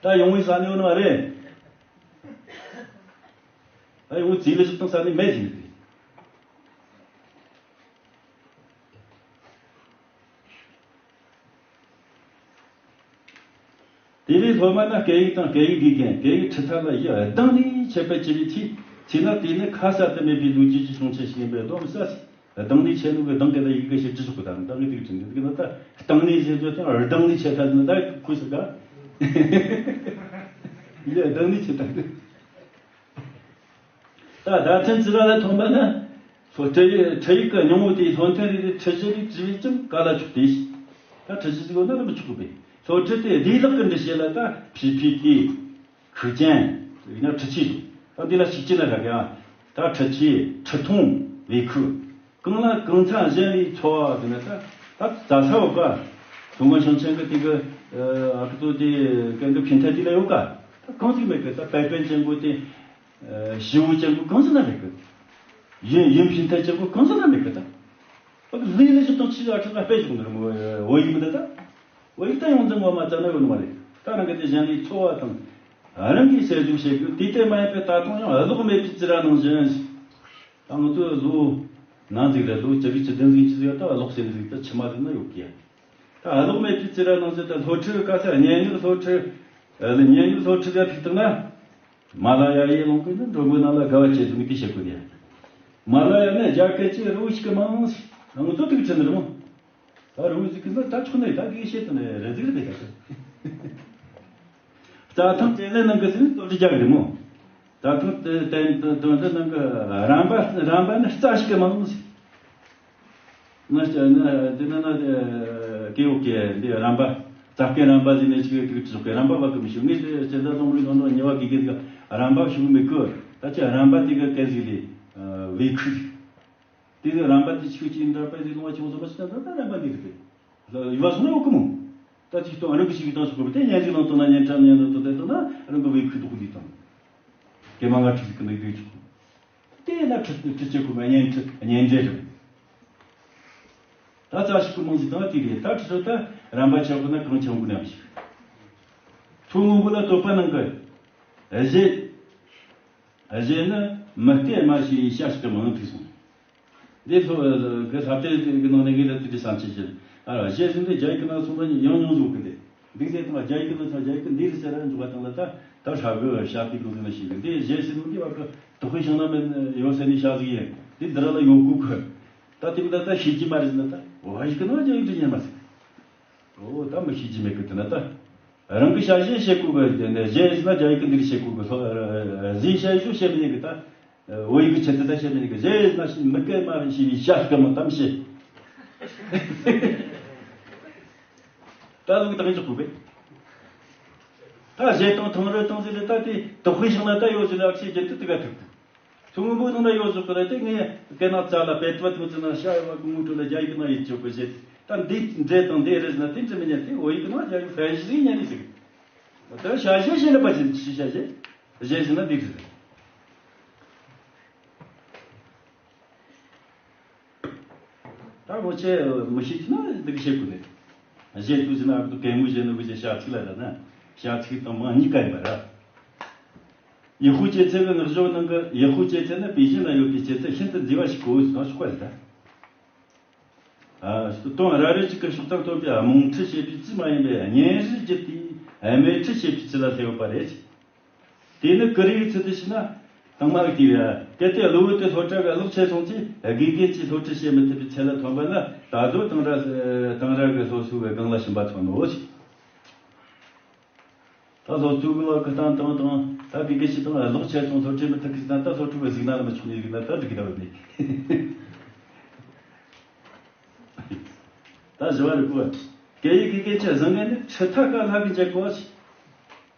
ད་ཡོང་བའི་ས་ནི་ཡོད་ནི་མ་རེད། ད་ཡོང་བའི་རྩིས་ལས་ཞིབ་དང་ས་ནི་མེད་ཟིག་ནི་དེ། དེ་བས་སློབ་མ་ན་སྐད་ཡིག་དང་སྐད་ཡིག་དགེ་རྒན་སྐད་ཡིག་ཁྲིད་ཐབས་ལ་ཡི་གདེང་ནས་ཆད་པ་བྱེད་པའི་ཚེ་ཚེ་ན་དེ་ནི་ཁ་གསལ་དུ་མེད་པའི་ལོ་རྒྱུས་ཀྱི་བྱུང་ཆེན་ཞིག་ཡིན་པས་གདོན་མི་ཟ་ཟེར། གདེང་ནས་ཆད་ནོ་གི་གདེང་གི་ད་ཡི་གེ་ཞིག་ཅི་ཆོག་གི་དང་གདེང་གི་དེ་གི་དྲིན་གི་ན་ད་གདེང་ནས་ཆད་ཆོག་ཀྱང་གདེང་ནས་ཆད་ཐབས་ནི་ད་ཁུ་སི་ག་ཡི་གདེང་ནས་ཆད་ཐབས། ད་བརྡ་མཚོན་ཙི་ར་ལ་ཐོན་པ་ན། སློབ་ཁྲིད་ཡིག་ཁྲིད་ཡིག་གི་སྙིང་བོ་དེའི་སློབ་ཐུན་རེ་རེ་ཁྲིད་གཞི་རེ་བྲིས་པས་ཀྱང་ག་ལ་ཆོག་སྟེ། ད་ཁྲིད་གཞི་ཟིག་ཡོད་ན་ར་མི་ཆོག་གི་པས། སློབ་ཁྲིད་དེ་བདེ་བླག་གི་འདྲི་བྱེད་ལ་ད་ཕི་ཕི་ཏི། ཤུགས་ཅན། ཡིན་ན་ཁྲིད་ཆས་ཟིག་ད་འདི་ལ་ཤུགས་ཅན་ལ་རག་ཡ། ད་ཁྲིད་ཆས་ཁྲིད་ཐུང་བེ་ཁུ། གང་ལ་གང་ཚ་གཞན་ལས་འཚོ་བ་དེ་ནི་ད་ད་རྩ་ས་ཡོད་ཀ། དུང་དཀར་ཞིང་ཆེན་གི་དེ་གི་ཨ་ཁུ་ཚོ་དེ་གན་གི་ཕན་ཐད་དེ་ལ་ཡོད་ཀ། ད་གང་ཟིག་མེད་གི་ད་པད་པན་ཅན་གོ་དེ། ཞི་བོ་ཅན་གོ་གང་ཟིག་ན་མེད་གི། ཡིན་ཡིན་ཕན་ཐད་ཅན་གོ་གང་ཟིག་ན་མེད་གི་ད། ལས་ལས་ཞིབ་དང་ཆི་ཡ་ཁྲི་ང་དཔེ་བཞག་ནི་རེད་མོ། བོད་ཡིག་མི་འདི་ད། བོད་ཡིག་ད་ཡོང་འཛིན་ངོ་མ་རྩ་ན་ཡོད་ནི་མ་རེད། ད་རང་གི་དེ་གཞན་ལས་འཚོ་བ་དང་། རང་གིས་ཟེར་བཅུག་བྱེད་དགོས་དེ་ལྟར་མ་ཡིན་པའི་ད་དུང་ཡང་ཀློག་མེད་པའི་ཙི་ར་ནང་བཞིན། ད་ང་ཚོ་ལོ་ན་ཟིག་རེད་ལོ་བཅུ་དགུ་བཅུ་བདུན་ཟིག་ཅི་ཟིག་ཡོད་ད་ཀློག་ཟེར་ཟིག་ད་ཕྱི་མ་ཟིག་ན་ཡོད་གི་ཡ། ད་ཀློག་མེད་པའི་ཙི་ར་ནང་བཞིན་ད་སློབ་ཁྲིད་ག་ཚ་སྙན་ངག་སློབ་ཁྲིད། སྙན་ངག་སློབ་ཁྲིད་ལ་ཐུག་བཏང་ན། མ་ལ་ཡ་ཡི་ལུང་གིས་ནི་འགྲོ་མགོན་རྣམས་ལ་དགའ་བ་བྱེད་ཟིག་དེ་བཤད་དགོས་ཡ། མ་ལ་ཡ་ནི་རྒྱ་སྐད་ཀྱི་རི་བོ་ཞིག་གི་མིང་ཟིག་ང་ཚོ་ཐུག་ཁྲིད་ནི་རེད་མོ། ད་རི་བོ་ཟིག་གི་ནི་ད་ཆོག་ནི་ད་དགེ་བཤད་དུ་ནི་རེ་ཟིག་རེད་དེ་ག་ཚོད། རྩྭ་ཐང་ཅན་ལས་ནང་གི་ཟིག་ནི་སྟོད་རི་རྒྱག་རེད་མོ། རྩྭ་ཐང་དེ་དེ་དོན་དུ་ནང་གི་རམ་པ་རམ་པ་ནི་རྩྭ་ཞིག་གི་མིང་ཟིག་ནི་ནི་འདི་ནི་ནི་ཀེའུ་ཀེ་འདི་རམ་པ། རྩྭ་སྐད་རམ་པ་ཟིག་ནི་ཅིག་ཏུ་ཅིག་གི་རམ་པ་བ་གི་མི་ཤུགས་ངེས་ཏེ་སྤྱི་ཟླ་ཚོང་རིག་ལོ་ནོ་ཉེ་བ་གི་གེ་ཟིག་རམ་པ་ཤུགས་མི་ཀུ་ད་ཅི་རམ་པ་དེ་གི་སྐད་ཟིག་ལས་བེ་ཁུ་ཟིག་དེ་ནི་རམ་པ་དེ་ཆུ་ཅིག་འདྲ་པ་ཟིག་ལོང་བ་ཆུང་སོང་བ་ཞིག་ན་ད་རམ་པ་འདི་རེད་པས། ཡུ་བ་སོང་ན་ཡོད་གི་མོ། ད་ཅིག་སྟོང་རང་གི་ཞིག་གི་སྟོང་ཞིག་གོ་བ་དེ་ཉན་ཞིག་ལོང་སྟོང་ན་ཉན་ཁྲ་ཉན་ལོང་སྟོང་དེ་སྟོང་ན་རང་གི་བེ་ཁུ་འདུག་གི་དང་། དེ་མ་ང་ཁྲི་ཟིག་གི་མི་དུས་ཆུ། དེ་ན་ཁྲི་ཁྲི་ཆེ་གོ་མ་ཉན་ཁྲི་ཉན་འདྲེ་རེད། ད་རྩྭ་ཞིག་གི་མིང་ཟིག་དང་དེ་རེད་ད་ཁྲི་ཚོ་ད་རམ་པ་ཆག་གོ་ན་གང་ཆག་གོ་ན་ཞིག་མཚོ་སྔོན་པོ་ལ་བསྟོད་པ་གནང་གི། གཞས། གཞས་ནི་མི་སྐད་མ་ཤེས་པའི་བྱ་ཞིག་གི་མིང་ཐུག་སོང་། འདི་ལྷོ་གི་ལྷ་བྲིས་ཀྱི་ནང་ནས་ངས་ལ་དེ་འདྲའི་བསམ་ཚུལ་བྱས། ཨ་གཞས་ཟིན་ཏེ་རྒྱ་ཡིག་གི་ནང་སོང་ན་ཡང་ཉུང་འདུག་གི་དེ། འདི་ཟེར་དང་རྒྱ་ཡིག་གི་ནང་ཚ་རྒྱ་ཡིག་གི་འདི་རེད་ཟེར་ར་འཇུག་པ་དང་ལ་ད་ད་ཧྲ་གི་བྱ་དེ་གི་ནང་ན་ཞིག་གི་འདི་གཞས་ཟིན་ནོ་འདི་བར་གི་དོགས་པའི་ཤིང་ན་མེད་ཡོད་ཟེར་ནས་བྱ་ཟིག་ཡིན་འདི་འདི་ར་ལ་ཡོད་གུ་གི། ད་དེ་མི་ད་ད་ཤེས་ཀྱི་མ་རེད་ཟེར་ན་ད་བ་ཡིག་གི་ནང་རྒྱ་ཡིག་འབྲི་ཉན་མ་ཟིག་འོ་ད་མི་ཤེས་ཀྱི་མེད་གི་དེ་ན་ད། རང་གི་བྱ་གཞས་བཤད་དགོས་གི་དེ་ནས་གཞས་ཟིན་ན་རྒྱ་ཡིག་གི་འདི་རེད་བཤད་དགོས་གི་ལྷོ་ཟིན་བཤད་ཞུ་བཤད་མི་ཉན་གི་ད། བོད་ཡིག་གི་ཆེད་དུ་ད་བཤད་མི་ཉན་གི་གཞས་ཟིན་ན་ཤི་མི་སྐད་མ་ཤེས་པའི་བྱ་སྐད་མོ་གཏམ་བཤད། ད་ལུགས་དང་འཇོག་དགོས་པས། ད་གཞས་དང་ཐང་རི་དང་ཟེར་ལེ་ད་དེ་དོགས་པའི་ཤིང་ན་ད་ཡོད་ཟེར་ལ་ཨ་ཁྱེད་རྒྱུན་དུ་དུ་ག་ཐུབ་ཐུབ། ཚོང་དཔོན་ནང་ན་ཡོད་ཟོག་གི་ལ་དེ་ངས་སྐད་ནག་རྩ་ལ་པད་པ་དུང་ཚི་ན་ཤ་ཡོད་བ་གི་ངུ་ཁྲོད་ལ་རྒྱ་ཡིག་ནང་ཡིད་ཆོག་གི་བཤད། ད་འདི་འདྲེ་དང་འདི་རེད་ཟེར་ན་དེ་འདྲ་མི་ཉན་དེ་བོད་ཡིག་ནང་རྒྱ་ཡིག་ཧྥན་ཞི་ཟིག་ཉན་ནི་ཟིག་ད་ཤ་ཤེ་ཤེ་ལ་པ་ཅིན་ཤི་ཤ་ཤེ་གཞན་ཟེར་ན་འདི་རེད། ད་ངོ་ཆེ་མི་ཤེས་ཀྱི་ན་འདི་གི་བཤད་དགོས་ནས། གཞས་ཐུག་ཟིན་ན་ཨ་ཁུ་གད་མོ་བཞད་ནོ་གི་བཤད་བྱ་ཚིག་ལ་ད་ན་བྱ་ཚིག་དང་མང་གཉིས་ཀ་ཡིན་པ་ར། ཡེ་ཧུ་ཅེ་ཚེ་གི་ངག་ཞོག་ནང་གི་ཡེ་ཧུ་ཅེ་ཚེ་ནི་པེ་ཅིན་ན་ཡོད་པའི་ཅེ་ཚེ་ཤིན་ཏུ་མཛེས་པ་ཞིག་གོ་ཟིན་ན་ཆོག་པ་རེད་ད། ཨ་དོན་ར་རེ་གཅིག་གི་ཕྱོགས་དང་སྟོན་པའི་རྨོངས་ཁྲིད་བྱེད་པའི་ཚུལ་མ་ཡིན་པའི་གཉེན་རིགས་བརྒྱུད་དེ་རྨེད་ཁྲིད་བྱེད་པའི་ཚུལ་ལ་སླེབས་པ་རེད། དེ་ནི་ཀུ་རེའི་ཚུལ་དུ་ཕྱིན་ན། དང་མ་གི་དེ་རེད། གལ་ཏེ་གློ་བུར་དུ་སློབ་གྲྭ་གི་གློག་ཆད་སོང་ཚེ་དགེ་རྒན་གྱིས་སློབ་ཁྲིད་བྱེད་མི་ཐུབ་པའི་ཚད་ལ་ཐོན་པ་ན་ད་གཟོད་དང་ར་དང་ར་གི་སློབ་གསོ་གི་སྒང་ལ་ཕྱིན་པ་མཚོན་ནོ། ད་སློབ་གསོ་གི་བ་གི་སྟངས་དང་དང་ད་དགེ་རྒན་གྱིས་དང་གློག་ཆད་སོང་སློབ་ཁྲིད་མི་ཐུབ་གི་ཟིག་ན་ད་སློབ་ཕྲུག་གི་གཟིགས་ན་ལ་མི་ཆོག་ནི་ཟིག་ན་ད་འགྲིག་གི་ད་བ་ནི། ད་བཞི་བ་རེ་གོ། སྐད་ཡིག་གི་སྐད་ཆ་བཟང་ངན་ནི་ཁྲི་ཐག་ག་ལྷག་གི་འཇལ་གོ་ཞིག་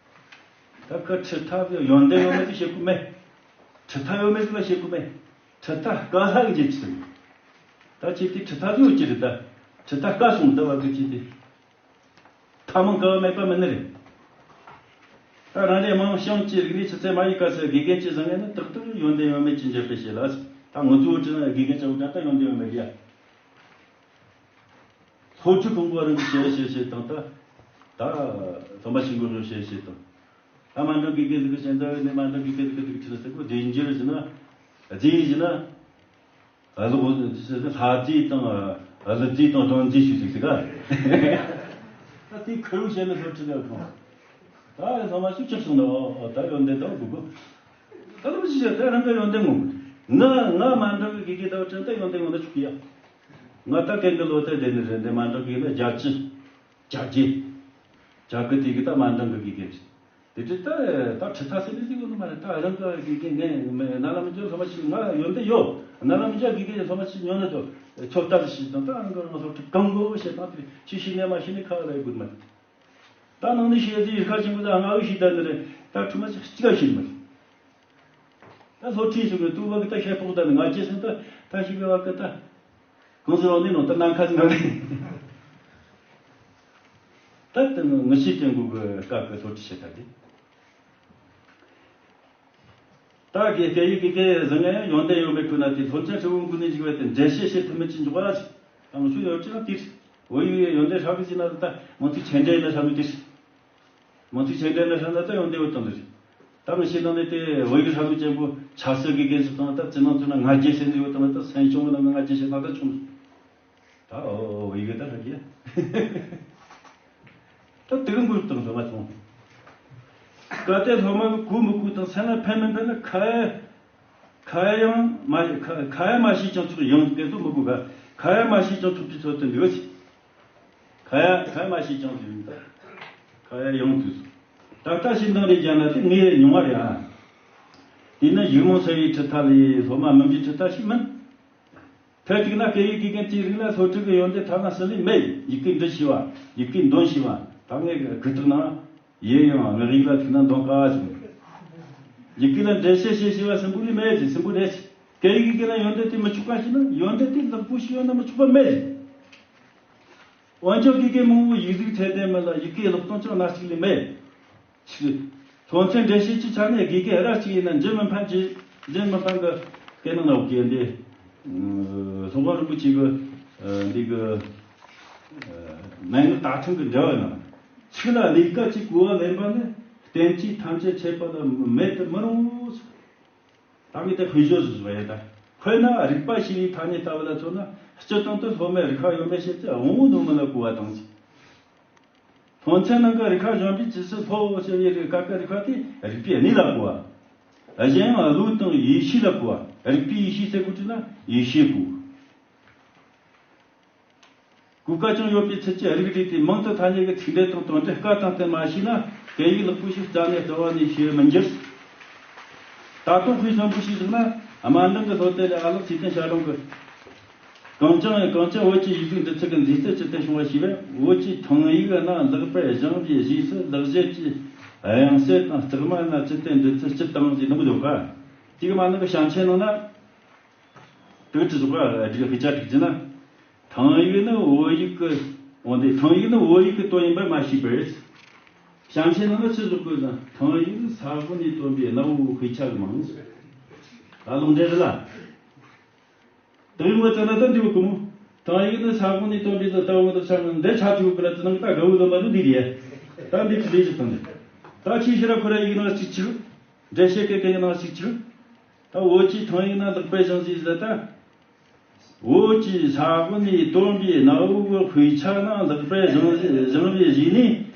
ད་ཁ་ཁྲི་ཐག་གི་ཡོན་ཏན་ཡོད་མེད་དུ་བཤད་གོ་མེད། ཁྲི་ཐག་ཡོད་མེད་ལ་བཤད་གི་མེད། ཁྲི་ཐག་བཀའ་ལྷག་རྒྱུ་ཆེ་ཟིན། ད་ཁྱེད་དེ་ཁྲི་ཐག་ཡོད་ཀྱི་རེད། ད་ཁྲི་ཐག་བཀའ་སོང་ད་བར་གི་ཁྱེད་དེ། ཐ་མང་ག་བ་མེད་པ་མིན་ནི་རེད། ད་རང་རེ་མང་ཤང་གཅིག་རིག་གནས་ཆུ་ཚད་མ་ཡི་ག་ཚད་དགེ་རྒན་གཅིག་བཟང་ངན་ནི་ཏག་ཏག་ཡོན་ཏན་ཡོད་མེད་ཀྱི་འཇལ་པའི་ཞེ་ལ། ད་ང་ཚོ་བྲིས་ན་དགེ་རྒན་ཅག་བྲིས་ད་ཡོན་ཏན་ཡོད་མེད་ཡ། སློབ་ཕྲུག་གང་པོ་རང་གི་བཤད་བཤད་བཤད་དང་ད། ད་ཚང་མ་ཤིང་གོ་བཤད་བཤད་དང་། ད་མ་འདྲ་དགེ་རྒན་ཟིག་གི་ཞེན་ད་ནི་མ་འདྲ་དགེ་རྒན་ཟིག་གི་དུག་ཁྲི་ཟེར་གོ་བདེ་འགྱུར་ཟེར་ན། རྫས་ཟེར་ན། ཨ་ལོ་ལྷ་རྫས་དང་ཨ་ལི་རྫས་དང་སྦྲང་རྫས་ཞིག་ཟིག་ཟིག་ག་ད་དེ་ཁུར་བོ་བཤད་ན་སློབ་ཁྲིད་ལ་ཁོང་། ད་ཡང་ཚང་མ་ཤུགས་ཆག་སོང་ན་ཨོ་ཨོ་ད་ཡོན་ཏན་དང་དགོས་གོ་ད་ལོ་ཞིག་བཤད་ད་རང་ག་ཡོན་ཏན་ངོ་། ང་ང་མ་འདྲ་གི་དགེ་རྒན་ད་བ་ཁྲིད་ད་ཡོན་ཏན་ངོ་ན་ཆུག་གི་ཡ། ང་ད་གན་གི་ལོ་ད་དེ་ནི་རེད་འདི་མ་འདྲ་གི་ན་རྒྱ་ཅི། རྒྱ་རྒྱ། རྒྱ་གི་དེ་གི་ད་མ་འདྲ་གི་དགེ་རྒན་རེད། དེ་དུས་ད་ད་ཁྲི་ཐག་སེ་ནི་ཟིག་ཡོད་ནི་མ་རེད། ད་རང་ག་དགེ་རྒན་ངས་ན་ལ་མི་འཇོག་སློབ་མ་ཞིག་ང་ཡོན་ཏན་ཡོད། ན་ལ་མི་འཇོག་དགེ་རྒན་སློབ་མ་ཞིག་ཉོ་ན་ཚོ་ཚོད་ལྟ་ཞིག་དང་ད་རང་ག་རང་སློབ་ཁྲིད་གང་དགོས་བཤད་དང་དེ་ཆི་ཤི་ནས་མ་ཤི་ནས་ཁ་ལ་ཡོད་དགོས་མ་རེད། ད་ནང་ནས་ཤེས་ཟིན་ཡིར་ཁ་ཆེན་པོ་ད་ང་ཨུ་ཤི་ད་ནི་རེད། ད་ཁྲི་མ་ཅིག་གཅིག་ཤི་མ་རེད། ད་སློབ་ཁྲིད་ཞིག་གི་ཏུ་བ་གི་ད་ཤེས་ཕོག་ད་ནི་ང་ཅི་སེམས་ད་ད་ཤི་གི་བ་གི་ད་གང་ཟེར་བ་ནི་ནང་ད་ནང་ཁ་ཟིན་ང་རེད། ད་དེ་ནི་ངི་ཤི་ཅན་གུ་གི་སྐབས་གི་སློབ་ཁྲིད་བྱེད་ད་དེ། ད་དགེ་སྐད་ཡིག་གི་སྐད་བཟང་ངན་ཡོན་ཏན་ཡོད་པའི་ཁུལ་ན་དེ་སློབ་ཚན་ཧྲིལ་བོ་འགོ་ནས་འཇུག་པའི་དེ་འགྲེལ་བཤད་བྱེད་ཐུབ་མིན་གྱི་འཇུག་པ་ཞིག་དང་ཤུགས་ཡོད་ཀྱི་ན་དེ་བོད་ཡིག་ཡོན་ཏན་ཧྲ་གི་ཟིན་ན་ད་མང་ཚིག་ཆེ་འདྲེན་ན་ཧྲ་མི་དེ་མང་ཚིག་ཆེ་འདྲེན་ན་ཧྲ་ན་ད་ཡོན་ཏན་ཡོད་དང་དེ་ད་མི་ཤེས་དང་ནི་དེ་བོད་ཡིག་ཧྲ་མི་ཅན་པོ་ཆ་སྲིད་གི་སྐད་ཟིག་དང་ད་ཅི་ནང་ཚུད་ན་ང་རྒྱལ་སེམས་ཡོད་དང་ད་སེམས་ཆུང་གི་ནང་ང་རྒྱལ་བྱེད་ན་ད་ཆུང་། ད་འོ་འོ་ཡི་གེ་ད་ར་གི། ད་དེ་གི་འགུལ་དང་སློབ་མ་ཚོང་། གལ་ཏེ་སློབ་མ་གི་གོ་མི་གོ་དང་སེམས་ལ་ཕན་མི་ཕན་ན་ཁ་ཡ་ཁ་ཡ་ཡང་མ་ཁ་ཁ་ཡ་མ་ཤེས་ཀྱང་ཆོག་ཡང་སྐད་དུ་མི་གོ་ག་ཁ་ཡ་མ་ཤེས་ཀྱང་ཆོག་པའི་ཚོད་དུ་འདུག་ཟེར། ཁ་ཡ་ཁ་ཡ་མ་ཤེས་ཀྱང་ཆོག་ཡིན་ད། ཁ་ཡ་ཡང་དུས་སུ། ད་ལྟ་ཤིང་དང་རེ་རྒྱ་ན་དེ་ངའི་མྱོང་བ་རེད་ཨ། དེས་ན་ཡིག་རྨོངས་སེལ་བའི་ཁྲིད་ཐབས་ལས་སློབ་མ་མི་འབྲལ་ཁྲིད་ཐབས་ཤིག་མིན། ཁ་ཅིག་ན་སྐད་ཡིག་དགེ་རྒན་གྱིས་རིགས་ལ་སློབ་ཕྲུག་གི་ཡོན་ཏན་ཐ་ན་སུ་ལས་མེད། ཡི་གེ་འབྲི་ཤེས་པ། ཡི་གེ་འདོན་ཤེས་པ། ད་ངས་གུ་དག་ན་ཡིན་ཡང་ངག་ཡིག་ལ་ཐུག་ན་འདོན་དཀའ་བ་ཞིག་རེད། ཡི་གེ་ལ་འགྲེལ་བཤད་བྱེད་ཤེས་པ་སུན་པོ་ལས་མེད་ཅིང་སུན་པོ་རེད། སྐད་ཡིག་དགེ་རྒན་ལ་ཡོན་ཏན་དེ་མི་ཆོག་པ་ཞིག་ན་ཡོན་ཏན་དེ་ལེགས་པོ་ཞིག་ཡོད་ན་མི་ཆོག་པ་མེད། འོན་ཀྱང་དགེ་རྒན་མང་པོ་ཡིག་གཟུགས་ཚད་ལྡན་མིན་ལ་ཡི་གེ་ཀློག་སྟངས་ཀྱང་སྣ་གཅིག་ལས་མེད། ཆི། སློབ་ཚན་འགྲེལ་བཤད་ཀྱི་ཆ་ནས་དགེ་རྒན་ར་གཅིག་ཡིན་ན་འཇུ་མི་ཕན་གྱི་འཇུ་མི་ཕན་གི་སྐད་ནང་ན་འོག་གི་འདི། སློབ་དཔོན་རིན་པོ་ཆེ་གི་འདི་གི་མན་ངག་རྟ་ཕྲེང་གི་འགྲེལ་བ་ནང་ཆོས་ལ་ལས་ཀ་གཅིག་གོ་བ་ལེན་པ་ནི་བསྟན་བཅོས་ཐམས་ཅད་ཆད་པ་ལ་མེད་དུ་མི་རུང་། ད་ངས་དེ་དཔེ་བརྗོད་ཟིག་བཟོ་ཡ་ད། དཔེར་ན་རིག་པ་ཞེས་པའི་ཐ་སྙད་ལྟ་བུ་ལ་མཚོན་ན་སྤྱིར་བཏང་དུ་སློབ་མའི་རིག་པ་ཡོད་མེད་བཤད་ཚེ་དབང་བོ་ནོར་མིན་ལ་གོ་བ་དང་། སློབ་ཚན་ནང་གི་རིག་པ་གཞོན་པའི་ཇི་སྲིད་སློབ་ཟེར་བའི་རིག་ཀ་ཀ་རིག་པ་དེ་རིག་པའི་གནས་ལ་གོ་བ། གཞན་ཡང་བློ་དང་ཡེ་ཤེས་ལ་གོ་བ། རིག་པའི་ཡེ་ཤེས་ཟེར་དགོས་བྲིས་ན་ཡེ་ཤེས་གོ། གོ་སྐབས་ཀྱང་ཡོད་པའི་ཚུལ་གྱིས་རིགས་རེ་དེ་མང་དུ་ཐ་སྙད་ཀྱི་ཚིག་འགྲེལ་དང་དོན་འགྲེལ་སྐབས་དང་བསྟུན་མ་ཤེས་ན་སྐད་ཡིག་ལེགས་པོ་ཞིག་རྩ་ནས་རྩ་བ་ནས་ཤེས་མི་འགྱུར། ད་དུང་དཔེ་བཟང་པོ་ཞིག་བཞག་ན་དམའ་འབྲིང་གི་སློབ་དེབ་ལས་ཨ་ལགས་ཚེ་བརྟན་ཞལ་གྲངས་ཀྱི། གངས་ཅན་གངས་ཅན་བོད་ཀྱི་ཡིག་གཟུགས་འབྲི་ཚུལ་གྱི་མཛེས་རྩལ་ཇི་ལྟར་བྱུང་བ་ཞེས་པས། བོད་ཀྱི་ཐང་ཡིག་རྣམས་ལེགས་པར་སྦྱངས་པའི་རྗེས་སུ་ལེགས་བཤད་ཀྱི་དབྱངས་གསལ་དང་རྟགས་མ་རྣམས་ཇི་ལྟར་འབྲི་ཚུལ་སྤྱིར་བཏང་ཞེས་འདོམས་ཡོད་པ། དེ་གི་མ་ནང་གི་ཞལ་ཆེམས་ནང་ན། དུག་ཏུ་བཞག་པ་སྒྲིག་དཔེ་ཆ་སྒྲིག་རྒྱུ་ན། ཐང་ཡིག་ནི་བོད་ཡིག་གི། འོན་ཏེ་ཐང་ཡིག་ནི་བོད་ཡིག་གི་དོན་ཡིན་པར་མ་ཤེས་པར། ཞལ་ཆེམས་ནང་ན་ཆི་བཞག་དགོས་ཟེར་ན། ཐང་ཡིག་ནི་ས་འོག་ནས་ཐོན་པའི་གནའ་བོའི་དཔེ་ཆ་གི་མིང་། ད་ལུང་འདྲེན་རེད་ལ། དེ་ངོ་ཚ་ན་ད་འདི་བོ་གི་མོ། ཐང་ཡིག་ནི་ས་འོག་ནས་ཐོན་པའི་ཟེར་ད་འོ་ད་ཆ་མི་འདི་ཆ་ཐུབ་གི་ལ་ཙི་ནང་ད་དགའ་བོ་ལ་མ་ནི་འདི་རེད། ད་འདི་ཚི་ལས་ཅི་དང་འདི། ད་ཆི་ཤི་ར་ཁོ་ར་ཡིག་ནང་གཅིག་ཆི། འགྲེལ་བཤད་སྐད་ཀྱི་ཡིག་ནང་གཅིག་ཆི། ད་བོད་ཀྱི་ཐང་ཡིག་ན་ལེགས་པར་སྦྱངས་ཟིག་ཟེར་ད། བོད་ཀྱི་ས་འོག་ནས་ཐོན་པའི་གནའ་བོའི་དཔེ་ཆ་རྣམས་ལེགས་པར་སྦྱངས་སྦྱངས་པའི་གཞུག་ནས།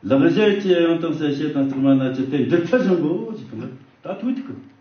ལེགས་སྦྱར་གྱི་དབྱངས་དང་གསལ་བྱེད་དང་རྟགས་མ་རྣམས་ཇི་ལྟར་འབྲི་ཚུལ་སྦྱང་དགོས་ཞེས་དང་། ད་ཐུག་ཐུག་གི།